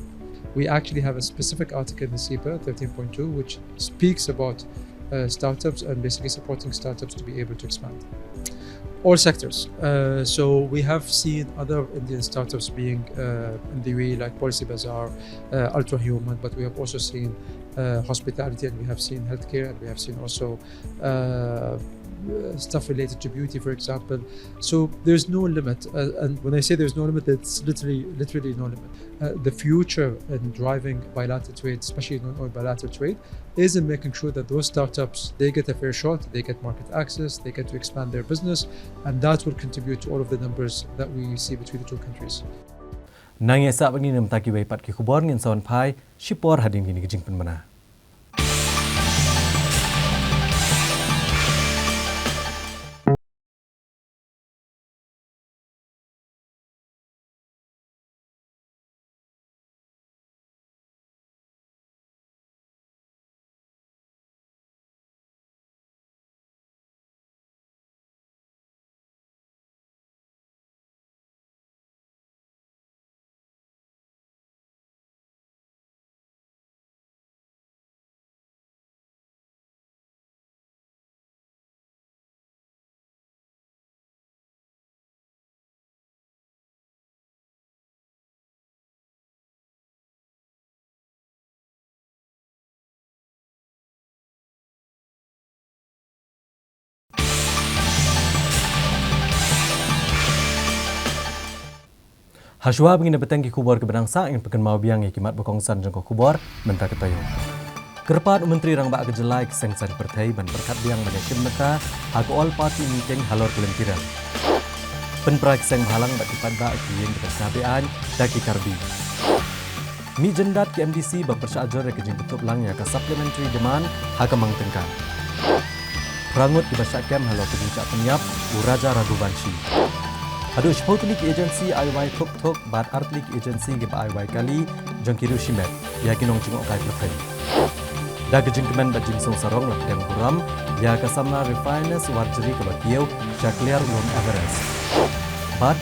We actually have a specific article in the SIPA thirteen point two, which speaks about uh, startups and basically supporting startups to be able to expand. All sectors. Uh, so we have seen other Indian startups being uh, in the U A E, like Policy Bazaar, uh, Ultra Human, but we have also seen uh, hospitality, and we have seen healthcare, and we have seen also uh, stuff related to beauty, for example. So there's no limit, uh, and when I say there's no limit, it's literally, literally no limit. Uh, the future in driving bilateral trade, especially non-oil bilateral trade, is in making sure that those startups, they get a fair shot, they get market access, they get to expand their business, and that will contribute to all of the numbers that we see between the two countries. Nang ïa sah bad ngi na bynta kiwei pat ki khubor, ngin sa wan phai shipor hadien kine ki jingpynbna. Hashwa ba ngin ïa bteng ki khubor kiba dang sah, ngin pynkynmaw biang ïa ki mat ba kongsan jong ka khubor mynta ka taïew. Kyrpad u Myntri Rangbah ka jylla ïa ki seng saiñ pyrthei ban pyrkhat biang ban ïakynduh mynta ha ka All Party Meeting halor ka Lynti Rel. Pynpra ki seng bhalang bad ki paidbah ki ïing ki bynta beaiñ da ki Karbi. Mih jyndat ki M D C ban pyrshah jur ïa ka jingpyntup lang ïa ka supplementary demand ha ka mang tyngka. Phra ngut kiba shah kem halor ka jingshah pynïap u Raja Raghuvanshi. Haduh shiphew tylli ki agency ai wai thuk thuk bad ar tylli ki agency kiba ai wai kali jong ki riewshimet ïa ki nongjngohkai pyrthei. Da ka jingkmen bad jingsngew sarong la pdiang burom ïa ka samla Refiners Warjri kaba kiew sha kliar u lum Everest. Bad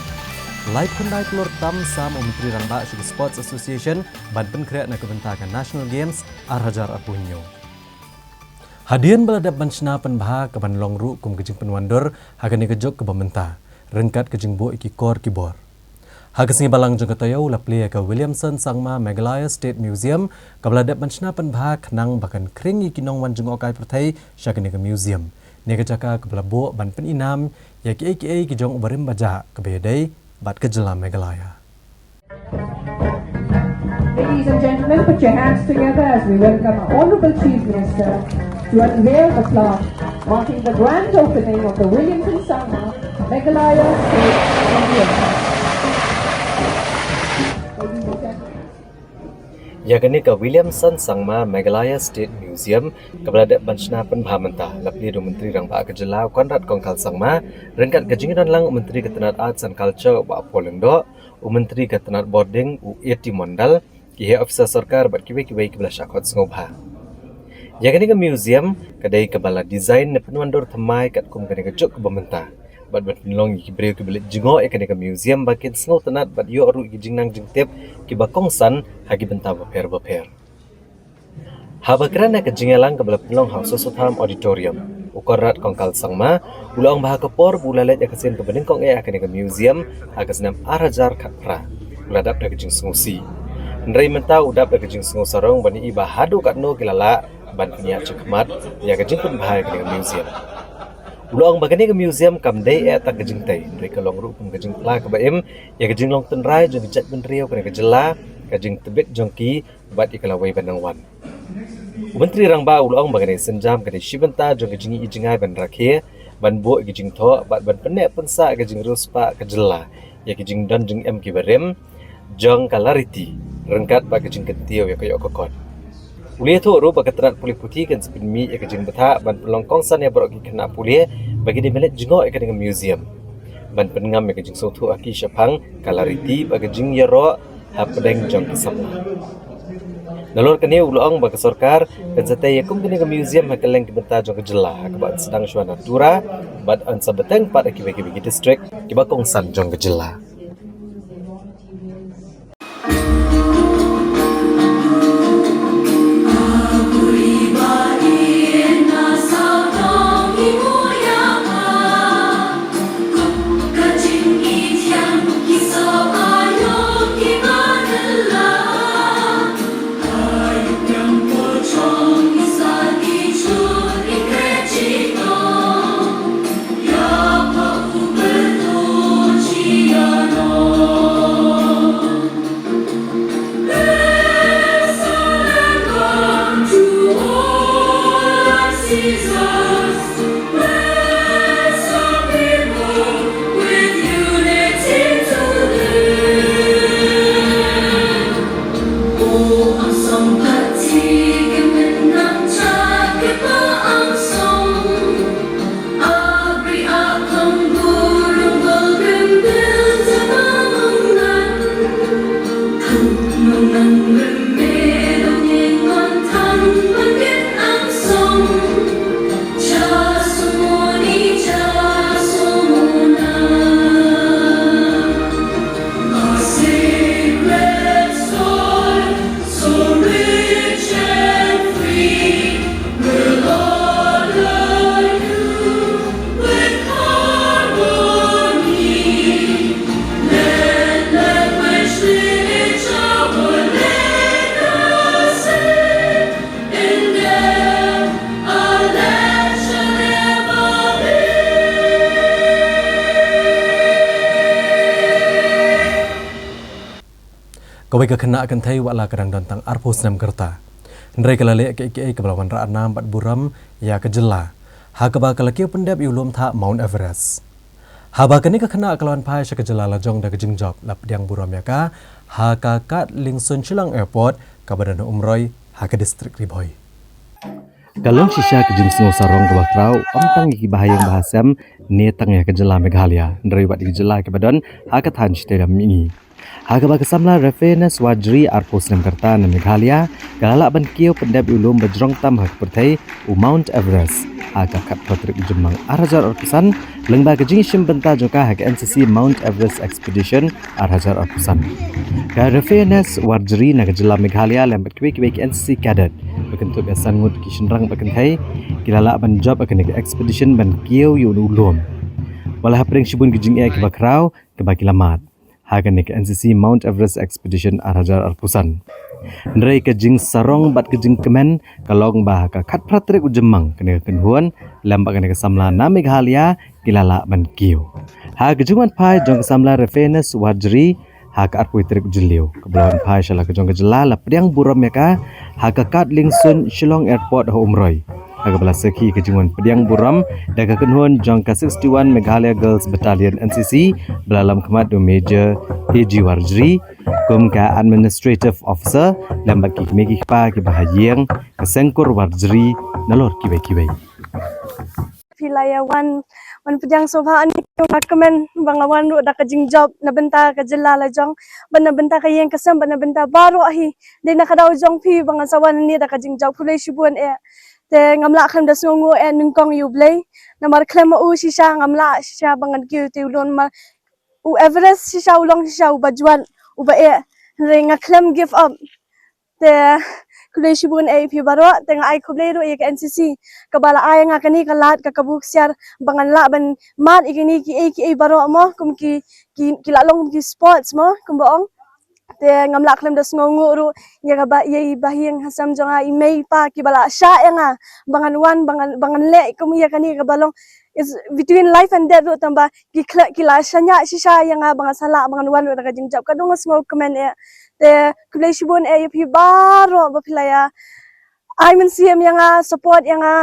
laiphew khyndai klur tam sam u Myntri Rangbah sha ka Sports Association ban pynkhreh na ka bynta ka National Games ar hajar arphew hynñiew. Hadien ba la dep ban shna pynbha ka ban long ruh kum ka jingpynwandur ha kane ka juk kaba mynta ryngkat ka jingbuh ïa ki kor ki bor. Ha ka sngi Balang jong ka taïew la plie ïa ka Williamson Sangma Meghalaya State Museum kaba la dep ban shna pynbha khnang ba kan khring ïa ki nongwan jngohkai pyrthei sha kane ka museum. Ne ka jaka kaba la buh ban pynïnam ïa kiei kiei ki jong u barim bajah kaba ïadei bad ka jylla Meghalaya. Ladies and gentlemen, put your hands together as we welcome our Honorable Chief Minister to unveil the plaque marking the grand opening of the Williamson Sangma Meghalaya State Museum. Ladies and gentlemen. Ïa kane ka Williamson Sangma Meghalaya State Museum kaba la dep ban shna pynbha mynta la plie da u Myntri Rangbah ka jylla u Conrad Kongkal Sangma ryngkat ka jingdon lang u Myntri ka tnat Arts and Culture u Bah Paul Lyngdoh, u Myntri ka tnat Border u A T Mondal, ki heh officer sorkar bad kiwei kiwei kiba la shah khot sngewbha. Ïa kane ka museum ka dei kaba la design ne pynwandur thymmai katkum kane ka juk kaba mynta. Bad ban pynlong ïa ki briew kiba leit jngoh ïa kane ka museum ba kin sngewtynnat bad ïoh ruh ïa ki jingnang jingtip kiba kongsan ha ki bynta bapher bapher. Haba kren ha ka jingïalang kaba la pynlong ha u Soso Tham Auditorium, u Conrad Kongkal Sangma u la ong ba ha ka por ba u la leit ïa ka sien kaba nyngkong eh ha kane ka museum ha ka snem ar hajar khatphra, u la dap da ka jingsngewsih. Hynrei mynta u dap da ka jingsngewsarong ban ïohi ba haduh katno ki la lah ban pynïaid shakhmat ïa ka jingpynbha ïa kane ka museum. U la ong ba kane ka museum kam dei eh tang ka jingtei, hynrei ka long ruh kum ka jingphla kaba im ïa ka jinglong tynrai jong ka jaitbynriew kane ka jylla, ka jingtbit jong ki bad ïa ka lawei ban nang wan. U Myntri Rangbah u la ong ba kane ka sienjam ka dei shi bynta jong ka jingïohi jngai ban rakhe, ban buh ïa ka jingthoh bad ban pynneh pynsah ïa ka jingriewspah ka jylla ïa ka jingdon jingem kiba rim jong ka Lariti ryngkat bad ka jingkyntiew ïa ka ïoh ka kot. U la ïathuh ruh ba ka tnat pule puthi kan sa pynmih ïa ka jingbthah ban pynlong kongsan ïa baroh ki khynnah pule ba ki dei ban leit jngoh ïa kane ka museum ban pynngam ïa ka jingsngewthuh ha ki shaphang ka Lariti bad ka jingïaroh hapdeng jong ki samla. Nalor kane u la ong ba ka sorkar kan sa tei ïa kum kane ka museum ha kylleng ki bynta jong ka jylla ha kaba yn sdang shuwa na Tura bad yn sa bteng pat ha kiwei kiwei ki district kiba kongsan jong ka jylla. Kawei ka khynnah kynthei, wat la ka dang don tang arphew snem ka rta, hynrei ka la leh kiei kiei kaba la wanrah nam bad burom ïa ka jylla, ha kaba ka la kiew pyndep ïa u lum thah Mount Everest. Haba kane ka khynnah ka la wan phai sha ka jylla lajong da ka jingjop, la pdiang burom ïa ka ha ka kad liengsuiñ Shillong Airport kaba don ha Umroi, ha ka district Ri Bhoi. Ka long shisha ka jingsngew sarong kaba khraw, ym tang ïa ki bahaïing bahasem ne tang ïa ka jylla Meghalaya, hynrei bad ïa ki jylla kiba don ha ka thaiñ shatei lam mihngi. Ha kaba ka samla Refanes Warjri, arphew snem ka rta, na Meghalaya, ka la lah ban kiew pyndep ïa u lum ba jrong tam ha ka pyrthei, u Mount Everest, ha ka khatphra tarik u Jymmang ar hajar arphew san, lyngba ka jingïashim bynta jong ka ha ka N C C Mount Everest Expedition ar hajar arphew san. Ka Refanes Warjri na ka jylla Meghalaya lem bad kiwei kiwei ki N C C cadet ba kynthup ïa san ngut ki shynrang bad kynthei, ki la lah ban jop ha kane ka expedition ban kiew ïa u lum. Wat la hapdeng shibun ki jingeh kiba khraw kaba ki la mad ha kane ka N C C Mount Everest Expedition ar hajar arphew san, hynrei ka jingsarong bad ka jingkmen ka long ba ha ka khatphra tarik u Jymmang, kane ka kynhun lem bad kane ka samla na Meghalaya ki la lah ban kiew. Ha ka jingwan phai jong ka samla Refanes Warjri ha ka arphew tarik u Jylliew, kaba la wan phai sha la ka jong ka jylla, la pdiang burom ïa ka ha ka kad liengsuiñ Shillong Airport ha Umroi, ha kaba la sakhi ka jingwan pdiang burom da ka kynhun jong ka sixty-one Meghalaya Girls Battalion, N C C, ba la lam khmat da u Major A G Warjri kum ka Administrative Officer, lem bad ki kmie ki kpa kiba ha ïing ka Seng Kur Warjri, nalor kiwei kiwei. Phi la ïa wan, wan pdiang sngewbha, ani nga kmen ba nga wan ruh da ka jingjop na bynta ka jylla lajong, bad na bynta ka ïing ka sem, bad na bynta baroh hi. Dei na ka daw jong phi ba ngan sa wan ani da ka jingjop, khublei shibun eh. Te ngam lah khlem da sngewnguh eh nyngkong ïa U Blei. Namar khlem ma u shisha ngam lah shisha ba ngan kiew te u lum, namar u Everest shisha u long shisha uba jwat, uba eh. Hynrei nga khlem give up. Te khublei shibun eh ïa phi baroh, te nga ai khublei ruh ïa ka N C C kaba la ai nga kane ka lad, ka kabu ksiar ba ngan lah ban mad ïa kine kiei kiei baroh mo, kum ki, ki, ki la long kum ki sports mo, kumba ong. Te ngam lah khlem da sngewnguh ruh ïa kaba ïa i bahaïing hasem jong nga, i mei i pa kiba la shah ïa nga ba ngan wan, ba ngan, ba ngan leh kum ïa kane kaba long, is between life and death ruh, tangba ki khleh ki la shaniah shisha ïa nga ba ngan sa lah ba ngan wan ruh da ka jingjop. Katno nga sngewkmen eh. Te khublei shibun eh ïa phi baroh ba phi la ïa ai mynsiem ïa nga, support ïa nga,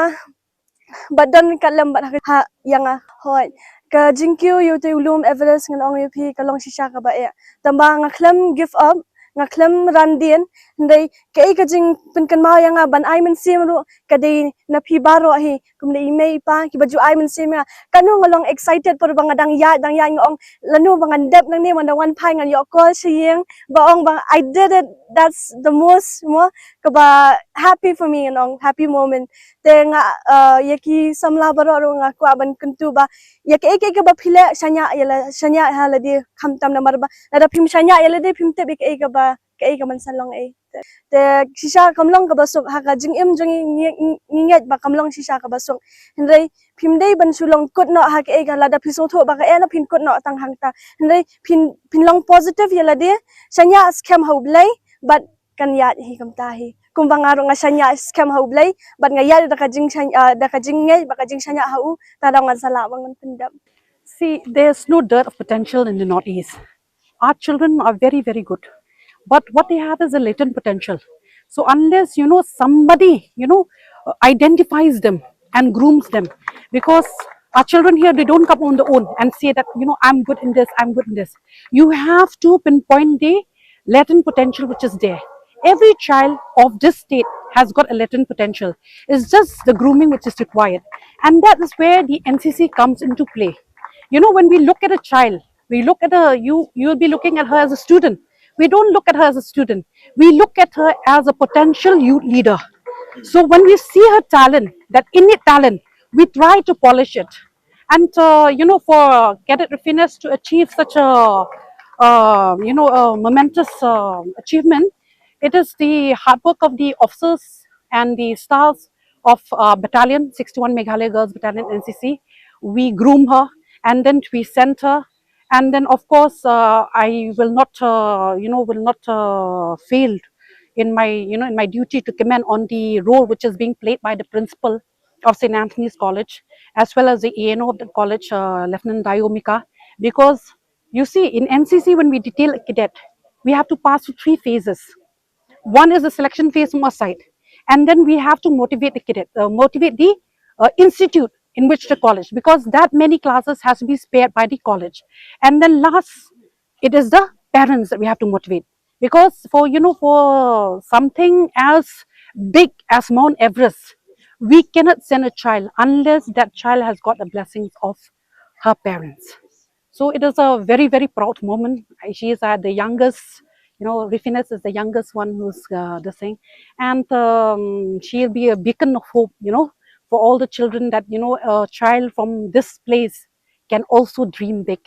bad don ka lem bad ha ïa nga. Hooid, ka jingkiew ïa utei u lum Everest ngan ong ïa phi ka long shisha kaba eh. Tangba nga khlem give up, nga khlem ran dien. Hynrei kaei ka jingpynkynmaw ïa nga ban ai mynsiem ruh ka dei na phi baroh hi, kumne i mei i pa kiba ju ai mynsiem ïa nga. Katno nga long excited por ba nga dang ïaid, dang ïaid, nga ong lano ba ngan dep nangne, ngan dang wan phai ngan ïoh call sha ïing ba ong ba I did it. That's the most mo kaba happy for me, ngan ong happy moment. Te nga, uh, ïa ki samla baroh ruh nga kwah ban kyntu ba ïa kaei kaei kaba phi leh, shaniah ïa la, shaniah ha lade, khamtam namar ba lada phim shaniah ïa lade phim tip ïa kaei kaba, kaei kaban sa long ei. Te shisha kam long kaba suk ha ka jingim jong ngi, ngi, ngi ngeit ba kam long shisha kaba suk. Hynrei phim dei ban shu long kut noh ha kaei ka, lada phi sngewthuh ba kaei na phin kut noh tang hangta. Hynrei phin, phin long positive ïa lade, shaniah skhem ha U Blei bad kan ïaid hi kumta hi. Kumba nga ruh nga shaniah skhem ha U Blei bad nga ïaid da ka jingshaniah, ah, da ka jingngeit bad ka jingshaniah ha u, ta dang ngan sa lah ba ngan pyndep. See, there's no dearth of potential in the Northeast. Our children are very, very good. But what they have is a latent potential. So unless, you know, somebody, you know, uh, identifies them and grooms them, because our children here, they don't come on their own and say that, you know, I'm good in this, I'm good in this. You have to pinpoint the latent potential which is there. Every child of this state has got a latent potential. It's just the grooming which is required. And that is where the N C C comes into play. You know, when we look at a child, we look at a, you, you'll be looking at her as a student. We don't look at her as a student. We look at her as a potential youth leader. So when we see her talent, that innate talent, we try to polish it. And, uh, you know, for Cadet Rufiness to achieve such a, uh, you know, a momentous, uh, achievement, it is the hard work of the officers and the staffs of, uh, battalion, sixty-one Meghalaya Girls Battalion, N C C. We groom her, and then we send her. And then, of course, uh, I will not, uh, you know, will not, uh, fail in my, you know, in my duty to commend on the role which is being played by the principal of Saint Anthony's College, as well as the E N O of the college, uh, Lieutenant Dayo Mika, because you see, in N C C, when we detail a cadet, we have to pass through three phases. One is the selection phase from our side, and then we have to motivate the cadet, uh, motivate the, uh, institute in which the college, because that many classes has to be spared by the college. And then last, it is the parents that we have to motivate. Because for, you know, for something as big as Mount Everest, we cannot send a child unless that child has got the blessings of her parents. So it is a very, very proud moment. She is, uh, the youngest, you know, Rufiness is the youngest one who's, uh, this thing. And, um, she'll be a beacon of hope, you know, for all the children, that, you know, a child from this place can also dream big,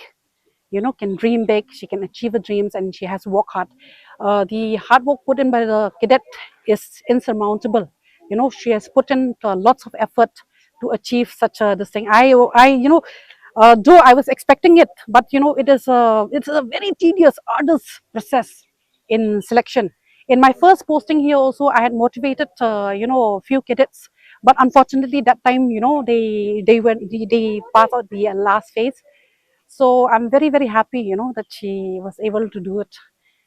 you know, can dream big, she can achieve her dreams, and she has to work hard. Uh, the hard work put in by the cadet is insurmountable. You know, she has put in, uh, lots of effort to achieve such a, this thing. I, I, you know, uh, though I was expecting it, but, you know, it is a, it's a very tedious, arduous process in selection. In my first posting here also, I had motivated, uh, you know, few cadets, but unfortunately that time, you know, they, they went, they, they passed out the, uh, last phase. So I'm very, very happy, you know, that she was able to do it.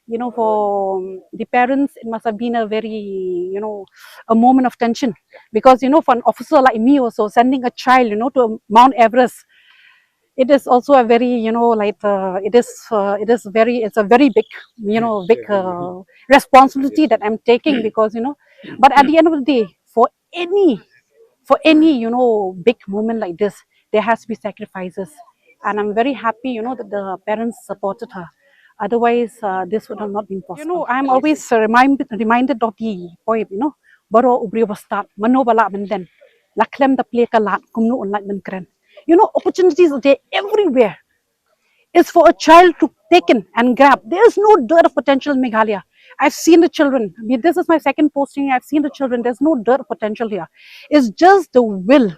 You know, for, um, the parents, it must have been a very, you know, a moment of tension, because, you know, for an officer like me also, sending a child, you know, to Mount Everest, it is also a very, you know, like, uh, it is, uh, it is very, it's a very big, you know, big, uh, responsibility that I'm taking, because, you know, but at the end of the day, for any, for any, you know, big moment like this, there has to be sacrifices. And I'm very happy, you know, that the parents supported her. Otherwise, uh, this would have not been possible. You know, I'm always, uh, remind, reminded of the poem, you know, "Baroh u briew ba stad, mano ba lah ban den, la khlem da plie ka lad, kumno un lait ban kren." You know, opportunities are there everywhere. Is for a child to take in and grab. There is no dearth of potential in Meghalaya. I've seen the children. I mean, this is my second posting. I've seen the children. There's no dearth of potential here. It's just the will,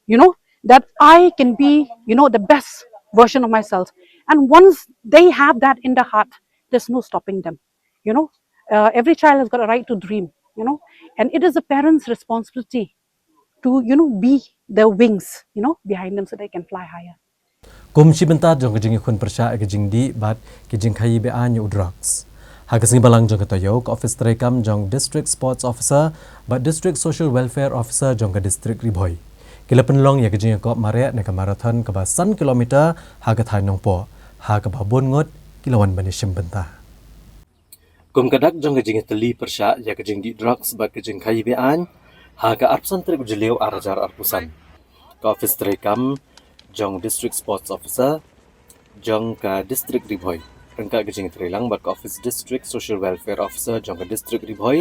you know, that I can be, you know, the best version of myself. And once they have that in the heart, there's no stopping them. You know, uh, every child has got a right to dream, you know, and it is a parent's responsibility to, you know, be their wings, you know, behind them so they can fly higher. Kum shi bynta jong ka jingïakhun pyrshah ïa ka jingdih bad ki jingkhaïi be-aiñ ïa u drugs, ha ka sngi Balang jong ka taïew, ka ophis treikam jong District Sports Officer bad District Social Welfare Officer jong ka District Ri Bhoi ki la pynlong ïa ka jingïakop mareh na ka marathon kaba san kilometer ha ka thaiñ Nongpoh, ha kaba bun ngut ki la wan ban ïashim bynta. Kum ka dak jong ka jingïatylli pyrshah ïa ka jingdih drugs bad ka jingkhaïi be-aiñ, ha ka arphew san tarik u Jylliew ar hajar arphew san, ka ophis treikam jong District Sports Officer jong ka District Ri Bhoi ryngkat ka jingïatreilang bad ka ophis District Social Welfare Officer jong ka District Ri Bhoi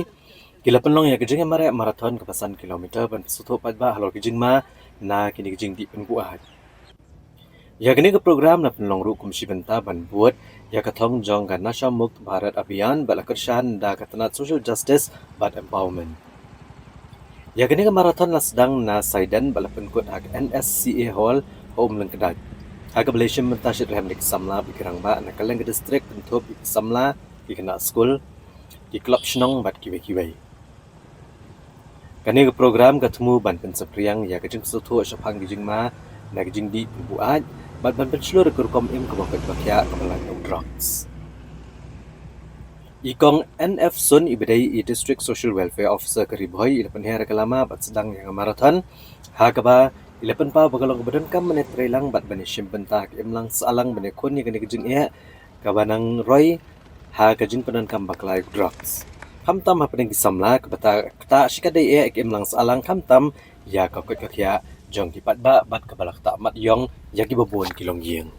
ki la pynlong ïa ka jingïamareh marathon kaba san kilometer ban pynsngewthuh paidbah halor ka jingma na kine ki jingdih pynbuaid. Ïa kane ka program la pynlong ruh kum shi bynta ban bud ïa ka thong jong ka Nasha Mukt Bharat Abhiyan bad la kyrshan da ka tnat Social Justice bad Empowerment. Ïa kane ka marathon la sdang na Saiden bad la pynkut ha ka N S C A Hall ha Umlyngkdait, ha kaba la ïashim bynta shitrhem da ki samla bad ki rangbah na kylleng ka district, kynthup ïa ki samla, ki khynnah skul, ki club shnong bad kiwei kiwei. Kane ka program ka thmu ban pynsaphriang ïa ka jingsngewthuh shaphang ka jingma na ka jingdih pynbuaid bad ban pynshlur ïa ka rukom im kaba koit ba khiah kaba laitluid drugs. I Kong N F Sun, iba dei i District Social Welfare Officer ka Ri Bhoi, i la pynher ïa ka lama bad sdang ïa ka marathon, ha kaba i la pynpaw ba ka long kaba donkam ban ïatreilang bad ban ïashim bynta ha ka imlang sahlang ban ïakhun ïa kane ka jingeh kaba nang roi ha ka jingpyndonkam bakla ïa u drugs, khamtam hapdeng ki samla, kaba ta, kata shi katdei eh ka imlang sahlang, khamtam ïa ka koit ka khiah jong ki paidbah bad kaba la ktah mat ïong ïa kiba bun ki longïing.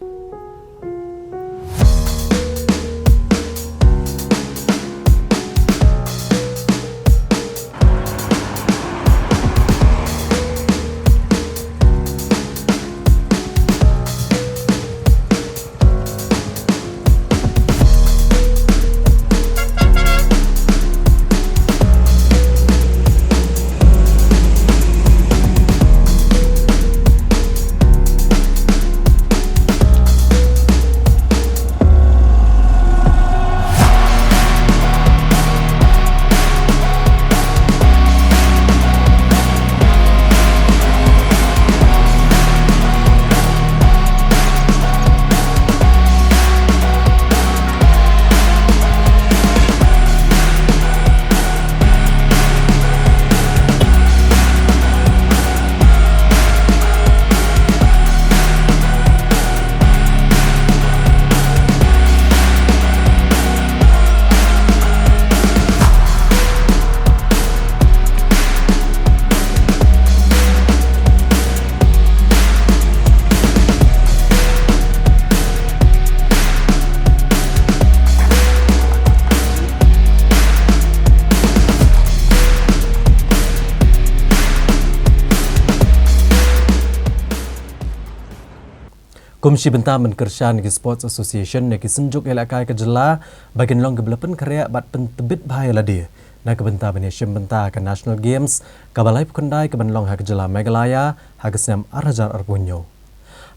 Kum shi bynta ban kyrshan ïa ki Sports Association ne ki synjuk ïalehkai ka jylla ba kin long kiba la pynkhreh bad pyntbit bha ïa lade na ka bynta ban ïashim bynta ha ka National Games kaba laiphew khyndai kaban long ha ka jylla Meghalaya ha ka snem ar hajar arphew hynñiew.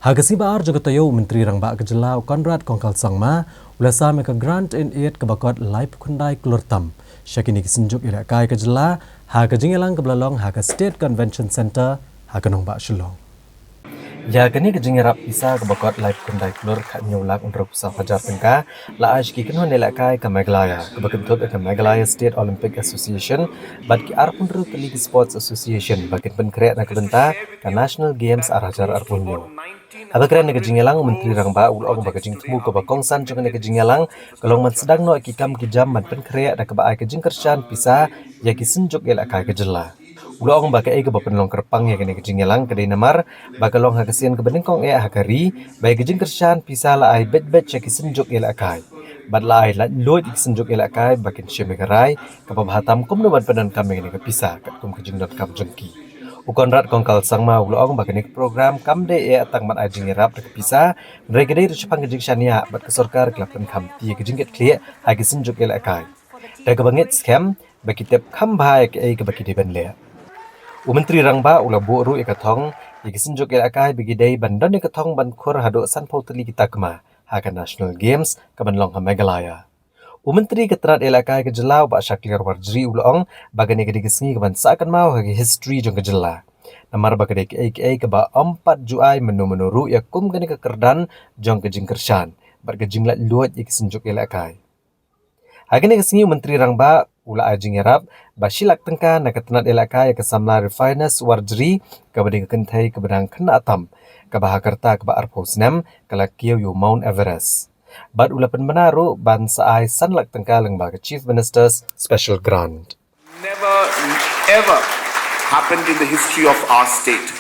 Ha ka sngi ba ar jong ka taïew, u Myntri Rangbah ka jylla, u Conrad Kongkal Sangma, u la sam ïa ka grant in aid kaba kot laiphew khyndai klur tam sha kine ki synjuk ïalehkai ka jylla ha ka jingïalang kaba la long ha ka State Convention Centre ha ka nongbah Shillong. Ïa kane ka jingïarap pisa kaba kot laiphew khyndai klur khathynñiew lak hynriewphew saw hajar tyngka la ai sha ki kynhun ïalehkai ka Meghalaya, kaba kynthup ïa ka Meghalaya State Olympic Association bad ki arphew hynriew tylli ki Sports Association ba kin pynkhreh na ka bynta ka National Games ar hajar arphew hynñiew. Haba kren ha ka jingïalang, u Myntri Rangbah u la ong ba ka jingthmu kaba kongsan jong kane ka jingïalang ka long ban sdang noh ïa ki kam ki jam ban pynkhreh da kaba ai ka jingkyrshan pisa ïa ki synjuk ïalehkai ka jylla. U la ong ba kaei kaba pynlong kyrpang ïa kane ka jingïalang ka dei namar ba ka long ha ka sien kaba nyngkong eh ha ka ri ba ïa ka jingkyrshan pisa la ai beit beit sha ki synjuk ïalehkai bad la ai laitluid ïa ki synjuk ïalehkai ba kin shim ïa ka rai kaba bha tam kumno ban pyndonkam ïa kane ka pisa katkum ka jingdonkam jong ki. U Conrad Kongkal Sangma u la ong ba kane ka program kam dei eh tang ban ai jingïarap da ka pisa, hynrei ka dei ruh shaphang ka jingshaniah bad ka sorkar ka la pynkham ïa ka jingkitkhlieh ha ki synjuk ïalehkai da kaba ngeit skhem ba ki tip kham bha ïa kaei kaba ki dei ban leh. U Myntri Rangbah u la buh ruh ïa ka thong ïa ki synjuk ïalehkai ba ki dei ban don ïa ka thong ban khur haduh sanphew tylli ki takma ha ka National Games kaban long ha Meghalaya. U Myntri ka tnat ïalehkai ka jylla u Bah Shakliar Warjri u la ong ba kane ka dei ka sngi kaban sah kynmaw ha ka history jong ka jylla. Namar ba ka dei kaei kaei kaba ym pat ju ai mynno mynno ruh ïa kum kane ka kyrdan jong ka jingkyrshan bad ka jinglaitluid ïa ki synjuk ïalehkai. Ha kane ka sngi u Myntri Rangbah u la ai jingïarap ba shi lak tyngka na ka tnat ïalehkai ïa ka samla Refinus Warjri, kaba dei ka kynthei kaba dang khynnah tam, kaba ha ka rta kaba arphew snem ka la kiew ïa u Mount Everest. Bad u la pynbna ruh ban sa ai san lak tyngka lyngba ka Chief Minister's Special Grant. Never ever happened in the history of our state.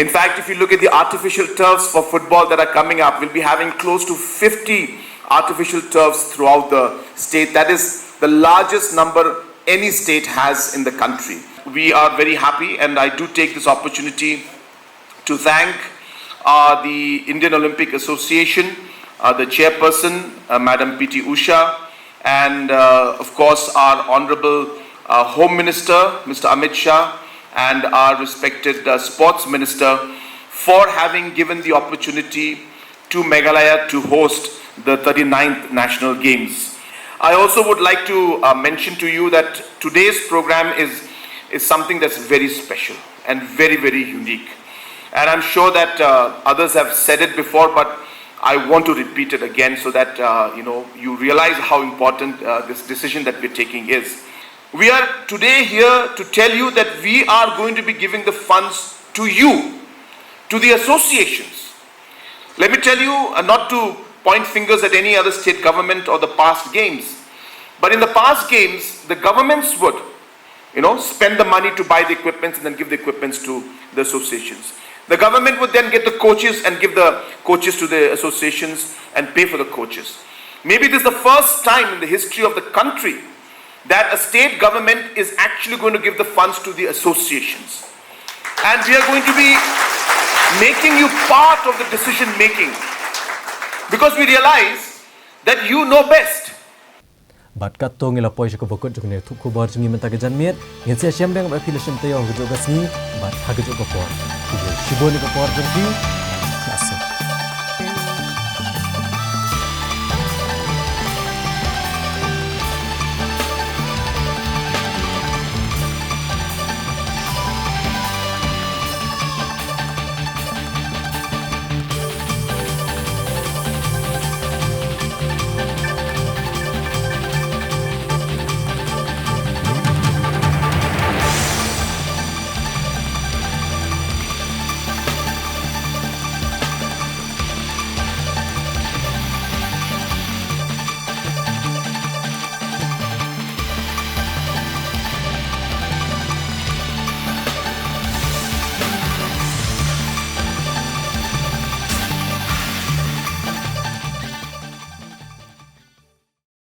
In fact, if you look at the artificial turfs for football that are coming up, we'll be having close to fifty artificial turfs throughout the state. That is the largest number any state has in the country. We are very happy, and I do take this opportunity to thank uh, the Indian Olympic Association, uh, the chairperson, uh, Madam P T Usha, and uh, of course our Honorable uh, Home Minister, Mister Amit Shah, and our respected uh, Sports Minister for having given the opportunity to Meghalaya to host the thirty-ninth National Games. I also would like to uh, mention to you that today's program is, is something that's very special and very, very unique. And I'm sure that uh, others have said it before, but I want to repeat it again so that uh, you know you realize how important uh, this decision that we're taking is. We are today here to tell you that we are going to be giving the funds to you, to the associations. Let me tell you, uh, not to point fingers at any other state government or the past games, but in the past games, the governments would, you know, spend the money to buy the equipments and then give the equipments to the associations. The government would then get the coaches and give the coaches to the associations and pay for the coaches. Maybe this is the first time in the history of the country that a state government is actually going to give the funds to the associations. And we are going to be making you part of the decision making because we realize that you know best. Bad katto ngi la poi sha kaba kut jong kane ka thup khubor jong ngi mynta ka janmiet. Ngin sa ïashem biang bad phi la shim taïew ha kajuh ka sngi bad ha kajuh ka por. Khublei shibun ïa ka por jong phi.